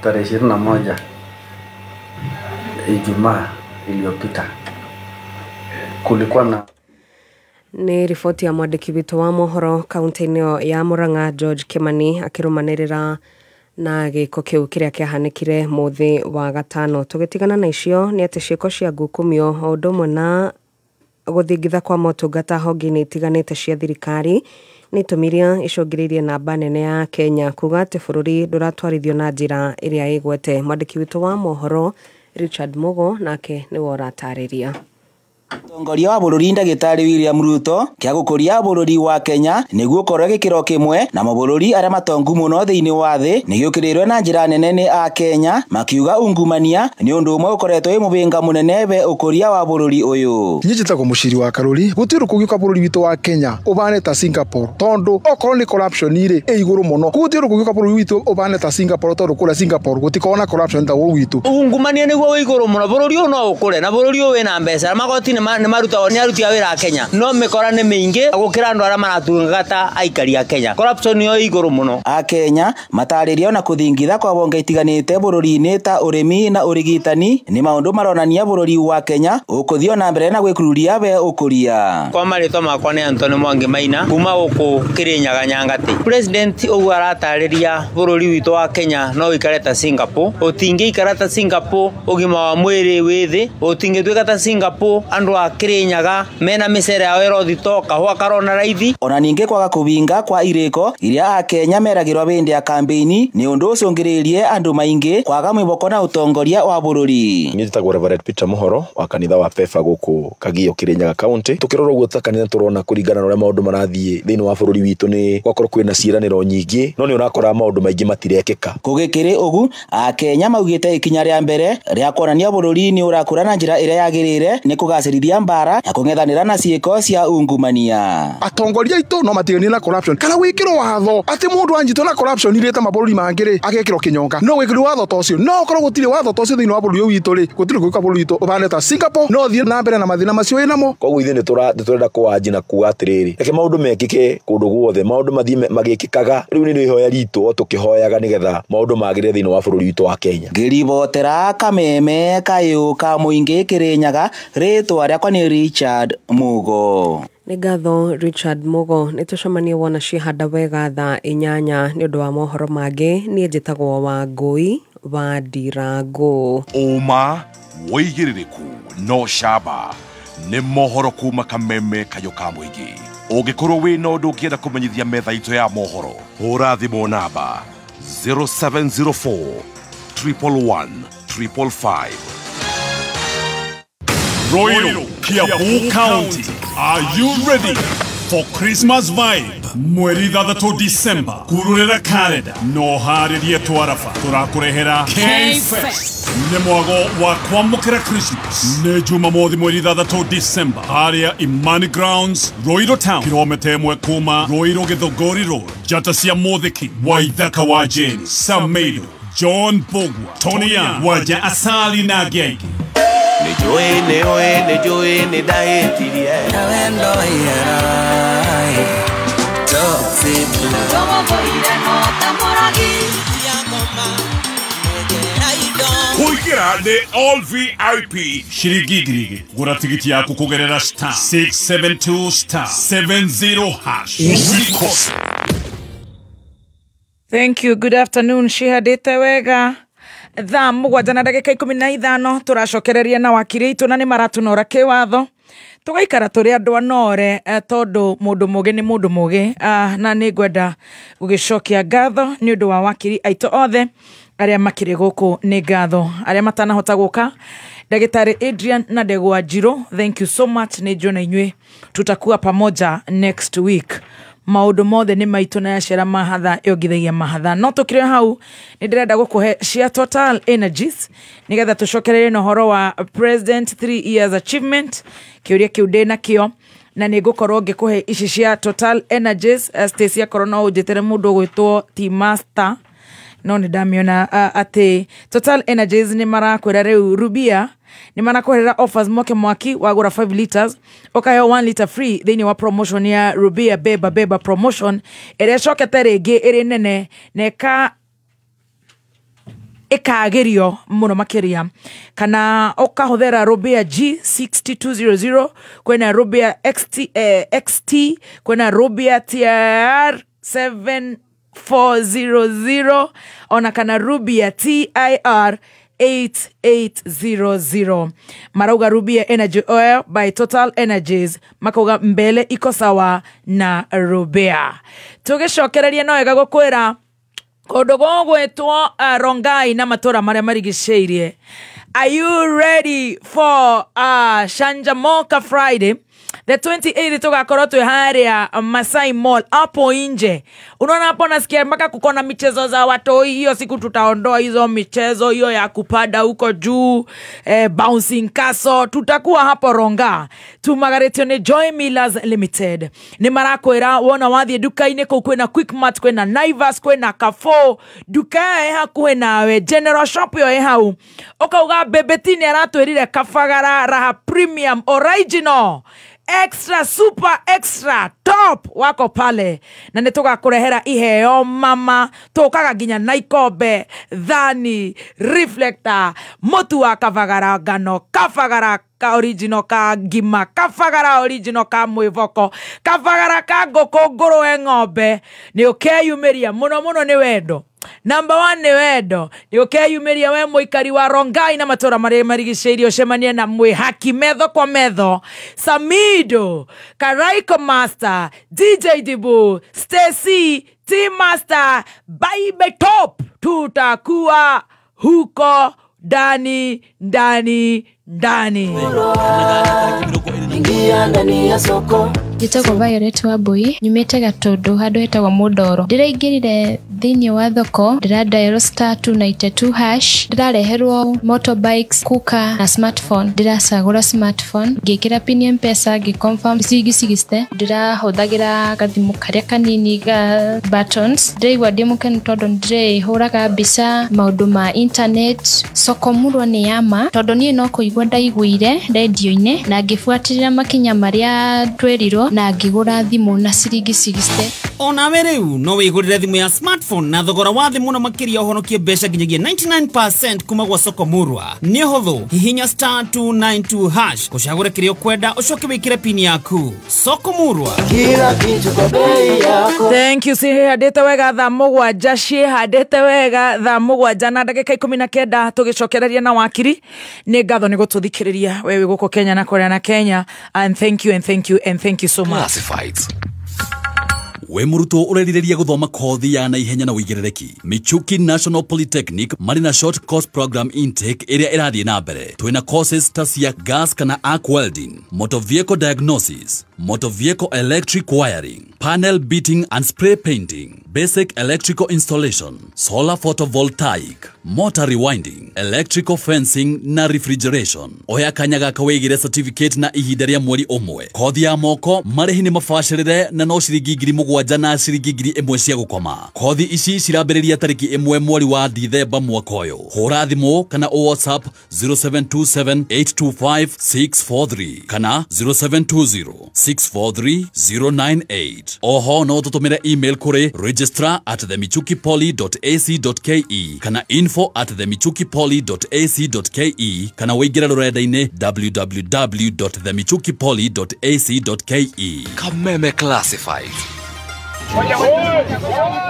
Speaker 3: tarehe 21 Ijumaa iliyopita kulikuwa na
Speaker 14: Nĩ riboti ya mwandĩki witũ wa mohoro kaunti-inĩ ya Murang'a George Kimani akĩrũmanĩrĩra na gĩko kĩu kĩrĩa kĩahanĩkire mũthĩ wa gatano. Tũgĩtigana na icio nĩ atĩ ciĩko cia ngukumio o ũndũ ũmwe na gũthingitha kwa motungata honge-inĩ itiganĩte cia thirikari nĩ itũmi iria icũngĩrĩirie namba nene ya Kenya kuga atĩ bũrũri ndũratwarithio na njĩra ĩrĩa ĩgwete. Mwandĩki witũ wa mohoro Richard Mugo nake nĩwe ũratarĩria.
Speaker 5: Mũtongoria wa bũrũri ndagĩtarĩ William Ruto kĩa gũkũria bũrũri wa Kenya nĩguo ũkorwo gĩkĩro kĩmwe na mabũrũri arĩa matongu mũno thĩinĩ wa thĩ nĩgĩũkĩrĩirwo na njĩra nene nĩ a Kenya makiuga ungumania nĩ ũndũ ũmwe ũkoretwo wĩ mũhĩnga mũnene we ũkũria wa bũrũri ũyũ.
Speaker 8: Niĩ njĩtagwo Mũciri wa Karũri. Gũtirĩ kũngĩũka bũrũri witũ wa Kenya ũbane ta Singapore tondũ okorwo nĩ corruption rĩ ĩ igũrũ mũno. Gũtirĩ kũngĩũka bũrũri witũ ũbane ta Singapore tondũ kũrĩa Singapore gũtikoragwo na corruption ta gũkũ gwitũ.
Speaker 9: Ungumania nĩguo wĩ igũrũ mũno, bũrũri ũyũ no ũkũre na bũrũri ũyũ wĩna mbeca magoti nĩ marutagwo nĩ aruti a wĩra a Kenya, no mĩkora nĩ mĩingĩ gũkĩra andũ arĩa maratungata aikari a Kenya. Corruption yo igũrũ mũno.
Speaker 5: Akenya matarĩrio na kũthingitha kwa bonge itiganĩte bũrũri-inĩ ta ũrĩmi na ũrigitani nĩ maũndũ maronania bũrũri wa Kenya ũkũthio na mbere na gwĩkururia we ũkũria.
Speaker 9: Kwa marĩtwa makwa nĩ Anthony Mwangi Maina kuma gũkũ Kĩrĩnyaga Nyangati. President ũguo aratarĩria bũrũri witũ wa Kenya no ũikare ta Singapore, ũtingĩikara ta Singapore ũgima wa mwĩrĩ wĩ thĩ, ũtingĩtuĩka ta Singapore andũ a Kĩrĩnyaga mena mĩcere yao ĩrothito kahũa karona raithi.
Speaker 5: Ona ningĩ kwaga kũbinga kwa irĩko iria akenya meragĩrwo bĩndĩ ya kambeini nĩ ũndũ ũcũngĩrĩirie andũ maingĩ kwaga mwĩboko na ũtongoria wa bũrũri.
Speaker 11: Niĩ njĩtagwo Reverend Peter Muhoro wa kanitha wa Pefa gũkũ Kagio Kĩrĩnyaga County. Tũkĩrora ũguo ta kanitha tũrona kũringana na ũrĩa maũndũ marathiĩ thĩinĩ wa bũrũri witũ nĩ gwakorwo kwĩna ciĩranĩro nyingĩ, no nĩ ũrakora maũndũ maingĩ matirekĩka.
Speaker 5: Kũgĩkĩrĩ ũgu akenya maugĩte ikinya rĩa mbere rĩa kuonania bũrũri nĩ ũrakũra na njĩra ĩrĩa yagĩrĩire nĩ kũgacĩrithia mbara ya kũng'ethanĩra na ciĩko cia ungumania.
Speaker 8: Atongoria aitũ no matiganie na corruption kana wĩkĩrwo watho atĩ mũndũ anjitwo na corruption irĩte mabũrũri mangĩ rĩ agekĩrwo kĩnyonga, no wĩkĩrwo watho ta ũcio, no ũkorwo gũtirĩ watho ta ũcio thĩinĩ wa bũrũri ũyũ witũ rĩ, gũtirĩ gwĩka bũrũri witũ ũhane ta Singapore, no thiĩ na mbere na mathĩna macio wĩnamo.
Speaker 11: Koguo ithuĩ nĩ tũrenda kũwanji na kuga atĩrĩrĩ, reke maũndũ mekĩke kũndũ guothe, maũndũ mathiĩ magĩkĩkaga. Rĩu nĩ ihoya ritũ o tũkĩhoyaga nĩgetha maũndũ magĩrĩre thĩinĩ wa bũrũri witũ wa Kenya.
Speaker 5: Ngĩribotera Kameme kayũ ka mũingĩ Kĩrĩnyaga, rĩtwa rĩakwa nĩ Richard Mugo. Nĩ ngatho Richard Mugo. Nĩ tũcemanie wona ciehanda wega thaa 8 nĩ ũndũ wa mohoro mangĩ. Niĩ njĩtagwo Wangũi wa Ndirango.
Speaker 1: Ũma wĩigĩrĩrĩku no camba nĩ mohoro kuma Kameme kayũ ka mũingĩ. Ũngĩkorwo wĩna ũndũ ũngĩenda kũmenyithia metha itũ ya mohoro, hũra thimũ namba 0704 111 555.
Speaker 12: Royal Kiambu County, are you ready for Christmas vibe? Mweri 6 December, kururera kalenda no harĩrie twarafa tũrakũrehera K-Fest. Nĩ mwago wa kwamũkĩra Christmas nĩ Jumamothi mweri 6 December harĩa Imani Grounds, Royal Town, kilomita 1 kuma Royal Githogori Road. Njata cia Mũthiki, Waithaka wa Jane, Samedo, John Bogwa, Tony Young, Waja Asali na Genge.
Speaker 21: Nĩnjũĩ nĩũĩ nĩnjũĩ nĩndahĩtirie na wendo ierai toxic
Speaker 12: Kũingĩra nĩ all VIP ciringi 2,000. Gũra tigiti yaku kũgerera star 672 star 70 hash. Usikose.
Speaker 6: Thank you. Good afternoon. Cihadĩte wega thaa 7 na ndagĩka 15 tũracokereria na wakiri itũ na nĩ maratunora kĩwatho tũgaikara tũrĩ andũ anore, tondũ mũndũ mũgĩ nĩ mũndũ mũgĩ, na nĩ ngwenda gũgĩcokia ngatho nĩ ũndũ wa wakiri aitũ othe arĩa makĩrĩ gũkũ. Nĩ ngatho arĩa matanahota gũka, Ndagĩtarĩ Adrian na Ndegwa Njirũ, thank you so much. Nĩ njũ na inyuĩ tutakuwa pamoja next week. Maũndũ mothe nĩ maitũ na yacera mahatha yongithagia mahatha. No tũkĩrĩ hau nĩ ndĩrenda gũkũhe cia Total Energies nĩgetha tũcokererie na ũhoro wa President 3 years achievement, kĩũria kĩu ndĩ nakĩo, na nĩ ngũkorwo ngĩkũhe ici cia Total Energies. Stacy akorwo no ũnjĩtĩre mũndũ ũgwĩtwo T Master, no nĩ ndamĩona atĩ Total Energies nĩ marakwĩra rĩu Rubia nĩ marakwĩrĩra offers moke mwaki wagũra 5 liters ũkaheo 1 liter free thĩinĩ wa promotion ya Rubia Beba Beba promotion ĩrĩa ĩcokete rĩngĩ ĩrĩ nene na ĩkagĩrio mũno makĩria, kana ũkahũthĩra Rubia G6200, kwĩna Rubia XT, XT, kwĩna Rubia TR 7400 ona kana Rubia TIR 8800. Marauga Rubia Energy Oil by Total Energies, makauga mbele iko sawa na Rubia. Tũgĩcokereria no wega gũkwĩra kũndũ gũgwĩtwo Rongai na matũra marĩa marigicĩirie. Are you ready for Shanjamoka Friday? The 28th tugakorwo twĩ harĩa Masai Mall hapo nje. Unaona hapo nasikia mpaka kuko na michezo za watoi. Hiyo siku tutaondoa hizo michezo hiyo ya kupada huko juu, bouncing castle. Tutakuwa hapo Ronga. Tumagaretio ni Joy Millers Limited. Ni marakwira wona wathie duka-inĩ kũu kwĩna Quickmart, kwĩna Naivas, kwĩna Carrefour. Duka ĩ hakuhĩ nawe, General Shop yo ĩ hau. Ũkauga Bebeti nĩ aratwĩrire Kabagara Raha Premium Original Extra Super Extra Top wako pale, na nĩ tũgakũrehera iheo mama. Tũkaga nginya na ikombe, thani, reflector, mũtu wa Kabagara ngano, Kabagara ka original ka ngima, Kabagara original ka mwĩvoko, Kabagara ka ngũkũ, ngũrũwe, ng'ombe. Nĩ ũkeyumĩria mũno mũno nĩ wendo. Number 1 nĩ wendo. Nĩ ũkeyumĩria we mũikari wa Rongai na matũra marĩa marigicĩirie, ũcemanie na mwĩhaki metho kwa metho, Samido, Karaiko Master, DJ Dibu, Stacy, Team Master, Baibe Top. Tutakuwa huko ndani ndani ndani.
Speaker 10: Ingia ndani ya soko. Njĩtagwo Violet Wambui, nyumĩte Gatũndũ handũ hetagwo Mũndoro. Ndĩraingĩrire thĩinĩ wa thoko, ndĩra dial star 292 hash, ndĩrareherwo motorbikes, cooker na smartphone. Ndĩracagũra smartphone, ngĩkĩra pin ya M-Pesa, ngĩ-confirm ciringi 60. Ndĩrahũthagĩra gathimũ karĩa kanini ga buttons. Ndĩraigua ndĩ mũkenu tondũ ndĩrĩhũraga mbica maũndũ ma internet. Soko Murwa nĩ ya ma tondũ niĩ no kũigua ndaiguire rendio-inĩ na ngĩbuatĩrĩra makinya marĩa twerirwo na ngĩgũra thimũ na ciringi 60.
Speaker 22: Onawe rĩu no wĩgũrĩre thimũ ya smartphone na thogora wa thĩ mũno makĩria, ũhonokie mbeca nginyagia 99% kuma gwa Soko Murwa. Nĩ ũhũthũ, hihinya star 292 hash ũcagũre kĩrĩa ũkwenda, ũcoke wĩkĩre pin yaku. Soko Murwa,
Speaker 10: kila kitu kwa bei yako.
Speaker 6: Thank you. Cihandĩte wega thaa 7, cihandĩte wega thaa 7 na ndagĩka 19, tũgĩcokereria na wakiri. Nĩ ngatho nĩ gũtũthikĩrĩria we wĩ gũkũ Kenya na kũrĩa na Kenya, and thank you and thank you and thank you so much.
Speaker 1: Classifieds. We mũrutwo ũrerirĩria gũthoma kothi ya naihenya na ũigĩrĩrĩki, Michuki National Polytechnic marĩ na short course program intake ĩrĩa ĩrathiĩ na mbere. Twĩna courses ta cia gas kana arc welding, motor vehicle diagnosis, motor vehicle electric wiring, panel beating and spray painting, basic electrical installation, solar photovoltaic, motor rewinding, electrical fencing na refrigeration. Oya kanya gaka wĩigĩre certificate na ihinda rĩa mweri ũmwe. Kothi ya moko marĩhi nĩ mabacĩrĩre na no ciringi 7,000 na ciringi 1,000 cia gũkoma. Kothi ici cirambĩrĩria tarĩki 1 mweri wa Dithemba mwaka ũyũ. Hũra thimũ kana WhatsApp 0727 825 643 kana 0720 643 098. Oho no tũtũmĩre email kũrĩ registrar@themichukipoly.ac.ke kana info@themichukipoly.ac.ke kana wĩingĩre rũrenda-inĩ www.themichukipoly.ac.ke.
Speaker 23: Kameme Classified.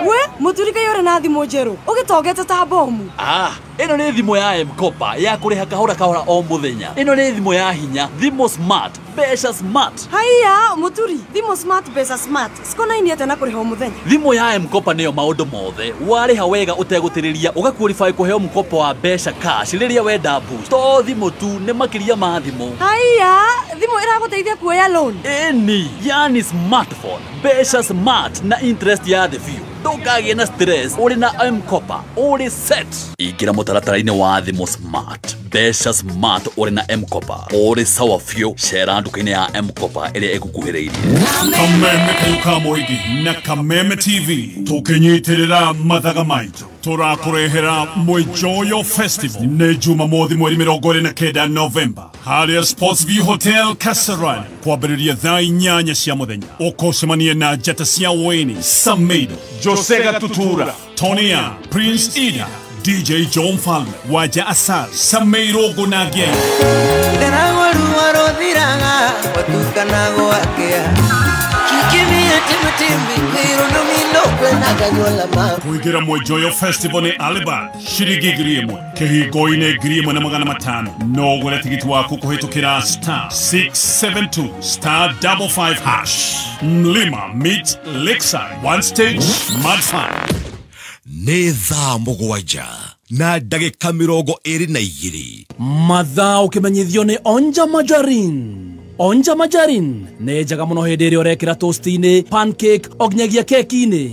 Speaker 24: We muturika yore na thimũ njerũ ũgĩtongete ta bomu.
Speaker 1: Ĩno nĩ thimũ ya M-Kopa ya kũrĩha kahora kahora o mũthenya. Ĩno nĩ thimũ ya hinya, thimũ smart, mbeca smart.
Speaker 24: Haiya muturi, thimũ smart, mbeca smart cikonaini atĩa na kũrĩha o mũthenya?
Speaker 1: Thimũ ya M-Kopa nĩyo maũndũ mothe. Warĩha wega ũtegũtĩrĩria, ũgaqualify kũheo mkopo wa mbeca cash rĩrĩa wenda boost. To thimũ tu, nĩ makĩria ma thimũ.
Speaker 24: Haiya, thimũ ĩragũteithia kuoya loan?
Speaker 1: Ĩni, yani smartphone, mbeca smart na interest ya thĩ biũ. Ndũkagĩe na stress, ũrĩ na M-Kopa, ũrĩ set. Ingĩra mũtaratara-inĩ wa thimũ smart, mbeca smart ũrĩ na M-Kopa, ũrĩ sawa biũ. Cera nduka-inĩ ya M-Kopa ĩrĩa ĩgũkuhĩrĩirie.
Speaker 12: Kameme kayũ ka mũingĩ na Kameme TV tũkĩnyitĩrĩra mathaga maitũ tũrakũrehera Mwijoyo Festival nĩ Jumamothi mweri 29 Novemba harĩa Sports View Hotel Kasarani kwambĩrĩria thaa 8 cia mũthenya. Ũkũcemania na njata cia Wayne, Samido, Josega Tutura, Tony Young, Prince Ida, DJ John Falme, Waja Asal, Sameiro Gonage. Kuingira Mwijoyo Festival ni Aliba shiringi 1,000 kihingo-inĩ 1,500. No ũgũre tigiti waku kũhĩtũkĩra star 672 star 55 hash. Mlima meet Lakeside, one stage mad fun.
Speaker 1: Nĩ thaa 7 na ndagĩka 22.
Speaker 25: Mathaa ũkĩmenyithio nĩ Onja Majarin.
Speaker 2: Onja margarine nĩ njega mũno hĩndĩ ĩrĩa ũrekĩra toast-inĩ, pancake o nginyagia keki-inĩ.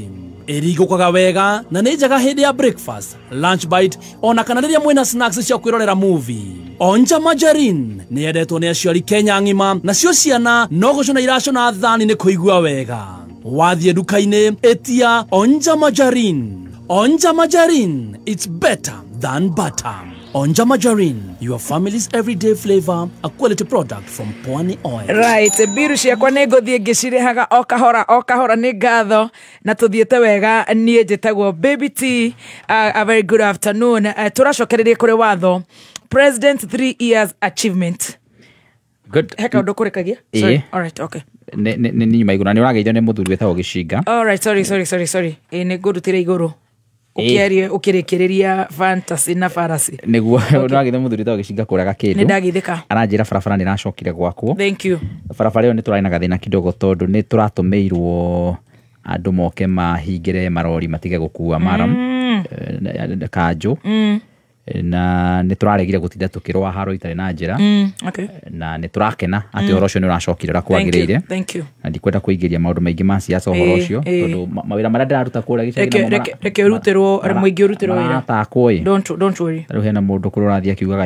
Speaker 2: Ĩringũkaga wega na nĩ njega hĩndĩ ya breakfast, lunch bite ona kana rĩrĩa mwĩna snacks cia kwĩrorera movie. Onja margarine nĩ yendetwo nĩ aciari Kenya ng'ima, nacio ciana no gũcũna iracũna thani nĩ kũigua wega. Wathiĩ nduka-inĩ ĩtia Onja margarine. Onja margarine, it's better than butter. Onja margarine, your family's everyday flavor, a quality product from Pwani Oil.
Speaker 6: Right, biru ciakwa nĩ ngũthiĩ ngĩcirĩhaga o kahora o kahora, nĩ ngatho na tũthiĩte wega. Niĩ njĩtagwo Baby T. A very good afternoon. Tũracokereria kũrĩ watho President 3 years achievement.
Speaker 4: Good.
Speaker 6: He kaũndũ kũrĩkagia? Sorry. All right, okay.
Speaker 4: Nĩ nyuma igũrũ na nĩ ũrageithio nĩ mũthuri wĩtagwo Gĩcinga.
Speaker 6: All right, sorry, sorry, sorry, sorry. Ĩ nĩ ngũrutĩra igũrũ. Ũkĩaria ũkĩrĩkĩrĩria fantasy na farasi.
Speaker 4: Nĩguo nĩ ũrageithio mũthuri wĩtagwo Gĩcinga kũrĩa Gakĩndũ.
Speaker 6: Nĩ ndageithĩka.
Speaker 4: Aranjĩra barabara nĩ ĩracokire gwakwo.
Speaker 6: Thank you.
Speaker 4: Barabara ĩyo nĩ tũrarĩ na gathĩna kidogo tondũ nĩ tũratũmĩirwo andũ moke mahingĩre marori matige gũkua maram kanjũ. Na nĩ tũraregire gũtinda tũkĩrũa haro itarĩ na njĩra.
Speaker 6: Okay.
Speaker 4: Na nĩ tũrakena atĩ ũhoro ũcio nĩ ũracokire ũrĩa kwagĩrĩire.
Speaker 6: Thank you.
Speaker 4: Na ndikwenda kũingĩria maũndũ maingĩ ma siasa ũhoro ũcio tondũ mawĩra marĩa ndĩraruta kũrĩa gĩcagi namo
Speaker 6: reke ũrutĩrwo mũingĩ ũrutĩrwo wĩra.
Speaker 4: Maratakwo ĩ.
Speaker 6: Don't worry.
Speaker 4: Rĩu hena mũndũ kũrĩa ũrathiĩ akiugaga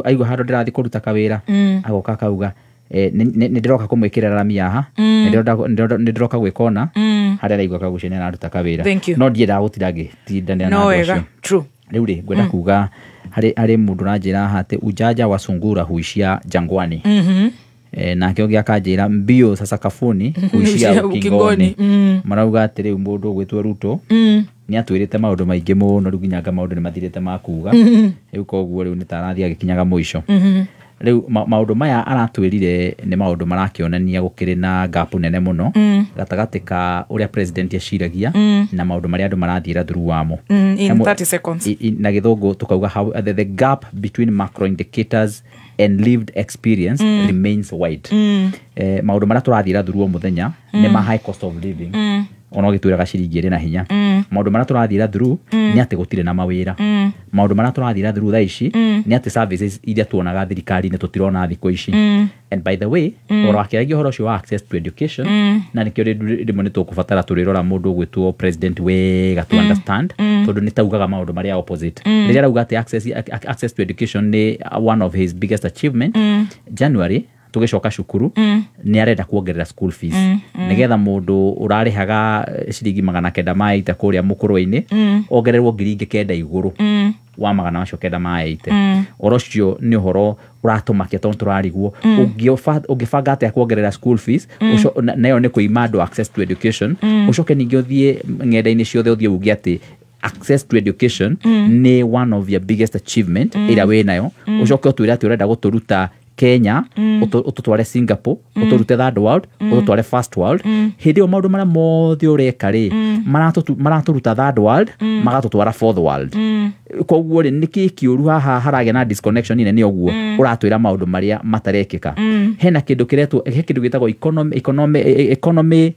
Speaker 4: aigua handũ ndĩrathiĩ kũruta kawĩra agoka akauga nĩ ndĩroka kũmwĩkĩra rami haha, nĩ ndĩroka gwĩka ũna harĩa araigua kagucio nĩ araruta kawĩra. No ndiendaga gũtinda ngĩtindanĩra na andũ acio.
Speaker 6: True.
Speaker 4: Rĩu rĩ ngwenda kuga harĩ mũndũ ũranjĩra haha atĩ ujanja wa sungura huishia jangwani. Nake ũngĩ akanjĩra mbio za sakafuni huishia ukingoni. Marauga atĩ rĩu mũndũ ũgwĩtwo Ruto nĩ atwĩrĩte maũndũ maingĩ mũno rĩu nginya maũndũ nĩ mathirĩte ma kuga. Rĩu koguo rĩu nĩ ta arathiĩ agĩkinyaga mũico. Rĩu maũndũ maya aratwĩrire nĩ maũndũ marakĩonania gũkĩrĩ na gap nene mũno gatagatĩ ka ũrĩa president eciragia na maũndũ marĩa andũ marathiĩra through wamo.
Speaker 6: In 30 seconds.
Speaker 4: Na gĩthũngũ tũkauga how the gap between macro indicators and lived experience remains wide. Maũndũ marĩa tũrathiĩra through o mũthenya nĩ ma high cost of living. Ona ũgĩtwĩraga ciringi ĩrĩ na hinya. Maũndũ marĩa tũrathiĩra through nĩ atĩ gũtirĩ na mawĩra. Maũndũ marĩa tũrathiĩra through thaa ici nĩ atĩ services iria tuonaga thirikari-inĩ tũtirona thikũ ici. And by the way, ũhoro wakĩaragia ũhoro ũcio wa access to education na nĩkĩo rĩmwe nĩ tũkũbatara tũrĩrora mũndũ ũgwĩtwo president wega to understand tondũ nĩ taugaga maũndũ marĩa opposite. Rĩrĩa arauga atĩ access to education nĩ one of his biggest achievement, January tũgĩcoka cukuru nĩ arenda kuongerera school fees nĩgetha mũndũ ũrarĩhaga ciringi 980 kũrĩa mũkũrwe-inĩ ongererwo 9,000 igũrũ wa 980. Ũhoro ũcio nĩ ũhoro ũratũmakia tondũ tũrarigwo ũngĩbanga atĩa kuongerera school fees nayo nĩ kũima andũ access to education, ũcoke ningĩ ũthiĩ ng'enda-inĩ ciothe ũthiĩ uge atĩ access to education nĩ one of your biggest achievement ĩrĩa wĩ nayo, ũcoke ũtwĩre atĩ ũrenda gũtũruta Kenya ũtũtware Singapore, ũtũrute third world, ũtũtware first world. Hĩndĩ ĩyo maũndũ marĩa mothe ũreka rĩ maratũruta third world magatũtwara fourth world. Koguo rĩ nĩkĩ kĩũru haha haragĩa na disconnection nene ũguo ũratwĩra maũndũ marĩa matarekĩka. Hena kĩndũ kĩretwo he kĩndũ gĩtagwo economy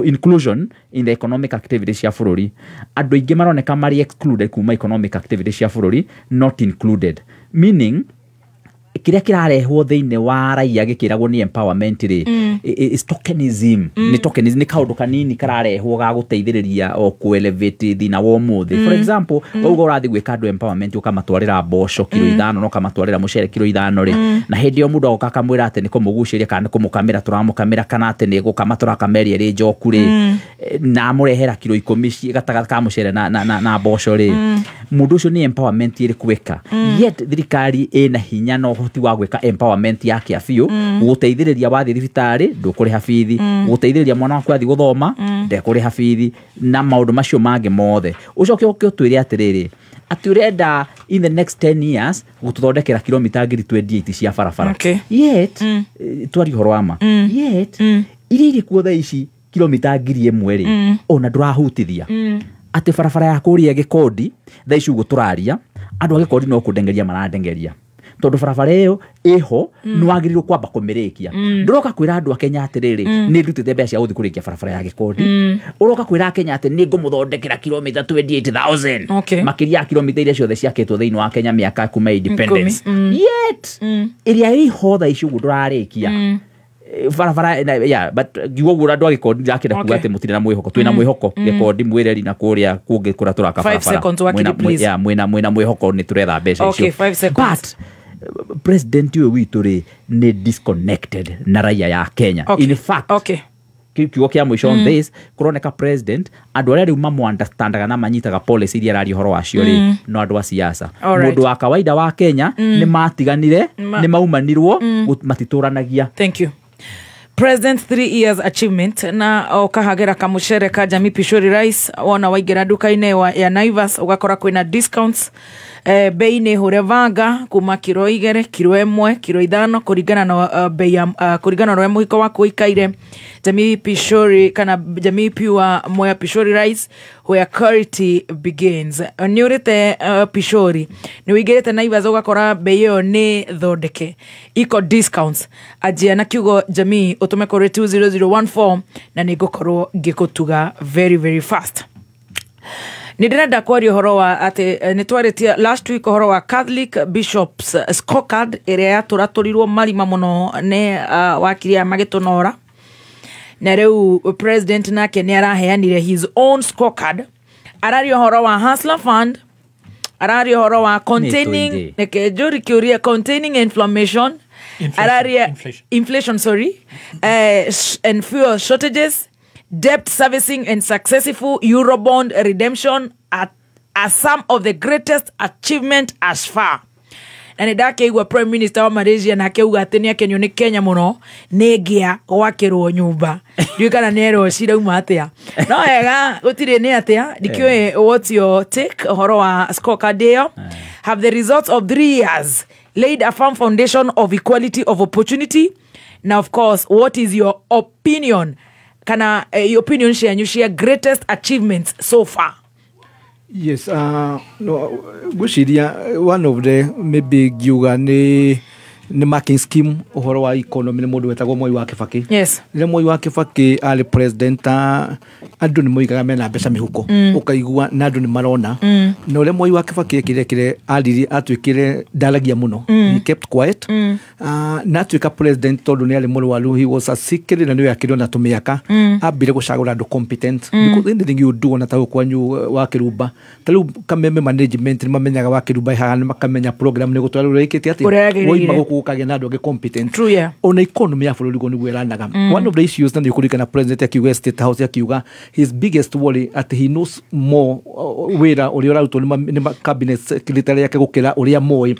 Speaker 4: inclusion in the economic activities cia bũrũri. Andũ aingĩ maroneka marĩ excluded kuma economic activities cia bũrũri, not included, meaning kĩrĩa kĩrarehwo thĩinĩ wa raia gĩkĩragwo nĩ empowerment rĩ is tokenism. Nĩ tokenism, nĩ kaũndũ kanini kararehwo ga gũteithĩrĩria o kũ elevate thĩna wa ũmũthĩ. For example, wauga ũrathiĩ gwĩka andũ empowerment ũkamatwarĩra mboco kiro 5 na ũkamatwarĩra mũcere kiro 5 rĩ, na hĩndĩ ĩyo mũndũ agoka akamwĩra atĩ nĩ kũmũgucĩria kana nĩ kũmũkamĩra tũramũkamĩra kana atĩ nĩ gũkama tũrakameria ĩrĩ njoku rĩ, na amũrehera kiro 10 gatagatĩ ka mũcere na mboco rĩ, mũndũ ũcio nĩ empowerment ĩrĩkũ eka? Yet thirikari ĩna hinya na ũhoti wa gwĩka empowerment ya kĩa biũ, gũteithĩrĩria wathiĩ thibitarĩ ndũkũrĩha bithi, gũteithĩrĩria mwana waku athiĩ gũthoma ndekũrĩha bithi, na maũndũ macio mangĩ mothe. Ũcoke ũke ũtwĩre atĩrĩrĩ atĩ ũrenda in the next 10 years gũtũthondekera kilomita 28,000 cia barabara. Yet twarie ũhoro wa ma, yet iria irĩ kuo thaa ici kilomita 1,000 rĩ ona ndũrahutithia. Atĩ barabara ya kũrĩa Gĩkondi thaa ici ũguo tũraria andũ a Gĩkondi no kũndengeria marandengeria tondũ barabara ĩyo ĩho nĩ wagĩrĩirwo kwamba kũmĩrĩkia. Ndũroka kwĩra andũ a Kenya atĩrĩrĩ nĩ ndutĩte mbeca cia gũthiĩ kũrĩkia barabara ya Gĩkondi, ũroka kwĩra Kenya atĩ nĩ ngũmũthondekera kilomita 28,000 makĩria ya kilomita iria ciothe ciakĩtwo thĩinĩ wa Kenya mĩaka kuma independence. Yet ĩrĩa ĩho thaa ici ũguo ndũrarĩkia. Barabara yeah, but ngiuga ũguo andũ a Gĩkondi ndakĩenda kuga atĩ mũtirĩ na mwĩhoko, twĩna mwĩhoko. Gĩkondi mwĩreri na kũrĩa kũngĩ kũrĩa tũraka barabara. Yeah, mwĩna mwĩhoko nĩ tũretha mbeca icio. But president ũyũ witũ rĩ nĩ disconnected na raia ya Kenya. In fact, kiugo kĩa mũico on this, kũroneka president andũ arĩa rĩu mamũ-understandaga na manyitaga policy iria araria ũhoro wacio rĩ no andũ a siasa. Mũndũ wa kawaida wa Kenya nĩ matiganire, nĩ maumanirwo, matitũranagia.
Speaker 6: Thank you. President 3 years achievement na ũkahagĩra kamucere ka Jamii Pishori Rice, wona waingĩra nduka-inĩ ya Naivas ũgakora kwĩna discounts, bei nĩ hũre vanga kuma kiro 2, kiro 1, kiro 5 kũringana na bei ya kũringana na ũrĩa mũhiko waku ũikaire. Jamii Pishori kana Jamii Pure Mwea Pishori Rice, where quality begins. Nĩ ũrĩte Pishori, nĩ ũingĩrĩte Naivas ũgakora bei ĩyo nĩ thondeke, iko discounts. Anjia na kiugo Jamii ũtũme kũrĩ 20014 na nĩ ngũkorwo ngĩgũtuga very very fast. Nĩ ndĩrenda kwaria ũhoro wa atĩ nĩ twarĩtie last week ũhoro wa Catholic Bishops scorecard ĩrĩa yatũratũrirwo marima mũno nĩ wakiri aya magĩtũnora, na rĩu president nake nĩ araheanire his own scorecard. Araria ũhoro wa Hustler Fund, araria ũhoro wa containing, neke njũri kĩũria, containing inflammation, araria inflation, sorry, and fuel shortages, debt servicing and successful Eurobond redemption are some of the greatest achievement as far. Na nĩ ndakĩigua Prime Minister wa Malaysia nake auga atĩ nĩ akenio nĩ Kenya mũno nĩ ngĩa gwakĩrwo nyũmba. Ndiũĩ kana nĩ erwo cirauma atĩa. No wega gũtirĩ nĩ atĩa, ndikĩũĩ what's your take ũhoro wa scorecard ĩyo. Have the results of 3 years laid a firm foundation of equality of opportunity? Now of course, what is your opinion? Kana your opinion cianyu cia greatest achievements so far?
Speaker 7: Yes, no, ngwĩciria one of the maybe ngiuga nĩ marking scheme ũhoro wa economy nĩ mũndũ wetagwo Mwai wa Kibaki.
Speaker 6: Yes.
Speaker 7: Rĩrĩa Mwai wa Kibaki arĩ president, andũ nĩ moigaga mena mbeca mĩhuko, ũkaigua na andũ nĩ marona. Na ũrĩa Mwai wa Kibaki ekire aririe atuĩkire ndaragia mũno. He kept quiet. Na atuĩka president tondũ nĩ arĩ mũrwaru, he was a sick na nĩwe akĩrĩ ona tũmĩaka. Ambire gũcagũra andũ competent. Because anything you do ona ta gũkũ kwanyu wa Kĩrumba, ta rĩu Kameme management nĩ mamenyaga wa Kĩrumba ĩhana, makamenya program nĩ gũtwara ũrĩa ĩkĩte atĩa. Woima gũkũ gũkagĩa na andũ angĩ competent.
Speaker 6: True, yeah.
Speaker 7: Ona economy ya bũrũri nĩguo ĩranaga. One of the issues na nĩ ũkũririkana president akiuga State House akiuga his biggest worry atĩ he knows more wĩra ũrĩa ũrarutwo nĩ cabinet secretary yake gũkĩra ũrĩa moĩ.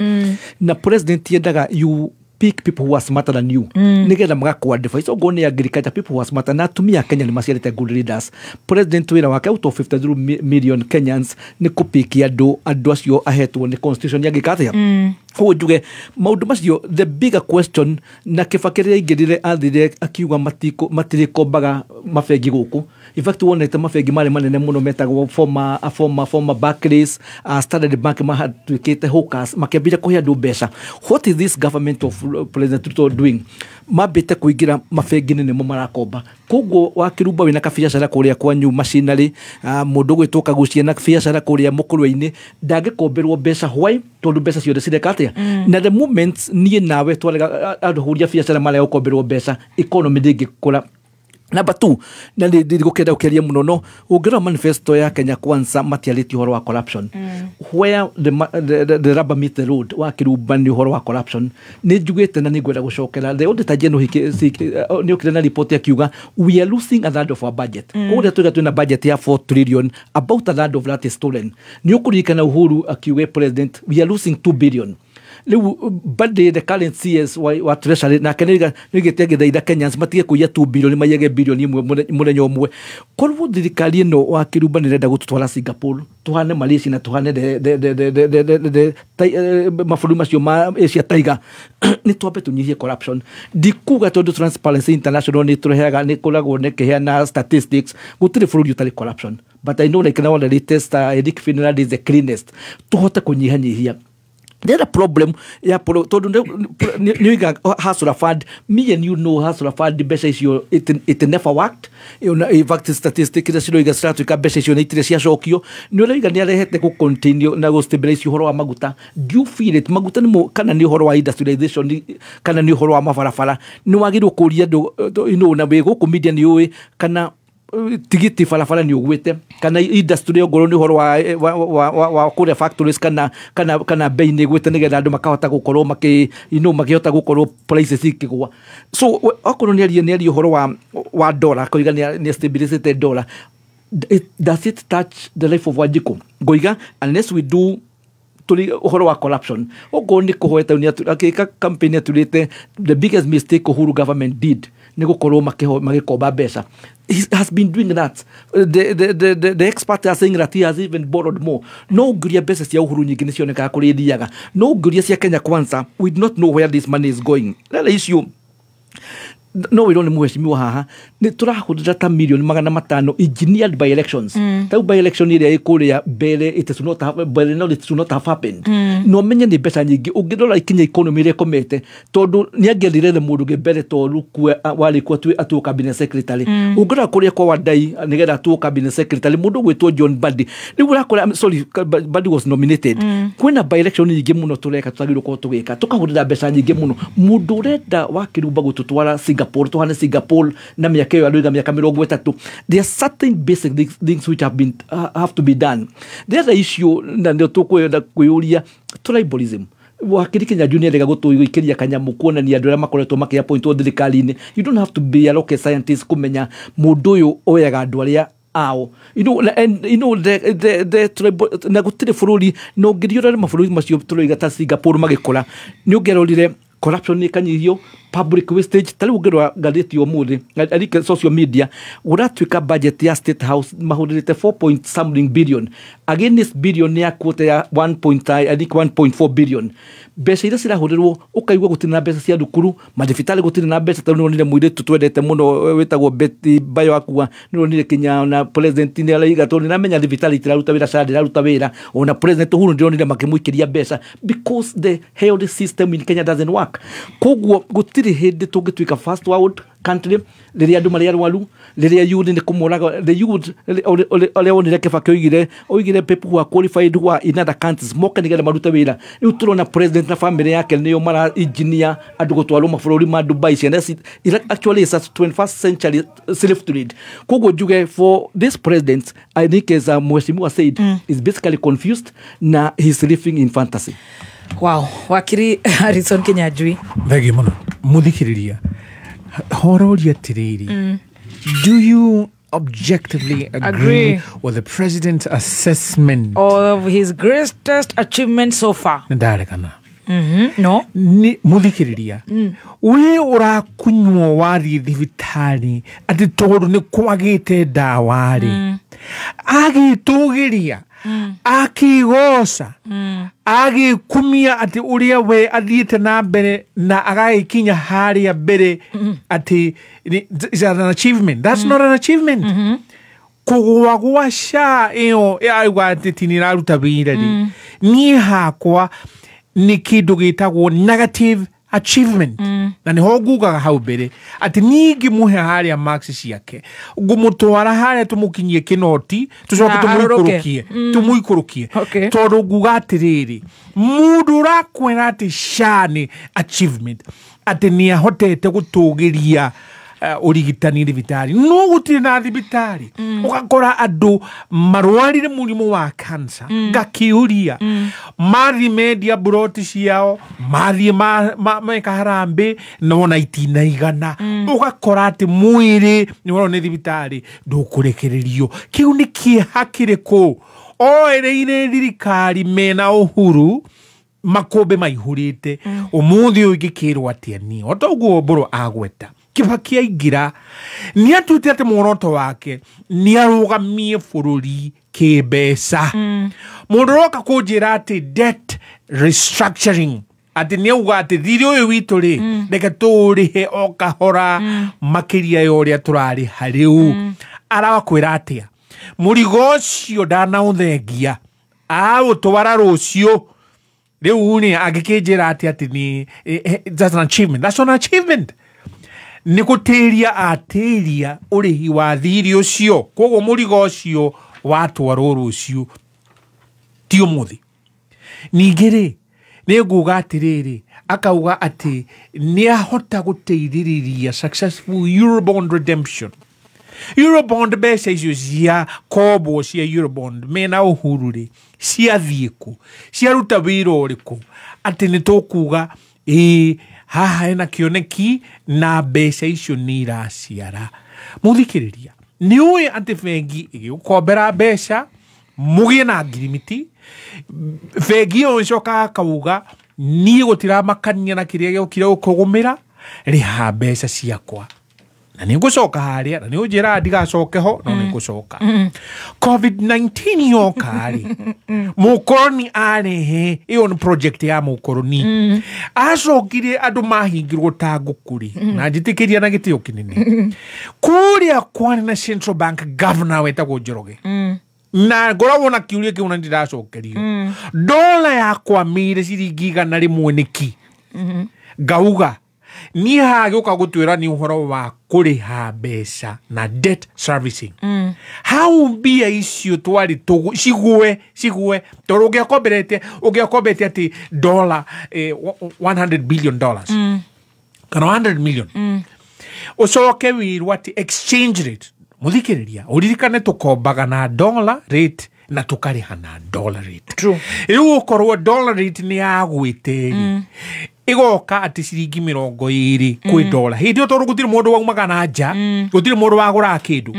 Speaker 7: Na president yendaga you pick people who are smarter than you. Nĩgetha magakũ-advise. Okorwo nĩ agriculture, people who are smarter. Na atumia a Kenya nĩ maciarĩte good leaders. President wĩra wake out of 53 million Kenyans nĩ kũpikia andũ acio ahetwo nĩ constitution ya gĩka atĩa. Koguo njuge maũndũ macio, the bigger question, na Kibaki rĩrĩa aingĩrire athire akiuga matirĩkombaga mabengi gũkũ. In fact, wonete mabengi marĩ manene mũno metagwo former Barclays, Standard Bank mahatuĩkĩte hawkers, makĩambĩrĩria kũhe andũ mbeca. What is this government of President Ruto doing? Mambĩte kũingĩra mabengi-inĩ nĩmo marakomba. Koguo wa Kĩrumba wĩna kabiacara kũrĩa kwanyu machinery, mũndũ ũgwĩtwo Kaguchia na biacara kũrĩa mũkũrwe-inĩ ndangĩkomberwo mbeca. Why? Tondũ mbeca ciothe cireka atĩa? Na the moment niĩ nawe twarega andũ hũria biacara marega gũkomberwo mbeca, economy ndĩngĩkũra. Number 2, na ndigũkĩenda gũkĩaria mũno, no ũngĩrora manifesto ya Kenya Kwanza matiarĩtie ũhoro wa corruption. Where the rubber meet the road wa Kĩrumba nĩ ũhoro wa corruption. Nĩ njugĩte na nĩ ngwenda gũcokera the auditor general nĩ okire na report akiuga we are losing a third of our budget. Koguo rĩrĩa tuiga twĩna budget ya 4 trillion, about a third of that is stolen. Nĩ ũkũririkana Uhuru akiuga president we are losing 2 billion. Rĩu Mbadi the current CS wa Treasury nake nĩ gĩte agĩthaitha Kenyans matige kũiya 2 billion maiyage bilioni ĩmwe mũthenya ũmwe. Korwo thirikari ĩno wa Kĩrumba nĩ ĩrenda gũtũtwara Singapore, tuhane Malaysia na tuhane mabũrũri macio ma Asia Tiger, nĩ twambe tũnyihie corruption. Ndikuga tondũ Transparency International nĩ tũrehaga nĩ kũragwo nĩ kĩheana statistics, gũtirĩ bũrũri ũtarĩ corruption. But I know like now the latest Eric Finland is the cleanest. Tũhote kũnyihanyihia. The other problem ya tondu nĩ oiga hustler fund. Me and you know hustler fund mbeca icio it never worked. In fact, statistic iria ciroiga ciratuĩka mbeca icio nĩ itirĩ ciacokio. Nĩ ũroiga nĩ arehete gũ continue na gũ stabilize ũhoro wa maguta. Do you feel it maguta nĩmo kana nĩ ũhoro wa industrialization kana nĩ ũhoro wa mabarabara? Nĩ wagĩrĩirwo kũria andũ na wĩ gũkũ media nĩ ũĩ kana tigiti barabara nĩ ũgwĩte kana industry ongorwo nĩ ũhoro wa kũrĩa factories kana bei nĩ ĩgwĩte nĩgetha andũ makahota gũkorwo makĩ makĩhota gũkorwo prices ikĩgwa. So okorwo nĩ arie ũhoro wa dollar, koiga nĩ stabilized dollar, does it touch the life of Wanjiku? Ngoiga unless we do turi ũhoro wa corruption, okorwo nĩ kũhoeta akĩka campaign aturĩte the biggest mistake Uhuru government did nĩ gũkorwo magĩkomba mbeca. He has been doing that. The experts are saying that he has even borrowed more. No ngũria mbeca cia Uhuru nyingĩ nĩ cionekaga kũrĩa ithiaga. No ngũria cia Kenya Kwanza, we do not know where this money is going. Rĩrĩa issue no wĩrwo nĩ mũhecimiwa haha nĩ tũrahũthĩra ta milioni 500 engineered by elections. Tau by election ĩrĩa ĩkũrĩa mbere it should not have, mbere no it should not have happened. No menye nĩ mbeca nyingĩ ũngĩrora ikinya economy ĩrĩa ĩkomete tondũ nĩ angĩethire mũndũ ũngĩ mbere to Rukwe warĩ kuo atuo cabinet secretary. Ũngĩrora kũrĩa kwa Wandai nĩgetha atuo cabinet secretary mũndũ ũgwĩtwo John Mbadi rĩu ũrakora, sorry, Mbadi was nominated. Kwĩna by election nyingĩ mũno tũreka tũtagĩrĩirwo gũkorwo tũgĩka tũkahũthĩra mbeca nyingĩ mũno. Mũndũ ũrenda wa Kĩrumba gũtũtwara Singapore tuhane Singapore na miaka ĩyo andũ mĩaka 30, there are certain basic things which have been have to be done. The other issue na ndio tũkwenda kwĩyũria tribalism. Wakiri Kinyanjui nĩendaga gũtũikĩria kanyamũ kuonania andũ arĩa makoretwo makĩappointwo thirikari-inĩ. You don't have to be a rocket scientist kũmenya mũndũ ũyũ oyaga andũ arĩa ao and the tribal na gũtirĩ bũrũri no ũngĩthiĩ ũrore mabũrũri macio tũroiga ta Singapore magĩkũra nĩ ũngĩarorire corruption nĩ ĩkanyihio, public wastage. Ta rĩu ũngĩrora ngathĩti ũmũthĩ arike social media gũratuĩka budget ya State House mahũthĩrĩte 4 point something billion against billion ya quota ya 1 I think 1.4 billion. Mbeca iria cirahũthĩrwo ũkaigua gũtirĩ na mbeca cia thukuru, mathibitarĩ gũtirĩ na mbeca. Tondũ nĩwonire mũirĩtu twendete mũno wĩtagwo Betty Bayo akua, nĩwonire kinya ona president nĩ araiga tondũ nĩramenya thibitarĩ itiraruta wĩra, SHA ndĩraruta wĩra, ona president Uhuru ndĩronire makĩmũikĩria mbeca because the health system in Kenya doesn't work. Koguo gũtirĩ hĩndĩ tũngĩtuĩka first world country rĩrĩa andũ marĩ arwaru, rĩrĩa youth nĩ kũmoraga the youth ũrĩa wonire Kibaki oigire people who are qualified who are in other countries moke nĩgetha marute wĩra. Rĩu tũrona president na family yake nĩo mara engineer andũ gũtwarwo mabũrũri ma Dubai ciana actually is a 21st century slave trade. Koguo njuge for this president, I think as mheshimiwa said, is basically confused na he's living in fantasy.
Speaker 6: Wow, wakiri Harrison Kinyanjui.
Speaker 13: Thank mũno mũthikĩrĩria hororia atiriri. Do you objectively agree with the president's assessment
Speaker 6: of his greatest achievement so far?
Speaker 13: Ndarekana.
Speaker 6: No.
Speaker 13: Ni muthikiriria. We urakunywo wathi thibitari ati tondu ni kwagite ndawa ri. Agitugiria. Akigoca. Agikumia ati uria we athiite na mbere na agagĩkinya haria mbere ati is an achievement. That's not an achievement. Kũgũa gwa SHA ĩyo ĩrauga atĩ ti nĩĩraruta wĩra rĩ, niĩ hakwa nĩ kĩndũ gĩtagwo negative achievement. Na nĩho ngugaga hau mbere atĩ niĩ ngĩmũhe harĩa marks ciake ngũmũtwara harĩa tũmũkinyie kĩnoti tũcoke tũmũikũrũkie tũmũikũrũkie tondũ nguga atĩrĩrĩ mũndũ ũrakwĩra atĩ SHA nĩ achievement atĩ nĩ ahotete gũtũgĩria ũrigitani thibitarĩ no gũtirĩ na thibitarĩ ũgakora andũ marwarire mũrimũ wa cancer ngakĩũria mathiĩ mendia mburoti ciao mathiĩ meka harambĩ nona itinaigana ũgakora atĩ mwĩrĩ nĩ worwo nĩ thibitarĩ ndũkũrekererio kĩu nĩ kĩeha kĩrĩkũ oereire thirikari mena Uhuru makũmbĩ maihũrĩte ũmũthĩ ũyũ ingĩkĩrwo atĩa niĩ o ta ũguo Mbũrũ agweta Kibaki aingĩra nĩ atuĩte atĩ muoroto wake nĩ arũgamie bũrũri kĩmbeca. Mũndũ ũroka kũnjĩra atĩ debt restructuring atĩ nĩ auga atĩ thirĩ ũyũ witũ rĩ reke tũũrĩhe o kahora makĩria ya ũrĩa tũrarĩha rĩu arakwĩra atĩa mũrigo ũcio ndanaũthengia aũtwara rũciũ Rĩu rĩ angĩkĩnjĩra atĩ nĩ that's an achievement. That's an achievement. Nĩ gũtĩria atĩria ũrĩhi wa thirĩ ũcio. Koguo mũrigo ũcio watwarwo rũciũ ti ũmũthĩ. Ningĩ rĩ nĩ nguga atĩrĩrĩ akauga atĩ nĩ ahota gũteithĩrĩria successful Eurobond redemption. Eurobond mbeca icio cia kombwo cia Eurobond mena Uhuru rĩ ciathiĩ kũ, ciaruta wĩra ũrĩkũ, atĩ nĩ tũkuga ĩĩ haha hena kĩoneki na mbeca icio nĩ iraciara. Mũthikĩrĩria nĩ ũĩ atĩ bengi ĩgĩgũkombera mbeca mũgĩe na ngirimiti, bengi ĩyo ĩcokaga akauga niĩ gũtiramakania na kĩrĩa gĩokire gũkũgũmĩra, rĩha mbeca ciakwa. Na nĩ ngũcoka harĩa na nĩ ũnjĩraga ndigacoke ho no nĩ ngũcoka. COVID-19 yoka rĩ mũkoroni arehe ĩyo nĩ project ya mũkoroni acokire andũ mahingirwo ta ngũkũ rĩ na njĩtĩkĩria na gĩtĩo kĩnene kũrĩa kwarĩ na Central Bank governor wetagwo Njoroge na ngoragwo na kĩũria kĩu na ndiracokerio dola yakwamĩire ciringi 100 nĩkĩ ngauga niĩ haha gĩũka gũtwĩra nĩ ũhoro wa kũrĩha mbeca na debt servicing. Hau mbia icio twarĩ cigwe tondũ ũngĩakombete atĩ dollar $100 billion kana 100 million ũcoke wĩrwo atĩ exchange rate mũthikĩrĩria ũririkane tũkombaga na dollar rate na tũkarĩha na dollar rate. Rĩu ũkorwo dollar rate nĩ yagwĩte rĩ igoka atĩ ciringi 20 kwĩ dola hĩndĩ ĩyo tondũ gũtirĩ mũndũ waumaga na nja gũtirĩ mũndũ wagũraga kĩndũ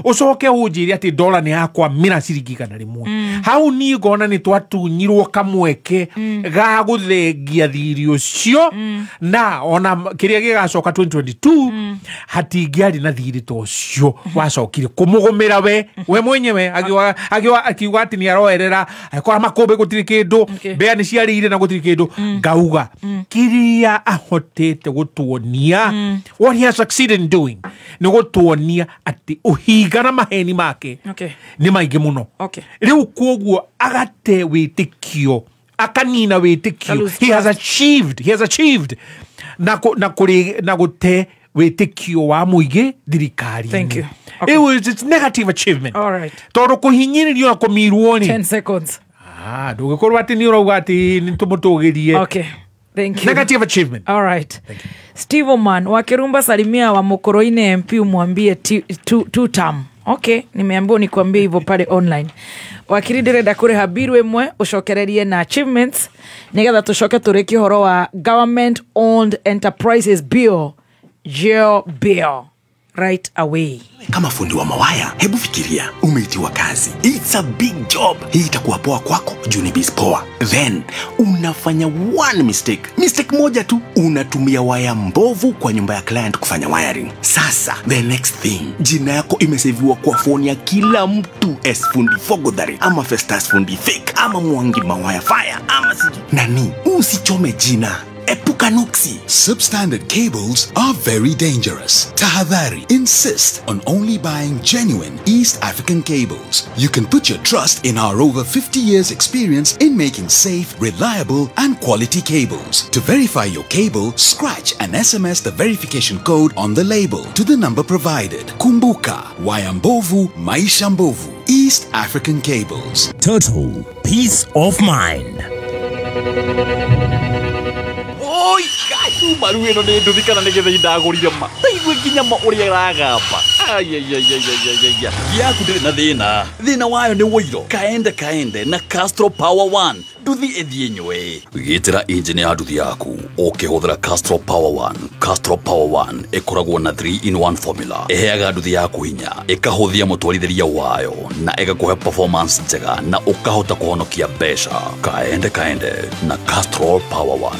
Speaker 13: ũcoke ũnjĩre atĩ dola nĩ yakwamĩra ciringi 100 hau niĩ ngona nĩ twatunyirwo kamweke ga gũthengia thirĩ ũcio na ona kĩrĩa gĩgacoka 2022 hatingĩarĩ na thirĩ ta ũcio wacokire kũmũgũmĩra we mwenyewe akiuga atĩ nĩ aroerera agĩkora makũmbĩ gũtirĩ kĩndũ mbea nĩ ciarĩire na gũtirĩ kĩndũ ngauga kĩrĩa ahotete gũtuonia what he has succeeded in doing nĩ gũtuonia atĩ ũhinga na maheni make nĩ maingĩ mũno. Rĩu koguo agate wĩtĩkio akanina wĩtĩkio. He has achieved na gũte wĩtĩkio wa mũingĩ thirikari-inĩ.
Speaker 6: Thank you.
Speaker 13: It's negative achievement.
Speaker 6: All right.
Speaker 13: Tondũ kũhinyĩrĩrio na kũmirwo nĩ
Speaker 6: 10 seconds.
Speaker 13: Ndũgĩkorwo atĩ nĩ ũrauga atĩ nĩ tũmũtũgĩrie.
Speaker 6: Okay. Thank you.
Speaker 13: Negative achievement.
Speaker 6: All right. Steve Oman wa Kirumba salimia wa Mokoroine MP umwambie two term. Okay, nimeambiwa nikuambie hivyo pale online. Wakiri ndirenda kũrĩha biru ĩmwe ũcokererie na achievements nĩgetha tũcoke tũrĩkie ũhoro wa government owned enterprises bill, geo bill right away.
Speaker 15: Kama fundi wa mawaya, hebu fikiria, umeitiwa kazi. It's a big job. Hii itakuwa poa kwako, juu ni biz poa. Then, unafanya one mistake. Mistake moja tu, unatumia waya mbovu kwa nyumba ya client kufanya wiring. Sasa, the next thing, jina yako imeseviwa kwa phone ya kila mtu. S fundi fogodhari, ama Festus fundi fake, ama Mwangi mawaya fire, ama siji. Nani, usichome jina. Epuka nuksi.
Speaker 16: Substandard cables are very dangerous. Tahadhari, insist on only buying genuine East African cables. You can put your trust in our over 50 years experience in making safe, reliable and quality cables. To verify your cable, scratch and SMS the verification code on the label to the number provided. Kumbuka, waya mbovu, maisha mbovu. East African Cables.
Speaker 17: Total peace of mind.
Speaker 18: Oi, maru ĩno nĩ nduthi kana nĩ gĩthĩi ndagũrire ma taigue nginya ma ũrĩa ĩragamba. Ayayayayaya, yaku ndĩrĩ na thĩna. Thĩna wayo nĩ woiro. Kaende kaende na Castrol Power 1 nduthi ĩthiĩ nywe. Gĩtĩra injini ya nduthi yaku ũkĩhũthĩra Castrol Power 1. Castrol Power 1 ĩkoragwo na 3 in 1 formula. Ĩheaga nduthi yaku hinya, ĩkahũthia mũtwarithĩria wayo na ĩgakũhe performance njega na ũkahota kũhonokia mbeca. Kaende kaende na Castrol Power 1.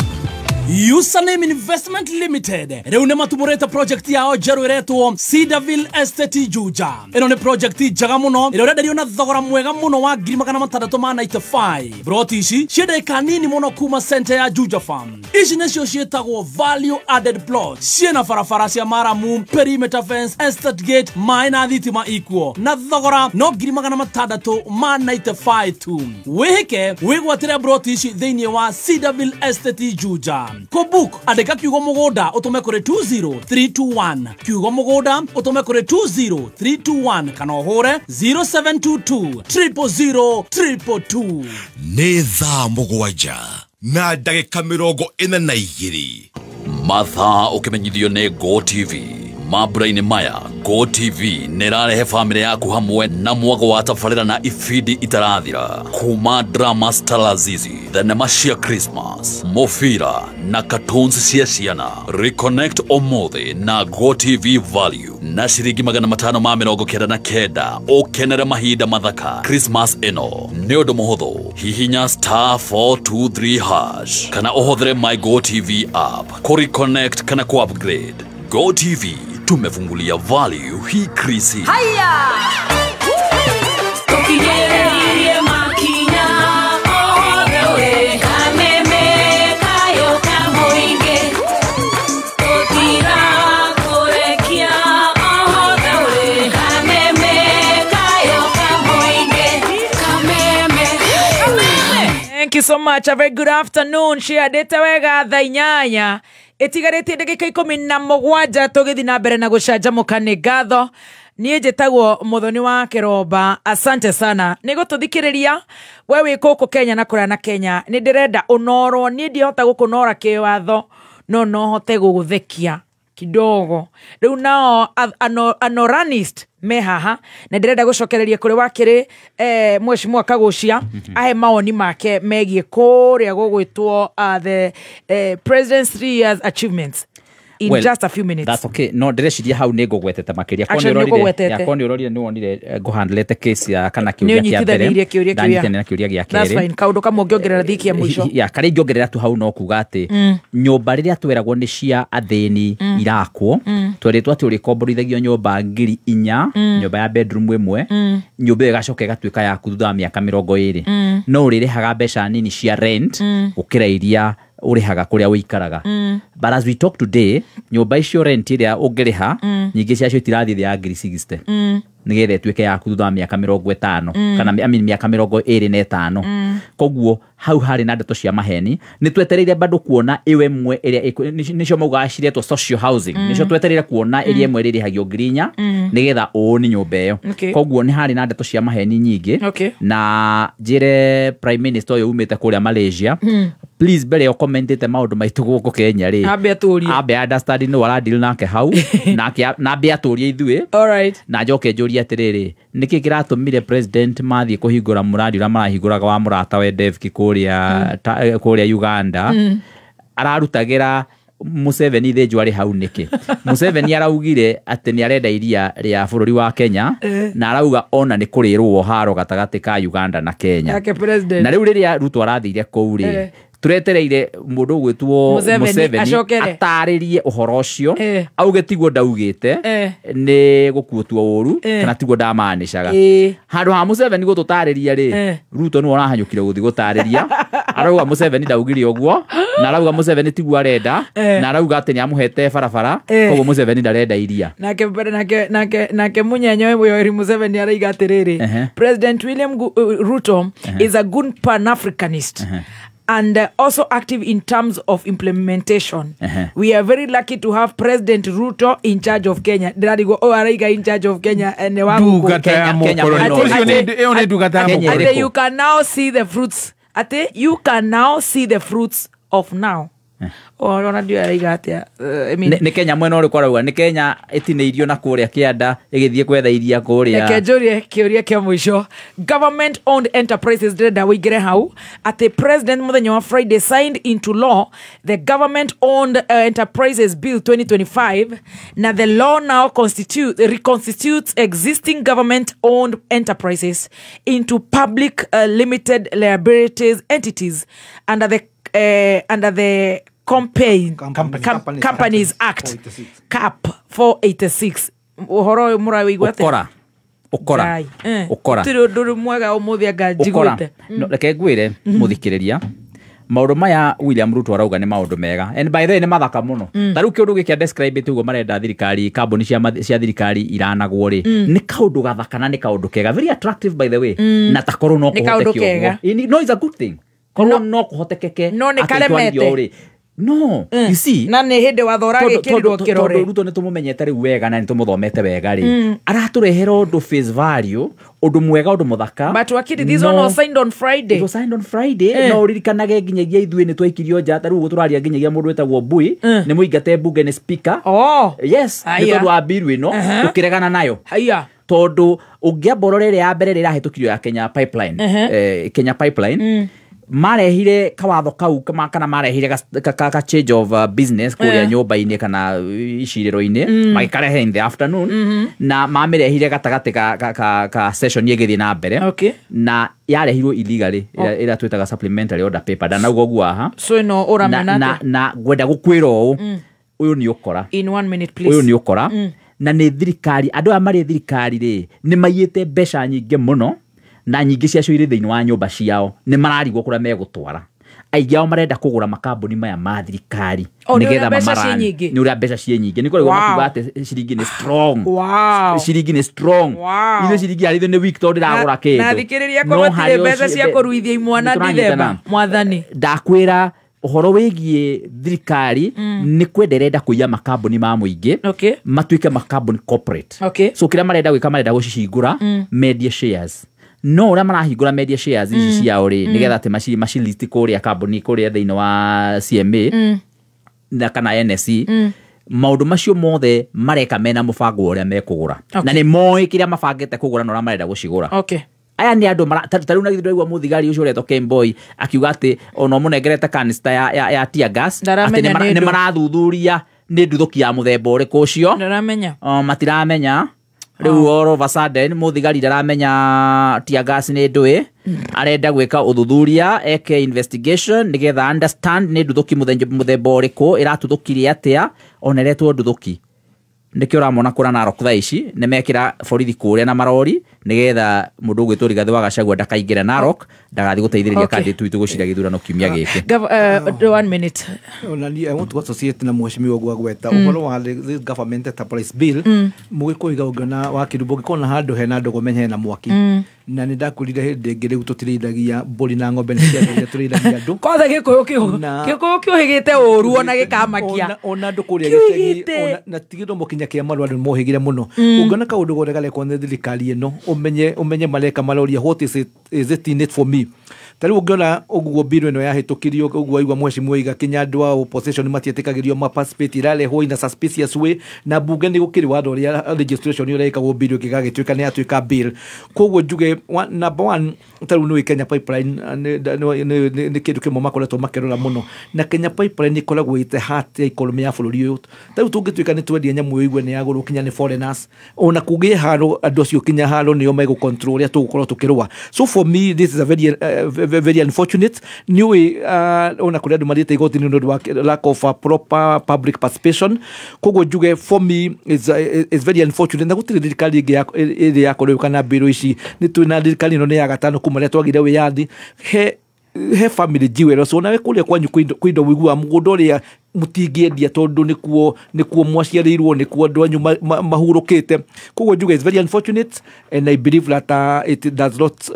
Speaker 2: Username Investment Limited rĩu nĩ matumũrĩte project yao njerũ ĩretwo Cedarville Estate Juja. Ĩno nĩ project njega mũno ĩrĩa ũrenderio na thogora mwega mũno wa 695. Broti ici ciĩ ndagĩka nini mũno kuma center ya Juja Farm. Ici nĩcio ciĩtagwo value added plots. Ciĩna barabara cia maramu, perimeter fence, estate gate, maĩ na thitima ikuo, na thogora no 695 tu. Wĩhĩke wĩgwatĩre broti ici thĩinĩ wa Cedarville Estate Juja. Kũbook andĩka kiugo mũgũnda ũtũme kũrĩ 20321, kiugo mũgũnda ũtũme kũrĩ 20321, kana ũhũre 0722 000 222.
Speaker 1: Nĩ thaa 7:42.
Speaker 18: Mathaa ũkĩmenyithio nĩ Go TV. Mambura-inĩ maya Go TV nĩ ĩrarehe bamĩrĩ yaku hamwe na mwago wa tabarĩra na ibindi itarathira, kuma drama Stalazizi, thenema cia Christmas, mũbira na cartoons cia ciana. Reconnect ũmũthĩ na Go TV Value na ciringi 599 ũkenere mahinda mathaka Christmas ĩno. Nĩ ũndũ mũhũthũ, hihinya *423# kana ũhũthĩre My Go TV app kũ reconnect kana kũ upgrade. Go TV tumefungulia value hii krisi.
Speaker 3: Haya! Tukinyeririe makinya othe we, kameme kayo kamuinge. Tutirakurekia othe we, kameme kayo kamuinge. Kameme.
Speaker 6: Thank you so much. A very good afternoon. Ciandĩte wega thaa 8 ĩtigarĩtie ndagĩka 17 tũgĩthiĩ na mbere na gũcanjamũka. Nĩ ngatho. Niĩ njĩtagwo Muthoni wa Kĩromba. Asante sana nĩ gũtũthikĩrĩria. We wĩ kũkũ Kenya na kũraya na Kenya, nĩ ndĩrenda ũnorwo. Niĩ ndihota gũkũnora kĩwatho, no hote gũgũthekia kidogo. Rĩu nao anoranist me haha, na ndĩrenda gũcokereria kũrĩ wakĩrĩ mheshimiwa Kagucia ahe mawoni make megiĩ kũrĩa gũgwĩtwo the president's 3 years achievements in
Speaker 4: Well,
Speaker 6: just a few minutes.
Speaker 4: That's okay. No ndĩreciria hau nĩ ngũgwetete makĩria.
Speaker 6: Actually, nĩ ũkũgwetete.
Speaker 4: Korwo nĩ ũrorire nĩ wonire ngũhandlete case ya kana kĩũria kĩa mbere.
Speaker 6: Nĩ ũnyitithanirie kĩũria kĩu.
Speaker 4: Ndanyitanĩra na kĩũria gĩa
Speaker 6: That's
Speaker 4: kerĩ.
Speaker 6: fine. Kaũndũ kamwe ũngĩongerera thiki ya mũico.
Speaker 4: Ya karĩa ingĩongerera tu hau no kuga atĩ nyũmba rĩrĩa tweragwo nĩ cia athĩni irakwo, twerĩtwo atĩ ũrĩkomborithagio nyũmba 4,000, nyũmba ya bedroom ĩmwe, nyũmba ĩyo ĩgacoka ĩgatuĩka yaku thutha wa mĩaka 20, no ũrĩrĩhaga mbeca nini cia rent gũkĩra iria ũrĩhaga kũrĩa ũikaraga. But as we talk today, nyũmba icio rent ĩrĩa ũngĩrĩha nyingĩ ciacio itirathiĩ thĩ ya 60,000 nĩgetha ĩtuĩke yaku thutha wa mĩaka 50 kana I mean mĩaka 25. Koguo hau harĩ na ndeto cia maheni. Nĩ twetereire bado kuona ĩyo ĩmwe ĩrĩa nĩcio maugaga ciretwo social housing, nĩcio twetereire kuona ĩrĩa ĩmwe ĩrĩhagio 4,000 nĩgetha ũũni nyũmba ĩyo. Koguo nĩ harĩ na ndeto cia maheni nyingĩ. Na njĩre Prime Minister ũyũ umĩte kũrĩa Malaysia, please mbere yo commentĩte maũndũ maitũ gũkũ Kenya rĩ,
Speaker 6: ambe atũrie,
Speaker 4: ambe understand nĩ aradeal nake hau, nake na ambe atũrie ithuĩ.
Speaker 6: Alright.
Speaker 4: Na njoke njũrie atĩrĩrĩ, nĩkĩ kĩratũmire president mathiĩ kũhingũra mũradi ũrĩa marahingũraga wa mũrata we Devki kũrĩa Uganda, ararutagĩra Museveni thĩnjwo arĩ hau nĩkĩ? Museveni araugire atĩ nĩ arenda iria rĩa bũrũri wa Kenya, na arauga ona nĩ kũrĩrwo haro gatagatĩ ka Uganda na Kenya. Na rĩu rĩrĩa Ruto arathire kũu rĩ, turetereire mũndũ ũgwĩtwo Museveni atarĩrie ũhoro ũcio, auge tiguo ndaugĩte nĩ gũkuotuo ũru kana tiguo ndamanishaga. Handũ ha Museveni gũtũtarĩria rĩ, Ruto nĩwe ũrahanyũkire gũthiĩ gũtarĩria. Arauga Museveni ndaugire ũguo, na arauga Museveni tiguo arenda, na arauga atĩ nĩamũhete barabara, koguo Museveni ndarenda iria.
Speaker 6: Nake munyenyo Yoweri Museveni araiga atĩrĩrĩ, President William Ruto is a good Pan-Africanist and also active in terms of implementation. We are very lucky to have President Ruto in charge of Kenya. In charge of Kenya and you can now see the fruits. Ate, you can now see the fruits of now.
Speaker 4: Nĩ Kenya mwena ũrĩkũ arauga? Nĩ Kenya ĩtinĩirio na kũrĩa kĩanda ĩgĩthiĩ kwetha iria kũrĩa.
Speaker 6: Reke njũrie kĩũria kĩa mũico. Government owned enterprises, ndĩrenda wĩingĩre hau atĩ President mũthenya wa Friday signed into law the government owned enterprises bill 2025, na the law now reconstitutes existing government owned enterprises into public limited liabilities entities under the Campaign, Companies Act Cap 486 ũhoro ũyũ mũrawĩigua atĩa?
Speaker 4: Ũkora. Ũkora. Ũkora.
Speaker 6: Gũtirĩ ũndũ mwega ũmũthĩ anga njiguĩte.
Speaker 4: No, reke ngwĩre mũthikĩrĩria maũndũ maya William Ruto arauga nĩ maũndũ mega, and by the way nĩ mathaka mũno. Ta rĩu kĩũndũ gĩkĩ describe ũguo marenda thirikari, kambuni cia thirikari iranagwo rĩ, nĩ kaũndũ gathaka na nĩ kaũndũ kega, very attractive by the way. Na takorwo no kũhoteke ũguo. No, it's a good thing. Korwo no kũhotekeke.
Speaker 6: No nĩ karemete.
Speaker 4: No, you see,
Speaker 6: na nĩ hĩndĩ watho ũragĩkĩrirwo kĩrore.
Speaker 4: Tondũ Ruto nĩ tũmũmenyete rĩu wega na nĩ tũmũthomete wega rĩ, aratũrehera ũndũ face value, ũndũ mwega, ũndũ mũthaka.
Speaker 6: But wakiri, this one was signed on Friday.
Speaker 4: It was signed on Friday. No ũririkanage nginyagia ithuĩ nĩ twaikirio nja, ta rĩu ũguo tũraria nginyagia mũndũ wĩtagwo Mbui nĩ mũingate mbunge nĩ speaker. Yes, nĩ tondũ wa bill ĩno tũkĩregana nayo.
Speaker 6: Haya.
Speaker 4: Tondũ ũngĩamba ũrore ĩrĩa ya mbere ĩrĩa ĩrahĩtũkirio ya Kenya Pipeline, Kenya Pipeline, marehire kawatho kau kana marehire ka change of business kuria nyũmba-inĩ kana icirĩro-inĩ, magĩkarehe in the afternoon, na mamĩrehire gatagatĩ ka session ĩgĩthiĩ na mbere, na yarehirwo illegally, ĩrĩa twĩtaga supplementary order paper. Ndanauga ũguo haha.
Speaker 6: So ĩno ũramena atĩa?
Speaker 4: Na ngwenda gũkwĩra ũũ, ũyũ nĩ ũkora.
Speaker 6: In 1 minute please.
Speaker 4: Ũyũ nĩ ũkora. Na nĩ thirikari, andũ aya marĩ thirikari rĩ, nĩ maiyĩte mbeca nyingĩ mũno, na nyingĩ ciacio irĩ thĩinĩ wa nyũmba ciao, nĩ mararigwo kũrĩa megũtwara. Aingĩ ao marenda kũgũra makambuni maya ma thirikari nĩgetha mamarani. Nĩ ũrĩa mbeca ciĩ nyingĩ. Nĩ kũrĩa makiuga atĩ ciringi nĩ strong. Ciringi nĩ strong. Ithuĩ ciringi harĩ ithuĩ nĩ weak tondũ ndĩragũra kĩndũ.
Speaker 6: Na thikĩrĩria kwa gũtirĩ mbeca cia kũruithia imwana Dithemba, mwathani.
Speaker 4: Ndakwĩra ũhoro wĩgiĩ thirikari nĩ kwenda ĩrenda kũiya makambuni ma mũingĩ, matuĩke makambuni corporate. So kĩrĩa marenda gwĩka, marenda gũcihingũra mendie shares. No ũrĩa marahingũra media shares ici ciao rĩ, nĩgetha atĩ macilist kũrĩa kambuni kũrĩa thĩinĩ wa CMA na kana NSE, maũndũ macio mothe mareka mena mũbango ũrĩa mekũgũra. Na nĩ moĩ kĩrĩa mabangĩte kũgũra na ũrĩa marenda gũcigũra. Aya nĩ andũ ta rĩu na githĩ ndĩraigua mũthigari ũcio ũretwo Kemboi akiuga atĩ ona ũmũnengerete canister ya tear gas, atĩ nĩ marathuthuria nĩ nduthũki ya mũthemba ũrĩkũ ũcio.
Speaker 6: Ndaramenya.
Speaker 4: Matiramenya. Rĩu all of a sudden mũthigari ndaramenya tear gas nĩ ndũĩ, arenda gwĩka ũthuthuria, eke investigation nĩgetha understand nĩ nduthũki mũthemba ũrĩkũ, ĩratuthũkire atĩa, ona ĩretwo nduthũki. Nĩkĩo ũramona kũra Narok thaa ici nĩ mekĩra borithi kũrĩa na marori nĩgetha mũndũ ũgwĩtwo Rigathĩ wa Gachagua ndakaingĩre Narok, ndagathiĩ gũteithĩrĩria candidate witũ gũcira gĩthurano kiumia gĩkĩ.
Speaker 6: 1 minute.
Speaker 7: Ona niĩ I want to associate na mheshimiwa ũguo agweta ũhoro wa this government enterprise bill. Mũgĩkũyũ ũngĩona wa kĩrumbo ũngĩkona handũ hena ndũgũmenye hena mwaki. Na nĩ ndakwĩrire hĩndĩ ĩngĩ rĩu tũtirĩithagia mbũri na ng'ombe nĩ ciagĩrĩire tũrĩithagia andũ.
Speaker 6: Kwanza gĩkũyũ kĩũhĩgĩte ũru ona gĩkamakia.
Speaker 7: Ona andũ kũrĩa gĩcagi na ti gĩthomo kinya kĩa marũa andũ nĩmohĩgire mũno. Ũngĩona kaũndũ gothe garekwo nĩ thirikari ĩno, ũmenye mareka maroria what is it in it for me. Ta rĩu ũngĩona ũguo bill ĩno yahĩtũkirio ũguo aigua mheshimiwa Iga kinya andũ a opposition matiĩtĩkagĩrio ma participate, ĩrarehwo in a suspicious way, na mbunge nĩ gũkĩrĩ watho ũrĩa legislation ũrĩa ĩkagwo bill ĩngĩgagĩtuĩka nĩ yatuĩka bill. Koguo njuge number one, ta rĩu nĩ Kenya Pipeline nĩ kĩndũ kĩmwe makoretwo makĩrora mũno, na Kenya Pipeline ĩkoragwo ĩte heart ya economy ya bũrũri ũyũ. Ta rĩu tũngĩtuĩka nĩ twendia nyamũ ĩyo igue nĩ yagũrwo kinya nĩ foreigners, ona kũgĩe haro andũ acio kinya haro nĩo megũ control ũrĩa tũgũkorwo tũkĩrũa. So for me this is a very very unfortunate. Nĩũĩ ona kũrĩ andũ mathiĩte igoti-inĩ nĩ ũndũ wa lack of a proper public participation. Koguo njuge for me is very unfortunate, na gũtirĩ thirikari ĩngĩ ĩrĩ yakorwo kana mbĩrũ ici nĩ twĩ na thirikari ĩno nĩ ya gatano kuma rĩrĩa twagire wĩyathi. He family jewel so nawe kũrĩa kwanyu kwĩ indo ũiguaga mũgũnda ũrĩa mũtingĩendia tondũ nĩkuo mwaciarĩirwo, nĩkuo andũ anyu mahurũkĩte. Koguo njuge it's very unfortunate and I believe that it does not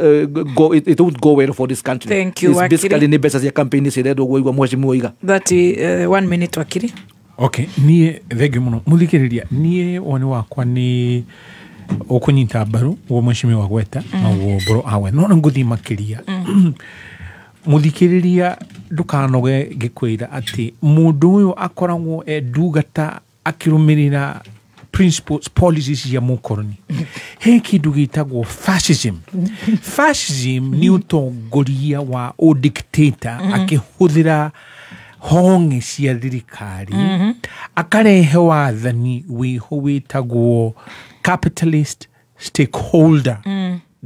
Speaker 7: go, it won't go well for this country.
Speaker 6: Thank you,
Speaker 7: It's basically nĩ mbeca cia campaign cirendwo ũguo aigua mheshimiwa Iga.
Speaker 6: That 1 minute wakiri.
Speaker 13: Okay, niĩ thengiũ mũno mũthikĩrĩria, niĩ woni wakwa nĩ ũkũnyita mbaru ũguo mheshimiwa gweta na ũguo Mbũrũ agweta, no ngũthiĩ makĩria. Mũthikĩrĩria ndũkanoge ngĩkwĩra atĩ mũndũ ũyũ akoragwo e ndungata akĩrũmĩrĩra principles, policies cia mũkoroni. He kĩndũ gĩtagwo fascism. Fascism nĩ ũtongoria wa ũdictator akĩhũthĩra honge cia thirikari, akarehe wathani wĩho wĩtagwo capitalist stakeholder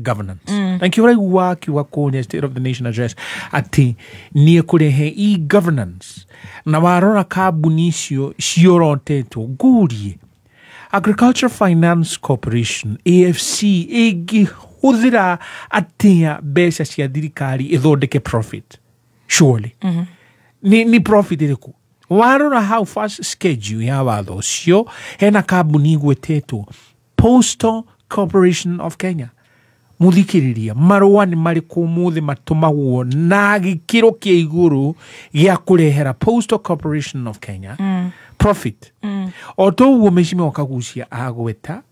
Speaker 13: governance. Na nkĩo ũraigua akiuga kũrĩa State of the Nation Address atĩ nĩ ekũrehe e-governance, na warora kambuni icio ciorotetwo ngurie Agriculture Finance Corporation AFC ĩngĩhũthĩra atĩa mbeca cia thirikari ĩthondeke profit? Surely ni profit ĩrĩkũ? Warora hau first schedule ya watho ũcio hena kambuni igwetetwo Postal Corporation of Kenya. Muthikĩrĩria, marũa nĩ marĩkũ ũmũthĩ matũmagwo na gĩkĩro kĩa igũrũ gĩa kũrehera Postal Corporation of Kenya profit? O toguo Mheshimiwa Kagucia agweta,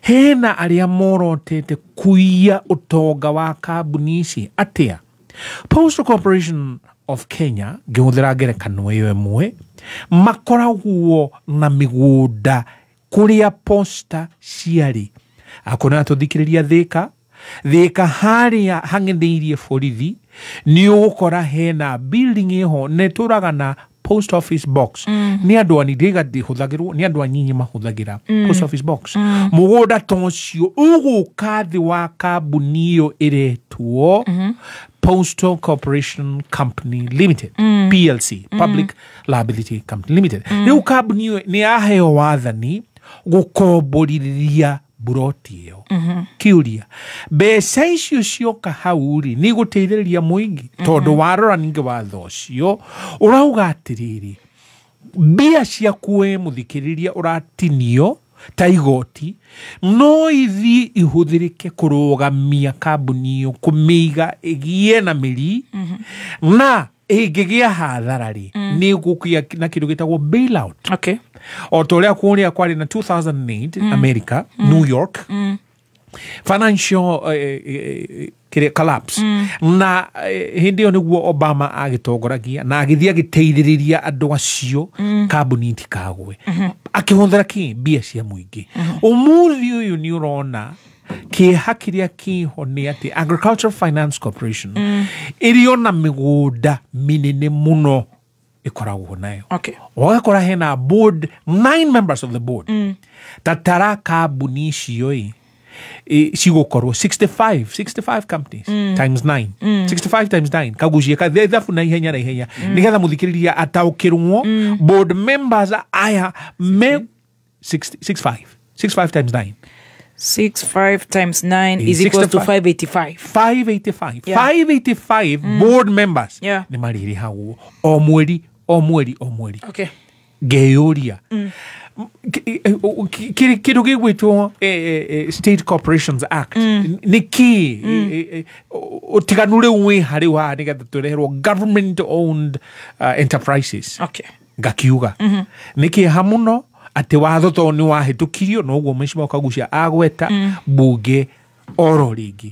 Speaker 13: hena arĩa morotete kuiya ũtonga wa kambuni ici atĩa? Postal Corporation of Kenya, ngĩhũthĩra ngerekano ĩyo ĩmwe, makoragwo na mĩgũnda kũrĩa posta ciarĩ. Akorwo tũthikĩrĩria Thĩka, Thĩka harĩa hang'etheire borithi nĩ ũgũkora hena building ĩho na ĩtũraga na post office box. Nĩ andũ anini ndĩhũthagĩrwo, nĩ andũ anyinyi mahũthagĩra post office box. Mũgũnda ta ũcio ũgũka thĩ wa kambuni ĩyo ĩretwo Postal Corporation Company Limited, PLC, Public Liability Company Limited. Rĩu kambuni ĩyo nĩ yaheo wathani gũkomborithia buroti ĩyo. Kĩũria, mbeca icio cioka hau rĩ nĩ igũteithĩrĩria mũingĩ? Tondũ warora ningĩ watho ũcio ũrauga atĩrĩrĩ, mbia ciaku we mũthikĩrĩria ũratinio ta igoti no ithiĩ ihũthĩrĩke kũrũgamia kambuni ĩyo, kũmĩiga ĩgĩe na mĩri, na ĩngĩgĩa hathara rĩ nĩ ĩgũkĩa na kĩndũ gĩtagwo bailout. O ta ũrĩa kũrĩa kwarĩ na 2008 America, New York financial collapse, na hĩndĩ ĩyo nĩguo Obama agĩtongoragia na agĩthiĩ agĩteithĩrĩria andũ acio kambuni itikagwe, akĩhũthĩra kĩ mbia cia mũingĩ. Ũmũthĩ ũyũ nĩ ũrona kĩeha kĩrĩa kĩho nĩ atĩ Agricultural Finance Corporation ĩrĩ ona mĩgũnda mĩnene mũno ĩkoragwo nayo. Ũgakora hena board, 9 members of the board. Tatara kambuni icio ĩ cigũkorwo 65 companies times 9, 65 times 9 kagucie ithabu na ihenya na ihenya nĩgetha mũthikĩrĩria ataũkĩrwo. Board members aya me 65 times 9.
Speaker 6: 65 times 9 is equals to 585.
Speaker 13: 585. 585 board members nĩ marĩrĩhagwo o mweri o mweri o mweri. Ngeyũria kĩndũ gĩgwĩtwo State Corporations Act nĩ kĩ ũtiganu rĩu wĩ harĩ haha nĩgetha tũreherwo government owned enterprises? Ngakiuga nĩ kĩeha mũno atĩ watho to nĩ wahĩtũkirio noguo Mheshimiwa Kagucia agweta mbunge oro rĩngĩ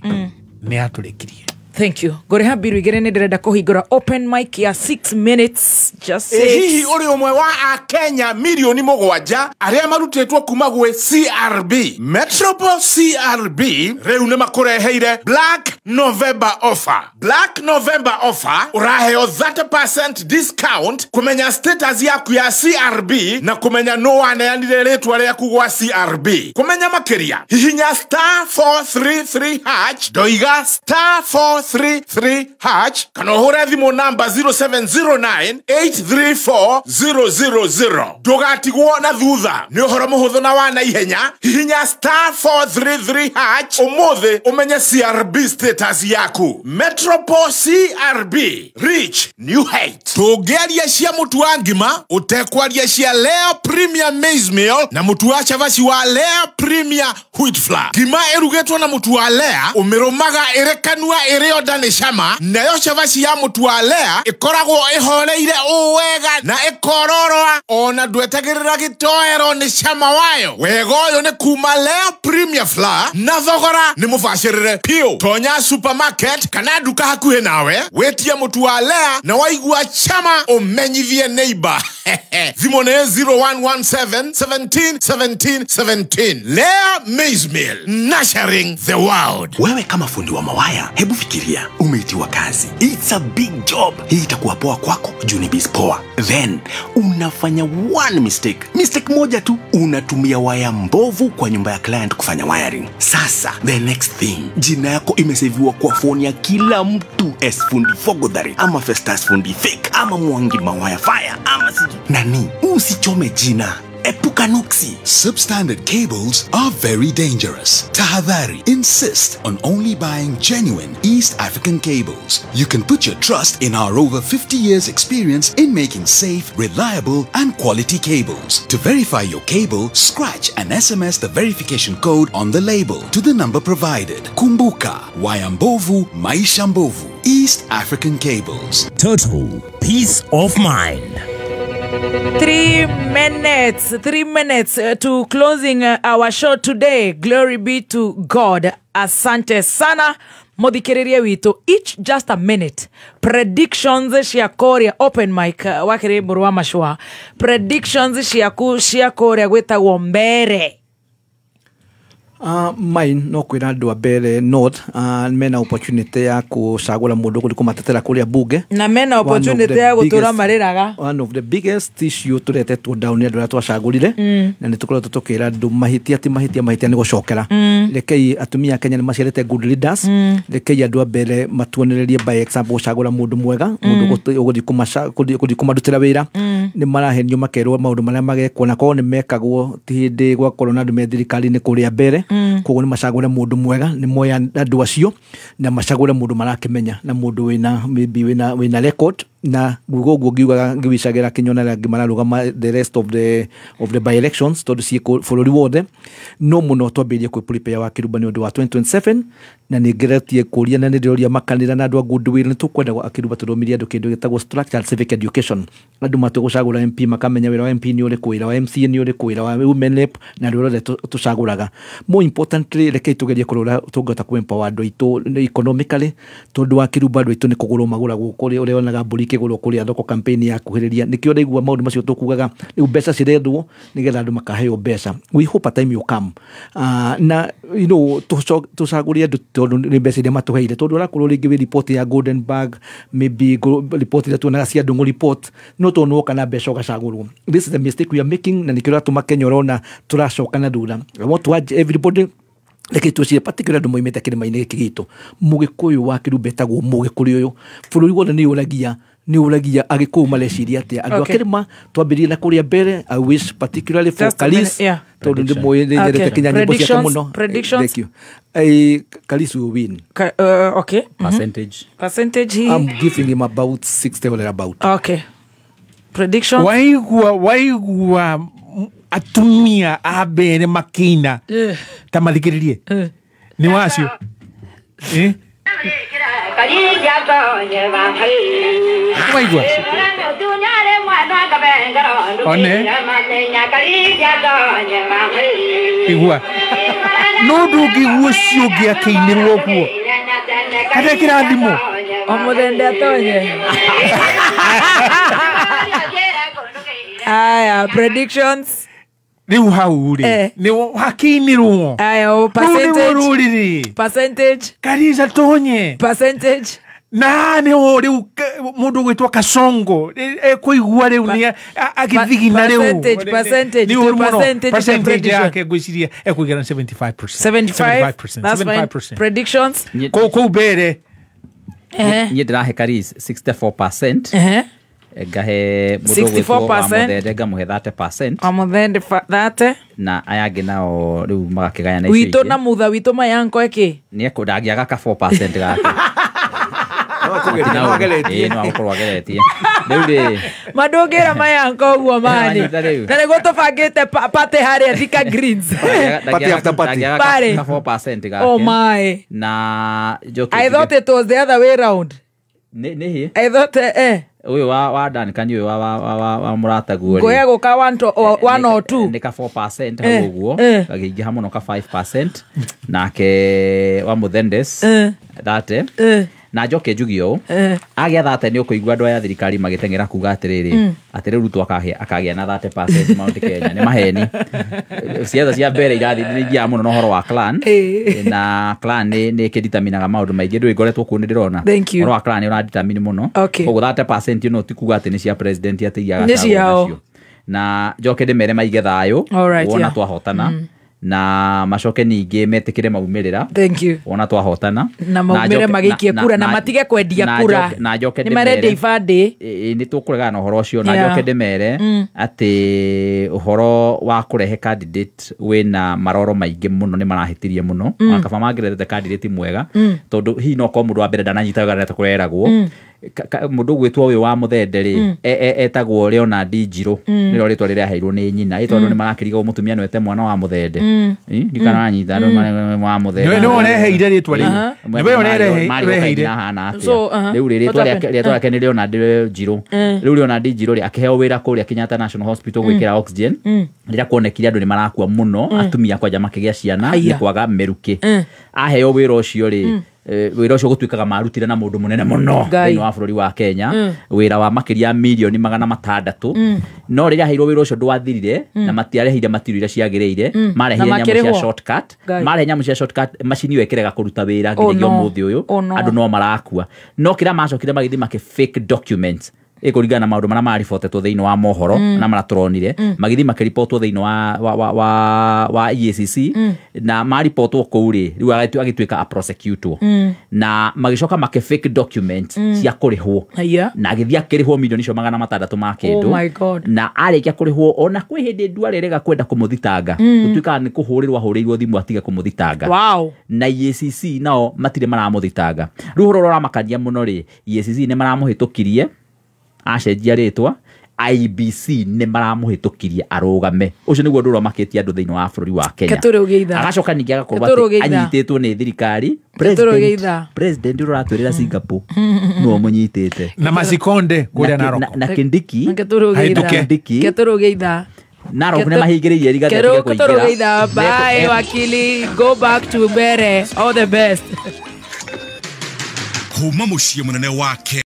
Speaker 13: nĩ yatũrĩkirie.
Speaker 6: Thank you. Ngũrĩha mbiru igĩrĩ nĩ ndĩrenda kũhingũra open mic ya 6 minutes. Just
Speaker 9: Ĩ
Speaker 6: six.
Speaker 9: Hihi ũrĩ ũmwe wa akenya milioni 7 arĩa marutĩtwo kuma gwĩ CRB? Metropol CRB rĩu nĩ makũreheire Black November offer. Black November offer ũraheo 30% discount kũmenya status yaku ya CRB na kũmenya nũ waneanire rĩtwa rĩaku gwa CRB. Kũmenya makĩria hihinya star 433 hash, ndoiga star 433 hash, kana ũhũre thimũ namba 0709 834 000. Ndũgatigwo na thutha, nĩ ũhoro mũhũthũ na wa naihenya. Hihinya star 433 hash ũmũthĩ ũmenye CRB status yaku. Metropol CRB, reach new height. Tũngĩaria cia mũtu wa ngima ũtekwaria cia Lea Premier Maize Meal na mũtu wa cabaci wa Lea Premier Wheat Flour. Ngima ĩrugĩtwo na mũtu wa Lea ũmĩrũmaga ĩrĩ kanua ĩrĩ onda nĩ cama, nayo cabaci ya mũtu wa Lea ĩkoragwo ĩhoreire ũũ wega na ĩkororoa ona ndwetagĩrĩra gĩtoero nĩ cama wayo. Wega ũyũ nĩ kuma Lea Premier Flour na thogora nĩ mũbacĩrĩre piũ. Tonya supermarket kana nduka hakuhĩ nawe wĩtie mũtu wa Lea na waigua chama ũmenyithie neighbor. Thimũ nĩ 0117 17 17 17. Lea Maize Meal, nurturing the world.
Speaker 15: Wewe kama fundi wa mawaya, hebu fikiria fikiria, umeitiwa kazi. It's a big job. Hii itakuwa poa kwako juu ni biz poa. Then unafanya one mistake. Mistake moja tu, unatumia waya mbovu kwa nyumba ya client kufanya wiring. Sasa the next thing, jina yako imeseviwa kwa phone ya kila mtu as fundi fogodhari, ama Festus fundi fake, ama Mwangi mawaya fire, ama sijui nani. Usichome jina. Epuka nuksi.
Speaker 16: Substandard cables are very dangerous. Tahadhari, insist on only buying genuine East African cables. You can put your trust in our over 50 years experience in making safe, reliable and quality cables. To verify your cable, scratch and SMS the verification code on the label to the number provided. Kumbuka, waya mbovu, maisha mbovu. East African Cables.
Speaker 17: Total peace of mind.
Speaker 6: 3 minutes, 3 minutes to closing our show today. Glory be to God. Asante sana muthikiriria witu. Each just a minute. Predictions cia Korea open mic wakiri mburu wa mashua. Predictions ciaku cia Korea gwitagwo mbere.
Speaker 7: Mine no kwira andu a mbere north mena opportunity ya kucagura mundu guthi kumatetera kuria bunge
Speaker 6: na mena opportunity ya gutura mariraga.
Speaker 7: One of the biggest issue turetetwo down ni andu aria twacagurire na ni tukoretwo tukira andu mahitia ti mahitia mahitia ni gucokera. Rekei atumia a Kenya ni maciarite good leaders. Rekei andu a mbere matuonererie by example gucagura mundu mwega, mundu guthi kumarutira wira. Ni marahenio makerwo maundu maria magekwo na korwo ni mekagwo ti hindi gwakorwo na andu me thirikari-ini kuria mbere. Koguo ni macagure mundu mwega, ni moya andu acio na macagure mundu marakimenya na mundu wina maybe wina record na gugo guo ngiugaga ngiwicagira kinyona arĩa angĩ mararũgama the rest of the by elections tondu ciĩ bũrũri wothe. No mũno twambĩrĩrie kwĩ prepare wa Kĩrumba nĩ ũndũ wa 2027 na nĩ ngeretie kũria na nĩ ndĩroria makanitha na andũ a goodwill nĩ tũkwenda Kĩrumba tũthomithie andũ kĩndũ gĩtagwo structured civic education. Andũ matue gũcagũra MP makamenya wĩra wa MP nĩ ũrĩkũ, wĩra wa MCA nĩ ũrĩkũ, wĩra wa women rep na andũ arĩa othe tũcagũraga. More importantly, rekei tũgerie kũrora tũngĩhota kũ empower andũ aitũ economically tondũ wa Kĩrumba andũ aitũ nĩ kũgũrwo magũragwo kũrĩa ũrĩa onaga mbũri ikĩgũrwo kũrĩa thoko campaign ya kuhĩrĩria. Nĩkĩo ndaigua maũndũ macio tũkugaga rĩu mbeca cirethwo nĩgetha andũ makaheo mbeca. We hope a time will come. Na you know tũcagũrie andũ tondũ nĩ mbeca iria matũheire tondũ ũrakorwo rĩngĩ wĩ report ya Golden Bag, maybe report iria tuonaga cia Ndung'u report, no tondũ woka na mbeca ũgacagũrwo. This is the mistake we are making na nĩkĩo ũratũma Kenya ũrona tũracoka na thutha. I want to urge everybody, reke twĩcirie particular andũ moimĩte kĩrĩma-inĩ gĩkĩ gitũ. Mũgĩkũyũ wa Kĩrumba etagwo mũgĩkũyũ ũyũ. Bũrũri wothe nĩ ũragia Agĩkũyũ mareciria atĩa. Andũ a kĩrĩma twambĩrĩrie na kũrĩa mbere. I wish particularly for Kalis tondũ ndĩmũĩ nĩ nyendete kinya nyĩmbo ciake mũno.
Speaker 6: Predictions.
Speaker 7: Thank you. Kalis will win.
Speaker 6: Okay.
Speaker 4: Percentage.
Speaker 6: Percentage he.
Speaker 7: I'm giving him about 60 or thereabout.
Speaker 6: Okay. Predictions.
Speaker 13: Waigua atumia a mbere makĩina ta mathikĩrĩrie nĩ wacio. Waigua one igua no ndũngĩigua ũcio ũngĩ akĩinĩrwo ũguo kana kĩrathimo
Speaker 6: o mũthende atonye. Aya, predictions.
Speaker 13: Rĩu hau rĩ nĩ hakĩinĩrwo.
Speaker 6: Aya, percentage. Percentage.
Speaker 13: Karisa tonye.
Speaker 6: Percentage.
Speaker 13: Na nĩ ho rĩu mũndũ ũgwĩtwo Kasongo ekũigua rĩu nĩ agĩthigina rĩu.
Speaker 6: Percentage, percentage.
Speaker 13: Percentage yake ngwĩciria ekũigana 75%.
Speaker 6: 75%. That's fine. Predictions.
Speaker 13: Kũu mbere.
Speaker 4: Niĩ ndĩrahe Karis 64%. Ngahe mũndũ ũgwĩtwo Wamuthende ngamũhe 30%.
Speaker 6: Wamuthende 30.
Speaker 4: Na aya angĩ nao rĩu magakĩgayana icio ingĩ.
Speaker 6: Witũ na mutha witũ mayanko ĩkĩ?
Speaker 4: Nĩ ndangĩaga ka 4% gake. No agũkorwo ageretie. Rĩu rĩ
Speaker 6: mandũngĩra mayanko ũguo mani. Na nĩguo tũbangĩte party harĩa Thika Greens.
Speaker 4: Party after party. Ka 4% gake.
Speaker 6: Oh my.
Speaker 4: Na njoke.
Speaker 6: I thought it was the other way round.
Speaker 4: Nĩ hi?
Speaker 6: I thought
Speaker 4: Ũyũ wa Duncan ũyũ wa mũrataguo rĩ.
Speaker 6: Ngũya gũka 1 or 2.
Speaker 4: Nĩ ka 4% hau ũguo. Gakĩingĩha mũno ka 5%. Nake wa Muthendes 30. Na njoke njuge ũũ, agĩa 30 nĩ ũkũigua andũ aya thirikari magĩteng'era kuga atĩrĩrĩ, atĩ rĩu Ruto akagĩa na 30% Mount Kenya. Nĩ maheni. Ciatha cia mbere irathiĩ nĩ ingiaga mũno na ũhoro wa clan, na clan nĩ ĩkĩditaminaga maũndũ maingĩ. Ndũĩ ngoretwo kuo nĩ ndĩrona ũhoro wa clan nĩ ũraditamini mũno. Koguo 30% no ti kuga atĩ nĩ cia president atĩ iria agacagũra nacio. Na njoke ndĩmere maige thayũ wona twahotana, na macoke ningĩ metĩkĩre maumĩrĩra.
Speaker 6: Thank you.
Speaker 4: Wona twahotana
Speaker 6: na maumĩre magĩikie kura na matige kwendia kura.
Speaker 4: Na njoke
Speaker 6: ndĩmere nĩ marendia ibandĩ.
Speaker 4: Nĩ tũkũregana na ũhoro ũcio. Na njoke ndĩmere atĩ ũhoro wa kũrehe candidate wĩna maroro maingĩ mũno nĩ marahĩtirie mũno. Kaba mangĩrethete candidate mwega, tondũ hihi no korwo mũndũ wa mbere ndananyita wega na kũreragwo. Mũndũ ũgwĩtwo ũyũ wa Mũthende rĩ, etagwo Leonard Njirũ, nĩrĩo rĩtwa rĩrĩa aheirwo nĩ nyina, tondũ nĩ marakĩrigwo mũtumia nĩwete mwana wa Mũthende. Ndikana aranyita wa Mũthende.
Speaker 13: Nĩwe ũreheire rĩtwa rĩu. Nĩwe ũreheire.
Speaker 4: Rĩu rĩtwa rĩake nĩ Leonard Njirũ. Rĩu Leonard Njirũ rĩ, akĩheo wĩra kũrĩa Kenyatta National Hospital gwĩkĩra oxygen, rĩrĩa kuonekire andũ nĩ marakua mũno, atumia kwanja makĩgĩa ciana nĩ kwaga mĩrukĩ. Aheo wĩra ũcio rĩ, wĩra ũcio gũtuĩkaga marutire na mũndũ mũnene mũno thĩinĩ wa bũrũri wa Kenya, wĩra wa makĩria mirioni 600. No rĩrĩa aheirwo wĩra ũcio ndwathirire, na matiarehire matiru iria ciagĩrĩire, marehire nyamũ cia shortcut, marehe nyamũ cia shortcut, macini ĩyo ĩkĩrega kũruta wĩra nginyagia ũmũthĩ ũyũ, andũ no marakua. No kĩrĩa macokire magĩthiĩ makĩ fake documents ĩkũringana na maũndũ marĩa maribotetwo thĩinĩ wa mohoro na marĩa tũronire, magĩthiĩ makĩribotwo thĩinĩ wa EACC, na maribotwo kũu rĩ, rĩu agĩtuĩka a prosecutwo, na magĩcoka makĩ fake documents cia kũrĩhwo, na agĩthiĩ akĩrĩhwo milioni icio 600 ma kĩndũ. Na arĩkia kũrĩhwo, ona kwĩ hĩndĩ ndwarĩ ĩrega kwenda kũmũthitanga, gũtuĩkaga nĩ kũhũrĩrwo ahũrĩirwo thimũ atige kũmũthitanga. Na EACC nao matirĩ maramũthitanga. Rĩu ũhoro ũrĩa ũramakania mũno rĩ, EACC nĩ maramũhĩtũkirie acenjia rĩtwa, IBC nĩ maramũhĩtũkirie arũgame. Ũcio nĩguo ũndũ ũrĩa ũmakĩtie andũ thĩinĩ wa bũrũri wa Kenya. Agacoka ningĩ agakorwo atĩ anyitĩtwo nĩ thirikari. President ũrĩa ũratwĩrĩra Singapore nĩwe ũmũnyitĩte.
Speaker 13: Na Macikonde kũrĩa Narok.
Speaker 4: Na Kindiki. Narok nĩ mahingĩrĩirie Rigathi atige kũingĩra.
Speaker 6: Bye wakili, go back to Mbere. All the best.
Speaker 1: Kuma mũciĩ mũnene wa Kenya.